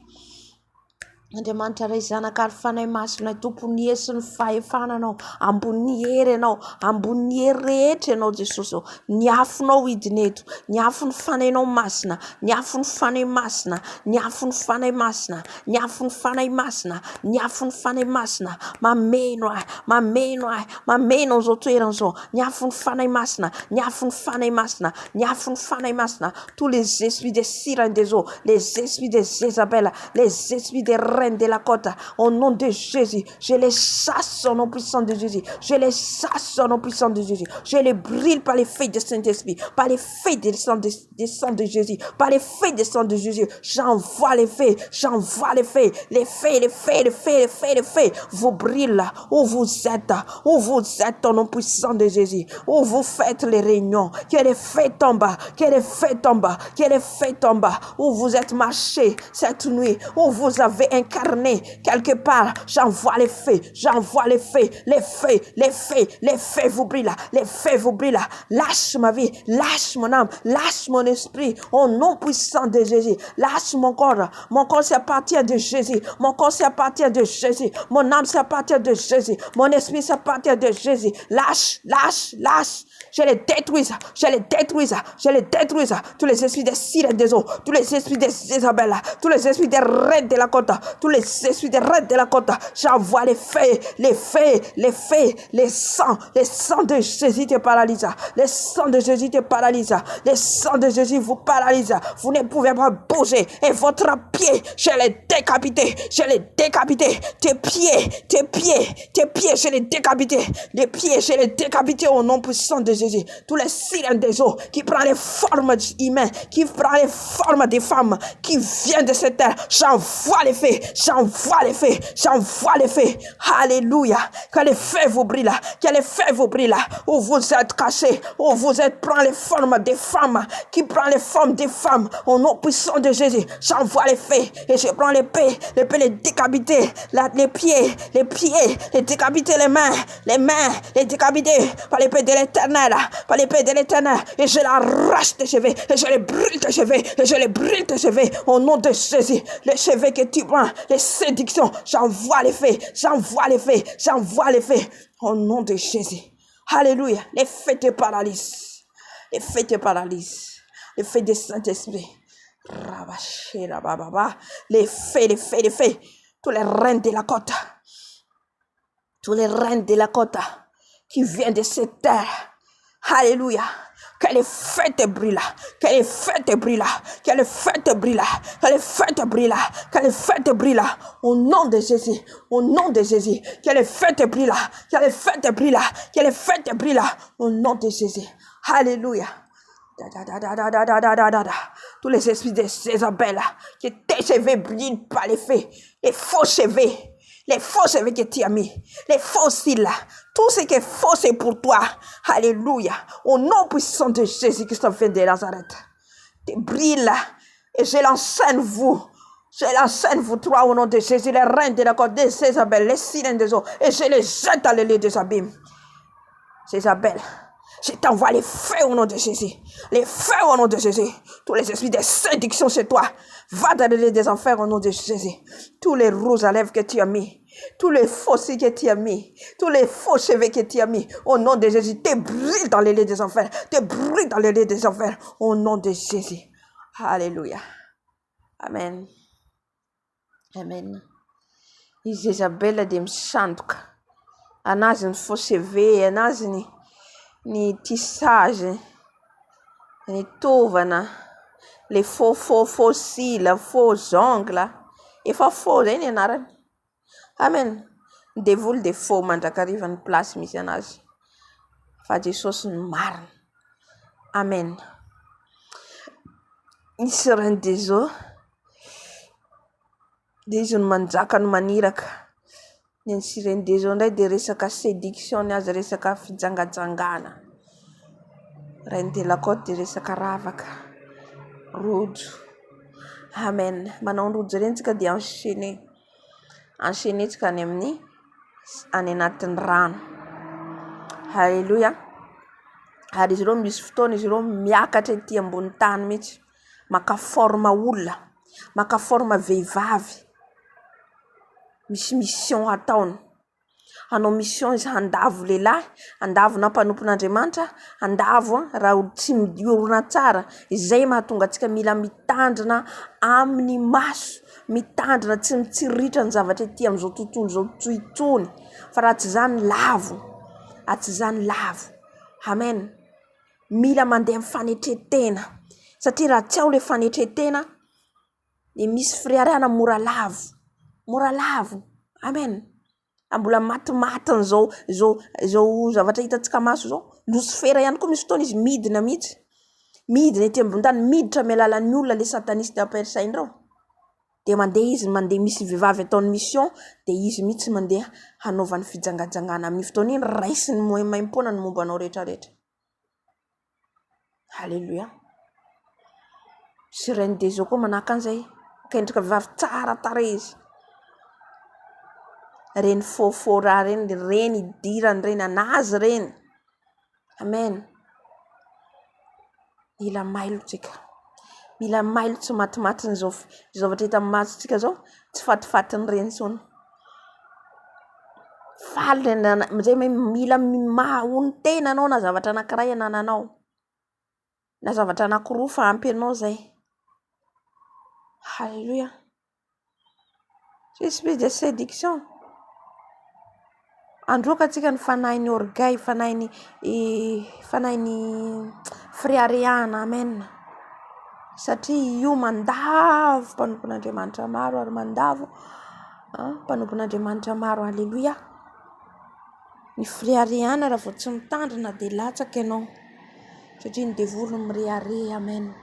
[SPEAKER 1] Andriamanitra Ray Zanaka ary Fanahy Masina Tompon'ny hery sy ny fahefana Anao, ambonin'ny hery Ianao, ambonin'ny hery rehetra Ianao Jesosy ô. Ny afonao hidina eto, ny afon'ny Fanahinao Masina, ny afon'ny Fanahy Masina, ny afon'ny Fanahy Masina, ny afon'ny Fanahy Masina, ny afon'ny Fanahy Masina, mameno ahy, mameno ahy, mameno an'izao toerana izao, ny afon'ny Fanahy Masina, ny afon'ny Fanahy Masina, ny afon'ny Fanahy Masina, tous les esprits des sirènes des eaux, les esprits des Jézabel, les esprits des reines de la côte, au nom de Jésus, je les chasse au nom puissant de Jésus, je les chasse au nom puissant de Jésus, je les brûle par les feux du Saint-Esprit, par les feux du sang de, du sang de Jésus, par les feux du sang de Jésus, j'envoie les feux, j'envoie les feux, les feux, les feux, les feux, les feux, les feux, vous brûlent où vous êtes, où vous êtes au nom puissant de Jésus, où vous faites les réunions, que les feux tombent, que les feux tombent, que les feux tombent, où vous êtes marché cette nuit, où vous avez incarné quelque part, j'envoie les feux, j'envoie les feux, les feux, les feux, les feux vous brûlent, les feux vous brûlent. Lâche ma vie, lâche mon âme, lâche mon esprit, au nom puissant de Jésus. Lâche mon corps, mon corps s'appartient de Jésus, mon corps s'appartient de Jésus, mon âme s'appartient de Jésus, mon esprit s'appartient de Jésus. Lâche, lâche, lâche. Je les détruis, je les détruis, je les détruis. Tous les esprits des sirènes des eaux, tous les esprits des Isabelle, tous les esprits des reines de la côte, tous les esprits des reines de la côte. J'envoie les feux, les feux, les feux, les sangs, les sangs de Jésus te paralyse. Les sangs de Jésus te paralyse. Les sangs de Jésus vous paralyse. Vous ne pouvez pas bouger. Et votre pied, je l'ai décapité. Je l'ai décapité. Tes pieds, tes pieds, tes pieds, je les décapité. Les pieds, je les décapité au nom puissant de Jésus. Tous les sirènes des eaux qui prennent les formes humaines, qui prennent les formes des femmes, qui viennent de cette terre, j'envoie les feux, j'envoie les feux, j'envoie les feux. Alléluia. Que les feux vous brûlent, que les feux vous brûlent. Où vous êtes cachés, où vous êtes prend les formes des femmes, qui prend les formes des femmes. Au nom puissant de Jésus, j'envoie les feux et je prends l'épée, l'épée les décapiter, les pieds, les pieds, les décapiter les mains, les mains, les décapiter par l'épée de l'éternel, par l'épée de l'éternel, et je l'arrache tes cheveux, et je les brûle tes cheveux, et je les brûle tes cheveux, au nom de Jésus, les cheveux que tu prends, les séductions, j'envoie les feux, j'envoie les feux, j'envoie les feux, au nom de Jésus. Alléluia. Les feux te paralysent. Les feux te paralysent. Les feux du Saint-Esprit. Les feux, les feux, les feux. Tous les reines de la côte. Tous les reines de la côte qui viennent de cette terre. Alléluia. Que les feux te brûlent, que les feux te brûlent, que les feux te brûlent, que les feux te brûlent, que les feux te brûlent. Au nom de Jésus, au nom de Jésus, que les feux te brûlent, que les feux te brûlent, que les feux te brûlent. Au nom de Jésus. Alléluia. Da, da, da, da, da, da, da, da, da, da. Tous les esprits de Jézabel qui tes cheveux brûlent par les feux, les faux cheveux, les faux cheveux que tu as mis, les faux cils, tout ce qui est faux c'est pour toi. Alléluia. Au nom puissant de Jésus-Christ de Nazareth. Tu brûles et je l'enseigne vous. Je l'enseigne vous trois au nom de Jésus, les reines de la côte de Jézabel, les sirènes des eaux, et je les jette dans le lieu des abîmes. Jézabel, je t'envoie les feux au nom de Jésus. Les feux au nom de Jésus. Tous les esprits de séduction chez toi. Va dans le lieu des enfers au nom de Jésus. Tous les rouges à lèvres que tu as mis. Tous les faux que tu as mis. Tous les faux cheveux que tu as mis. Au nom de Jésus, te brûle dans le lieu des enfers. Te brûle dans le lieu des enfers. Au nom de Jésus. Alléluia. Amen. Amen. I Jezabela dia misandoka. Anazy ny faux CV, anazy ny ny tissage, ny tovana, le faux faux faux cils, faux ongles. Efa faux zay ny anarany. Amen. Ny devoly dia faux mandrakariva ny place misy anazy. Fa Jesosy no marina. Amen. Ny sirène des eaux dia izy no manjaka no maniraka. Ny an'ny sirène des eaux indray dia resaka séduction ny azy, resaka fijangajangana. Reine de la côte dia resaka ravaka, rojo. Amen. Manao ny rojo ireny tsika dia enchaîner. Enchaîner tsika any amin'ny any anatin'ny rano. Alléluia. Ary izy ireo misy fotoana izy ireo miakatra ety ambony tany mihitsy. Maka forme olona, maka forme vehivavy. Misy mission hataony. Hanao mission izy handavo lehilahy, handavo na mpanompon'Andriamanitra, handavo raha olo tsy miorina tsara. Izay mahatonga antsika mila mitandrina amin'ny maso, mitandrina tsy mitsiriritra ny zavatra ety amin'izao tontolo izao intsony fa raha tsy izany lavo, raha tsy izany lavo. Amen. Mila mandeha amin'ny fanetren-tena satria raha tsy ao ilay fanetren-tena dia misy fireharehana mora lavo, mora lavo. Amen. Raha mbola matimatin'izao izao izao zavatra hitantsika maso izao, losifera ihany koa misy fotoana izy midina mihitsy, midina ety ambony tany, miditra amin'ny alalan'ny olona ilay sataniste ampiasainy ireo, dia mandeha izy mandeha misy vehivavy ataony mission dia izy mihitsy mandeha hanaovany fijangajangana amin'iny fotoana iny, raisiny maimaimpoana ny momba anao rehetra rehetra. Aleloia. Sirène des eaux koa manahaka an'izay. Kendrika vehivavy tsara tarehy izy. Ireny faux faux raha ireny, ireny idirany ireny, an'azy ireny. Amen. Mila mailo tsika. Mila mailo tsy matimatin'izao zavatra hita amin'ny masontsika izao, tsy fatifatin'ireny intsony. Faly zay hoe mila maha-olon-tena anao na zavatra anankiray anananao, na zavatra anankiroa fa ampy anao zay. Haleloia! Esprit de séduction. Androaka antsika ny fanahin'ny orgueil, fanahin'ny fanahin'ny fireharehana, amen. Satria io mandavo mpanompon'Andriamanitra maro ary mandavo mpanompon'Andriamanitra maro, aleloia. Ny fireharehana raha vao tsy mitandrina dia latsaka ianao. Satria ny devoly no mirehareha. Amen.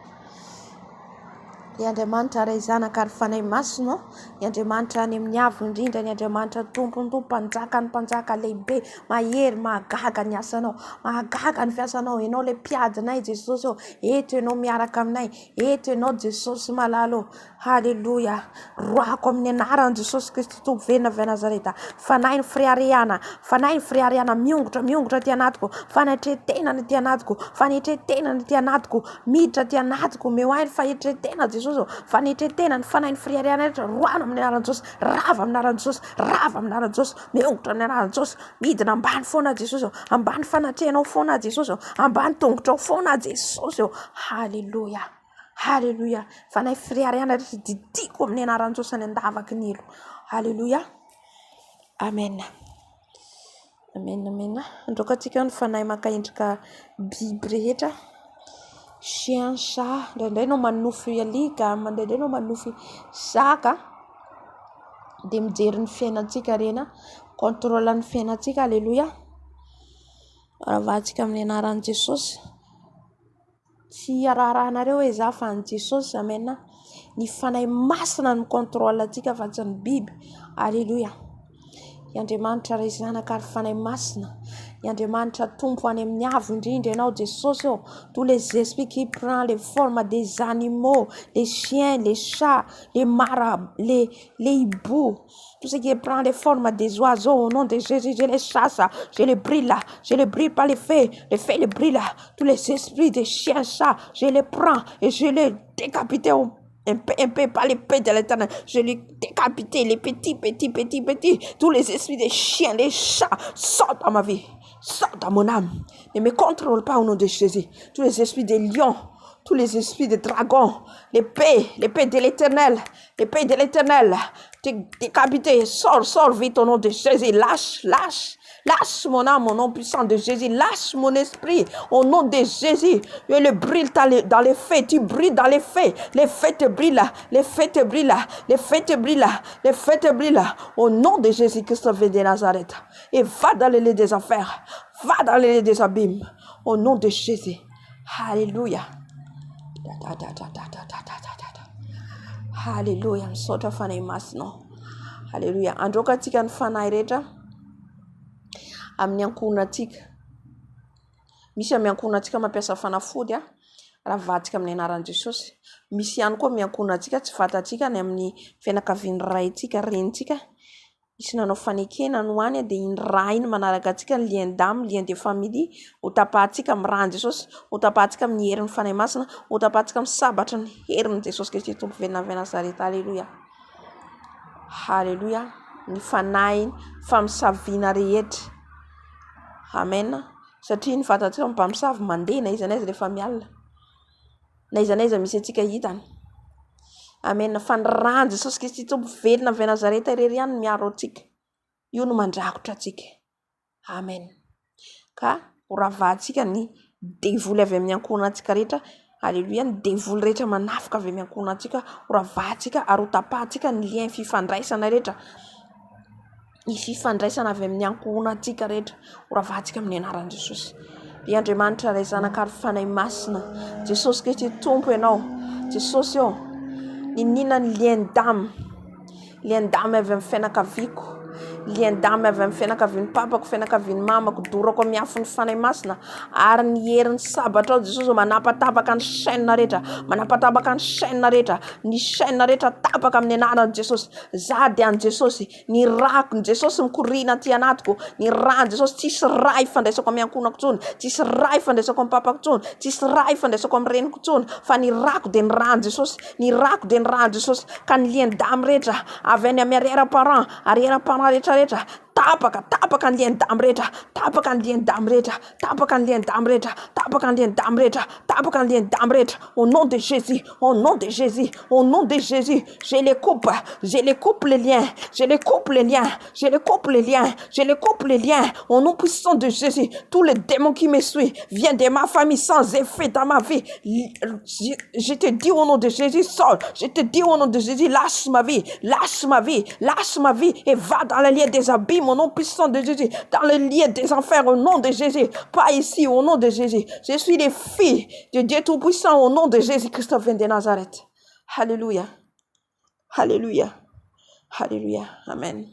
[SPEAKER 1] Ry Andriamanitra Ray Zanaka ary Fanahy Masina ô, ny Andriamanitra any amin'ny avo indrindra, ny Andriamanitra Tompon'ny Tompo, Mpanjakan'ny Mpanjaka lehibe, mahery, mahagaga ny asanao, mahagaga ny fiasanao, Ianao ilay mpiadinay Jesosy ô, eto Ianao miaraka aminay, eto Ianao Jesosy malala ô. Haleloia! Roahako amin'ny anaran'i Jesosy Kristy Tompo velona avy any Nazareta. Fanahy ny fireharehana, fanahy ny fireharehana miongotra, miongotra aty anatiko, fanetren-tena aty anatiko, fanetren-tena aty anatiko, miditra aty anatiko, omeo ahy ny fanetren-tena Jesosy ô, fanetren-tena, ny fanahy ny fireharehana rehetra, roahana amin'ny anaran'i Jesosy, rava amin'ny anaran'i Jesosy, rava amin'ny anaran'i Jesosy, miongotra amin'ny anaran'i Jesosy, midina ambany foana Jesosy ô, ambany fanatrehanao foana Jesosy ô, ambany tongotrao foana Jesosy ô, haleloia. Haleloia. Fanahy fireharehana rehetra didiko amin'ny anaran'i Jesosy any an-davaky ny helo. Haleloia. Amen. Amen, amen. Androaka antsika ny fanahy maka endrika biby rehetra. Chien, chat. Indraindray ianao manonofy alika, indraindray ianao manonofy saka. Dia mijery ny fiainantsika ireny. Contrôle ny fiainantsika. Haleloia. Ravahantsika amin'ny anaran'i Jesosy. Tsy iaraharahanareo hoe za fa an'i Jesosy, amen. Ny Fanahy Masina no mi-contrôle antsika fa tsy ny biby. Alléluia. I Andriamanitra Ray Zanaka ary Fanahy Masina. I Andriamanitra Tompo any amin'ny avo indrindra ianao Jesosy ô. Tous les esprits qui prend les formes des animaux, les chiens, les chats, les mara, les, les hiboux. Tout ce qui prend les formes des oiseaux, au nom de Jésus, je les chasse, je les brûle, je les brûle par les feux, les feux les brûlent. Tous les esprits des chiens, chats, je les prends et je les décapite un peu, un peu par l'épée de l'éternel. Je les décapite, les petits, petits, petits, petits. Tous les esprits des chiens, des chats, sortent dans ma vie, sortent dans mon âme. Ne me contrôle pas au nom de Jésus. Tous les esprits des lions, tous les esprits des dragons, l'épée, l'épée de l'éternel, l'épée de l'éternel, décapité, sors, sors vite au nom de Jésus, lâche, lâche, lâche mon âme au nom puissant de Jésus, lâche mon esprit au nom de Jésus. Et le brûle dans les faits, tu brûles dans les faits, les faits te brûlent, les faits te brûlent, les faits te brûlent, les faits te brûlent, au nom de Jésus-Christ de Nazareth. Et va dans les lieux des affaires, va dans les lieux des abîmes, au nom de Jésus. Haleloia. Haleloia. Misaotra Fanahy Masina. Haleloia. Androaka antsika ny fanahy rehetra amin'ny ankohonantsika. Misy amin'ny ankohonantsika mampiasa fanafody a, ravahantsika amin'ny anaran'i Jesosy. Misy ihany koa amin'ny ankohonantsika tsy fantatsika any amin'ny fianakavian'ny raintsika, renintsika. Nisy nanao fanekena any ho any dia iny rà iny manaraka antsika ny lien d'âme, lien de famille, ho tapahantsika amin'ny ràn'i Jesosy, ho tapahantsika amin'ny herin'ny Fanahy Masina, ho tapahantsika amin'ny sabatry ny herin'i Jesosy Kristy Tompo velona avy any Nazareta. Aleloia. Haleloia. ny fanahy famosaviana rehetra. Amen. Satria ny fantatsika ny mpamosavy mandeha na aiza na aiza rehefa mialina. Na aiza na aiza misy antsika hitany. Amen. Fa ny ran'i Jesosy Kristy Tompo velona avy Nazareta irery ihany no miaro antsika. Io no mandrakotra antsika. Amen. Ka ho ravahantsika ny devoly avy amin'ny ankohonantsika rehetra. Aleloia, ny devoly rehetra manafika avy amin'ny ankohonantsika, ho ravahantsika ary ho tapahantsika ny lien fifandraisana rehetra. Ny fifandraisana avy amin'ny ankohonantsika rehetra, ho ravahantsika amin'ny anaran'i Jesosy. Ry Andriamanitra Ray Zanaka ary Fanahy Masina, Jesosy Kristy Tompo Ianao, Jesosy ô, niniana ny lien d'âme. Lien d'âme avy amin'ny fianakaviako, lien d'âme avy amin'ny fianakavian'ny papako, fianakavian'ny mamako, dorako amin'ny afon'ny Fanahy Masina, ary ny herin'ny sabatrao Jesosy ô, manapatapaka ny chaîne rehetra, manapatapaka ny chaîne rehetra, ny chaîne rehetra tapaka amin'ny anaran'i Jesosy, za dia an'i Jesosy, ny rako, ny Jesosy mikoriana aty anatiko, ny ran'i Jesosy, tsisy ra ifandraisako amin'ny ankohonako intsony, tsisy ra ifandraisako amin'ny papako intsony, tsisy ra ifandraisako amin'ny reniko intsony, fa ny rako dia ny ran'i Jesosy. Ny rako dia ny ran'i Jesosy ka ny lien d'âme rehetra avy any amin'ny arrière parent, arrière parent rehetra rehetra tapaka, tapaka ny lien d'âme rehetra, tapaka ny lien d'âme rehetra, tapaka ny lien d'âme rehetra, tapaka ny lien d'âme rehetra, tapaka ny lien d'âme rehetra au nom de Jésus, au nom de Jésus, au nom de Jésus, je les coupe, je les coupe les liens, je les coupe les liens, je les coupe les liens, je les coupe les liens au nom puissant de Jésus, tous les démons qui me suivent viennent de ma famille sans effet dans ma vie. Je te dis au nom de Jésus, sors. Je te dis au nom de Jésus, lâche ma vie, lâche ma vie, lâche ma vie et va dans le lieu des abîmes au nom puissant de Jésus, dans le lieu des enfers au nom de Jésus, pas ici au nom de Jésus. Je suis les filles de Dieu Tout-Puissant au nom de Jésus-Christ de Nazareth. Alléluia. Haleloia! Haleloia! Amen!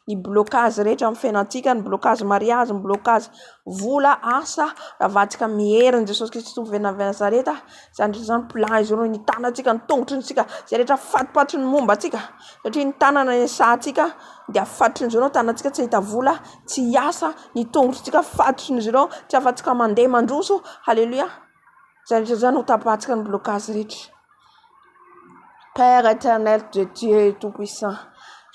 [SPEAKER 1] Ny blocage rehetra amin'ny fiainantsika, ny blocage mariazy, ny blocage vola, asa, ravantsika amin'ny herin'i Jesosy Kristy Tompo avy Nazareta, izany rehetra izany plan izy ireo, ny tanantsika, ny tongotry ny tsika, izay rehetra fatipatry ny momba antsika, satria ny tanana iasantsika dia fatotry ny ireo, tanantsika tsy hahita vola, tsy hiasa, ny tongotritsika fatotry ny ireo, tsy afatsika mandeha mandroso, haleloia! Izany rehetra izany ho tapahantsika ny blocage rehetra. Père éternel de Dieu Tout-Puissant,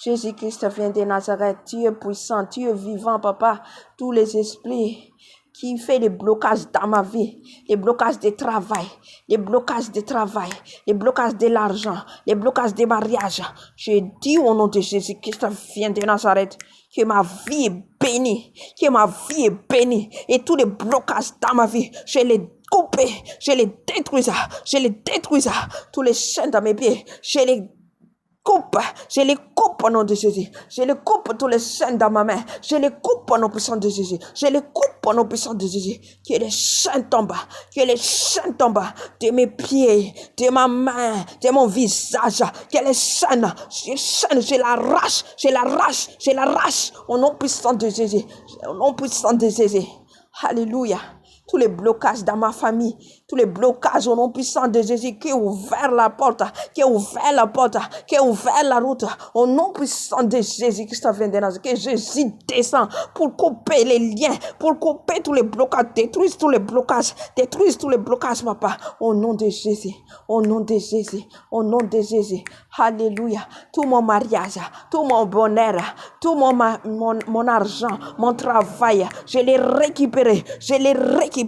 [SPEAKER 1] Jésus-Christ vient de Nazareth, tu es puissant, tu es vivant, papa. Tous les esprits qui fait les blocages dans ma vie, les blocages de travail, les blocages de travail, les blocages de l'argent, les blocages de mariage. Je dis au nom de Jésus-Christ vient de Nazareth que ma vie est bénie, que ma vie est bénie et tous les blocages dans ma vie, je les coupe, je les détruis, je les détruis, tous les chaînes dans mes pieds, je les coupe, je les coupe au nom de Jésus. Je les coupe tous les chaînes dans ma main. Je les coupe au nom puissant de Jésus. Je les coupe au nom puissant de Jésus. Que les chaînes tombent, que les chaînes tombent de mes pieds, de ma main, de mon visage. Que les chaînes, je chaîne, je l'arrache, je l'arrache, je l'arrache au nom puissant de Jésus. Au nom puissant de Jésus. Alléluia tous les blocages dans ma famille, tous les blocages au nom puissant de Jésus qui a ouvert la porte, qui a ouvert la porte, qui a ouvert la route, au nom puissant de Jésus Christ de Nazareth, que Jésus descend pour couper les liens, pour couper tous les blocages, détruire tous les blocages, détruire tous les blocages, papa, au nom de Jésus, au nom de Jésus, au nom de Jésus. Alléluia. Tout mon mariage, tout mon bonheur, tout mon, mon, mon argent, mon travail, je l'ai récupéré, je l'ai récupéré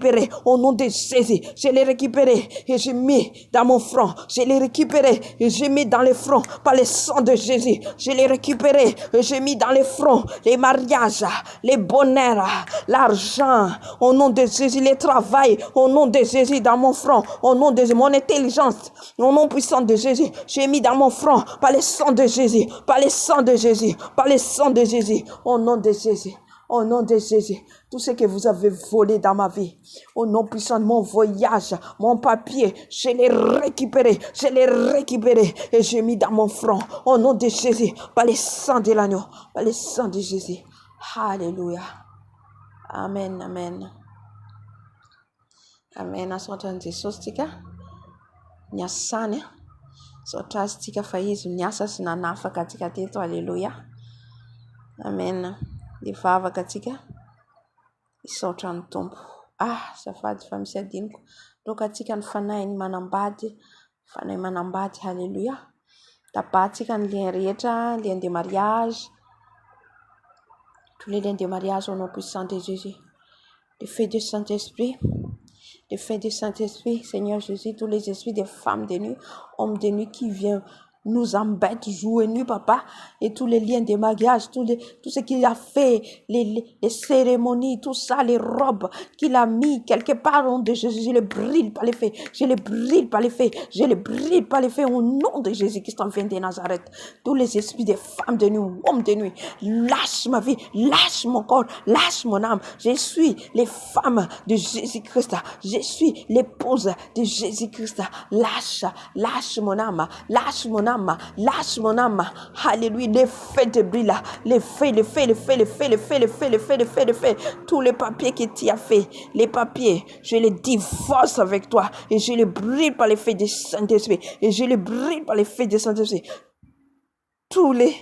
[SPEAKER 1] au nom de Jésus. Je l'ai récupéré et j'ai mis dans mon front. Je l'ai récupéré et j'ai mis dans les fronts par le sang de Jésus. Je l'ai récupéré et j'ai mis dans les fronts les mariages, les bonheurs, l'argent. Au nom de Jésus, les travail. Au nom de Jésus, dans mon front. Au nom de Jésus, mon intelligence. Au nom puissant de Jésus, j'ai mis dans mon front par le sang de Jésus, par le sang de Jésus, par le sang de Jésus. Au nom de Jésus. Au nom de Jésus, tout ce que vous avez volé dans ma vie, au nom puissant de mon voyage, mon papier, je l'ai récupéré, je l'ai récupéré et j'ai mis dans mon front. Au nom de Jésus, par le sang de l'agneau, par le sang de Jésus. Alléluia. Amen, amen. Amen. Asaotra an'i Jesosy tsika ny asany. Asaotra azy tsika fa izy niasa sy nanafaka antsika teto. Alléluia. Amen. Hivavaka tsika. Hisaotra ny Tompo. Ah, azafady fa misy adinoko. Lokantsika ny fanahin'ny manambady. Fanahy manambady. Alléluia. Tapahantsika ny lien rehetra, lien de mariage. Tous les liens de mariage au nom puissant de Jésus. Le feu du Saint-Esprit. Le feu du Saint-Esprit, Seigneur Jésus, tous les esprits des femmes de nuit, hommes de nuit qui viennent nous embête jour et nuit, papa, et tous les liens de mariage, tous les, tout ce qu'il a fait, les, les, cérémonies, tout ça, les robes qu'il a mis quelque part au nom de Jésus, je les brûle par les faits, je les brûle par les faits, je les brûle par les faits au nom de Jésus-Christ en vient de Nazareth. Tous les esprits des femmes de nuit, hommes de nuit, lâche ma vie, lâche mon corps, lâche mon âme. Je suis les femmes de Jésus-Christ. Je suis l'épouse de Jésus-Christ. Lâche, lâche mon âme, lâche mon âme, lâche mon âme. Alléluia. Les feux te brûlent. Les feux, les feux, les feux, les feux, les feux, les feux, les feux, les feux, les feux. Tous les papiers que tu as fait, les papiers, je les divorce avec toi et je les brûle par les feux du Saint-Esprit. Et je les brûle par les feux du Saint-Esprit. Tous les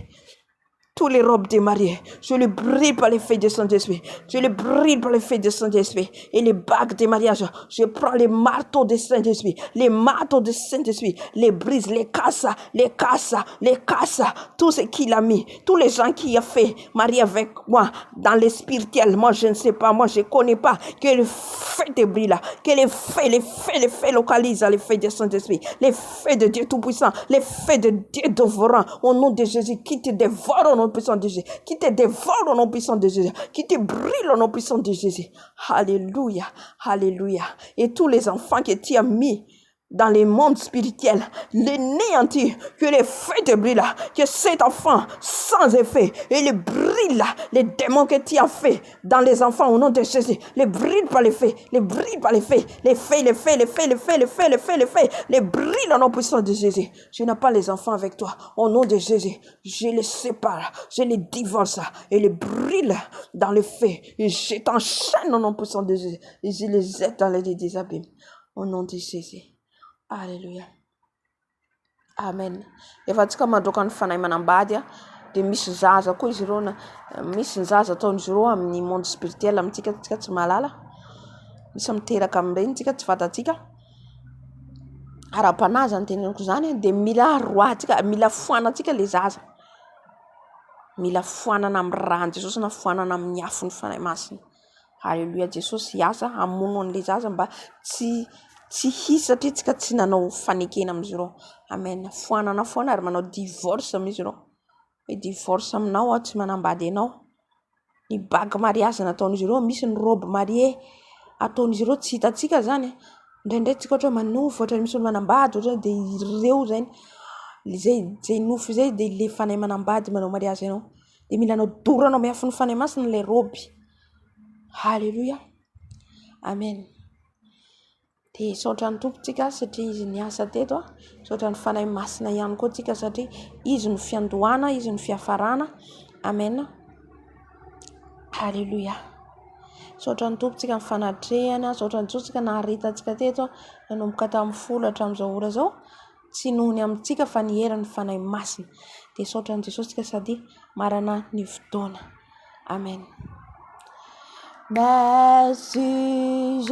[SPEAKER 1] tous les robes des mariés. Je les brûle par les feux de Saint-Esprit. Je les brûle par les feux de Saint-Esprit. Et les bagues des mariages, je prends les marteaux de Saint-Esprit. Les marteaux de Saint-Esprit. Les brise, les casse, les casse, les casse. Tout ce qu'il a mis. Tous les gens qui a fait marier avec moi dans le spirituel. Moi, je ne sais pas. Moi, je ne connais pas. Que le feu te brûle. Que les feux, les feux, les feux localisent les feux de Saint-Esprit. Les feux de Dieu Tout-Puissant. Les feux de Dieu dévorant. Au nom de Jésus qui te dévore au nom puissant de Jésus. Qui te dévore au nom puissant de Jésus. Qui te brûle au nom puissant de Jésus. Alléluia. Alléluia. Et tous les enfants que tu as mis dans les mondes spirituels, les néantis, que les feux te brûlent, que cet enfant sans effet, et les brûle, les démons que tu as fait dans les enfants au nom de Jésus, les brûle par les feux, les brûle par les feux, les feux, les feux, les feux, les feux, les feux, les feux, les feux, les brûle au nom puissant de Jésus. Je n'ai pas les enfants avec toi. Au nom de Jésus, je les sépare, je les divorce et les brûle dans le feu. Et je t'enchaîne au nom puissant de Jésus. Et je les jette dans les des abîmes. Au nom de Jésus. Alléluia. Amen. Efa antsika mandroaka ny fanahy manambady a, dia misy zaza koa izy ireo na misy ny zaza ataon'izy ireo amin'ny monde spirituel amintsika tsika tsy mahalala. Misy miteraka amin'ireny tsika tsy fantatsika. Ara-panahy zany teneniko zany dia mila roahantsika, mila foanantsika le zaza. Mila foanana amin'ny ran'i Jesosy na foanana amin'ny afon'ny Fanahy Masina. Aleloia Jesosy hiasa hamono an'ilay zaza mba tsy tsy hisy satria tsika tsy nanao fanekena amin'izy ireo. Amen. Foanana foana ary manao divorce amin'izy ireo. Hoe divorce aminao aho tsy manambady anao. Ny bague mariage nataon'izy ireo, misy ny robe mariée ataon'izy ireo tsy hitantsika zany. Indraindray tsika ohatra hoe manofy ohatra misy olo manambady ohatra dia ireo zany izay izay nofy izay dia le fanahy manambady manao mariage anao. Dia mila anao doranao miafy ny fanahy masina ilay robe. Haleloia. Amen. Dia hisaotra ny Tompo tsika satria izy niasa teto a. Misaotra ny Fanahy Masina ihany koa tsika satria izy no fiandohana, izy no fiafarana. Amen. Haleloia. Misaotra ny Tompo tsika ny fanatrehana, misaotra ny Tompo tsika naharetantsika teto nanomboka tamin'ny folo hatramin'izao ora izao. Tsy noho ny amintsika fa ny herin'ny Fanahy Masina. Dia misaotra an'i Jesosy tsika sady marana ny fotoana. Amen. Merci Jésus.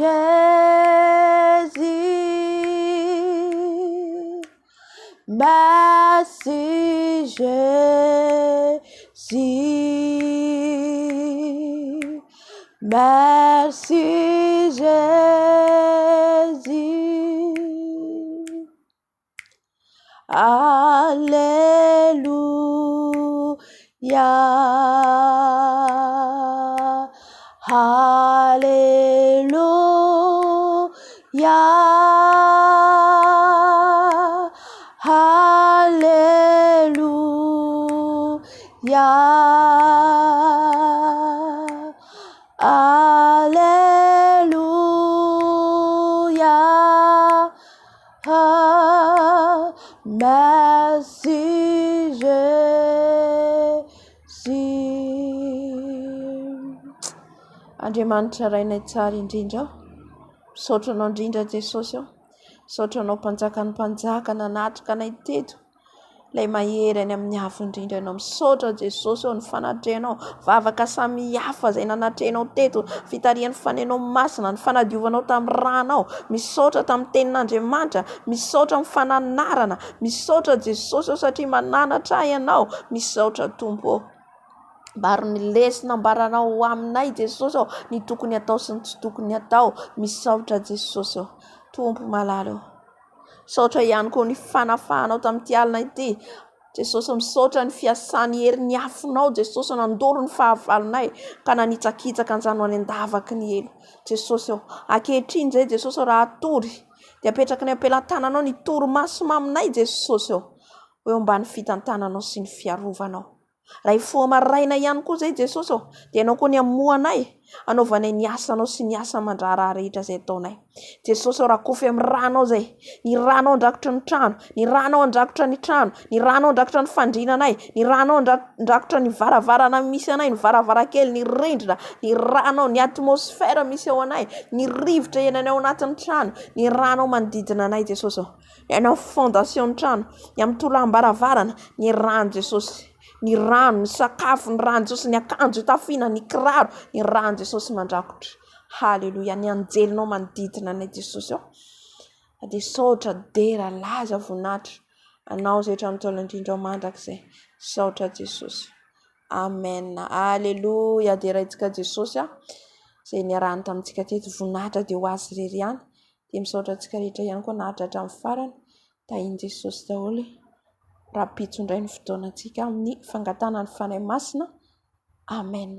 [SPEAKER 1] Merci Jésus. Merci Jésus. Alléluia. Alléluia. Alléluia. Alléluia. Merci Jésus. Andriamanitra Rainay tsara indrindra ô. Misaotra anao indrindra Jesosy ô. Misaotra anao Mpanjakan'ny mpanjaka nanatrika anay teto. Ilay mahery any amin'ny avo indrindra ianao. Misaotra Jesosy ô ny fanatrehanao. Vavaka samihafa izay nanatrehanao teto. Fitarihan'ny fanenao masina, ny fanadiovanao tamin'ny ranao. Misaotra tamin'ny tenin'Andriamanitra. Misaotra amin'ny fananarana. Misaotra Jesosy ô satria mananatra ahy ianao. Misaotra Tompo ô. Ambaro ny lesona ambaranao ho aminay Jesosy ô, ny tokony atao sy ny tsy tokony atao. Misaotra Jesosy ô. Tompo malala ô. Misaotra ihany koa ny fanafahanao tamin'ity alina ity. Jesosy misaotra ny fiasan'ny herin'ny afonao Jesosy nandoro ny fahavalonay ka nanitsakitsaka an'izany ho any an-davaky ny helo. Jesosy ô, ankehitriny izay Jesosy ô raha hatory dia apetraky ny am-pelantananao ny torimaso maminay Jesosy ô, ho eo ambany fitantananao sy ny fiarovanao. Raha hifoha maraina ihany koa izay Jesosy ô, dia Ianao koa ny hamoha anay, hanaovanay ny asanao sy ny asa aman-draharaha rehetra izay ataonay. Jesosy ô, rakofy amin'ny ranao izay, ny ranao handrakotra ny trano, ny ranao handrakotra ny trano, ny ranao handrakotra ny fandriana anay, ny ranao handrakotra ny varavarana misy anay, ny varavarankely, ny rindrina, ny ranao, ny atmosphère misy ao anay, ny rivotra iainanay ao anatin'ny trano, ny ranao manodidina anay Jesosy ô. Ny any amin'ny fondation ny trano, ny amin'ny tolam-baravarana, ny ran'i Jesosy, ny rano, ny sakafo, ny ran'i Jesosy, ny akanjo itafiana, ny kiraro, ny ran'i Jesosy mandrakotra. Haleloia, ny anjelinao manodidina anay Jesosy ô. Dia saotra, dera, laza, voninahitra anao izay hatramin'ny taona indrindra ao mandrakizay. Saotra Jesosy. Amen. Aleloia, deraintsika Jesosy a. Izay niarahany tamintsika teto, voninahitra dia ho azy irery ihany. Dia misaotra antsika rehetra ihany koa naharitra hatramin'ny farany. Tahin'i Jesosy daholo. Rahampitso indray ny fotoanantsika amin'ny fangatahana ny Fanahy Masina. Amen.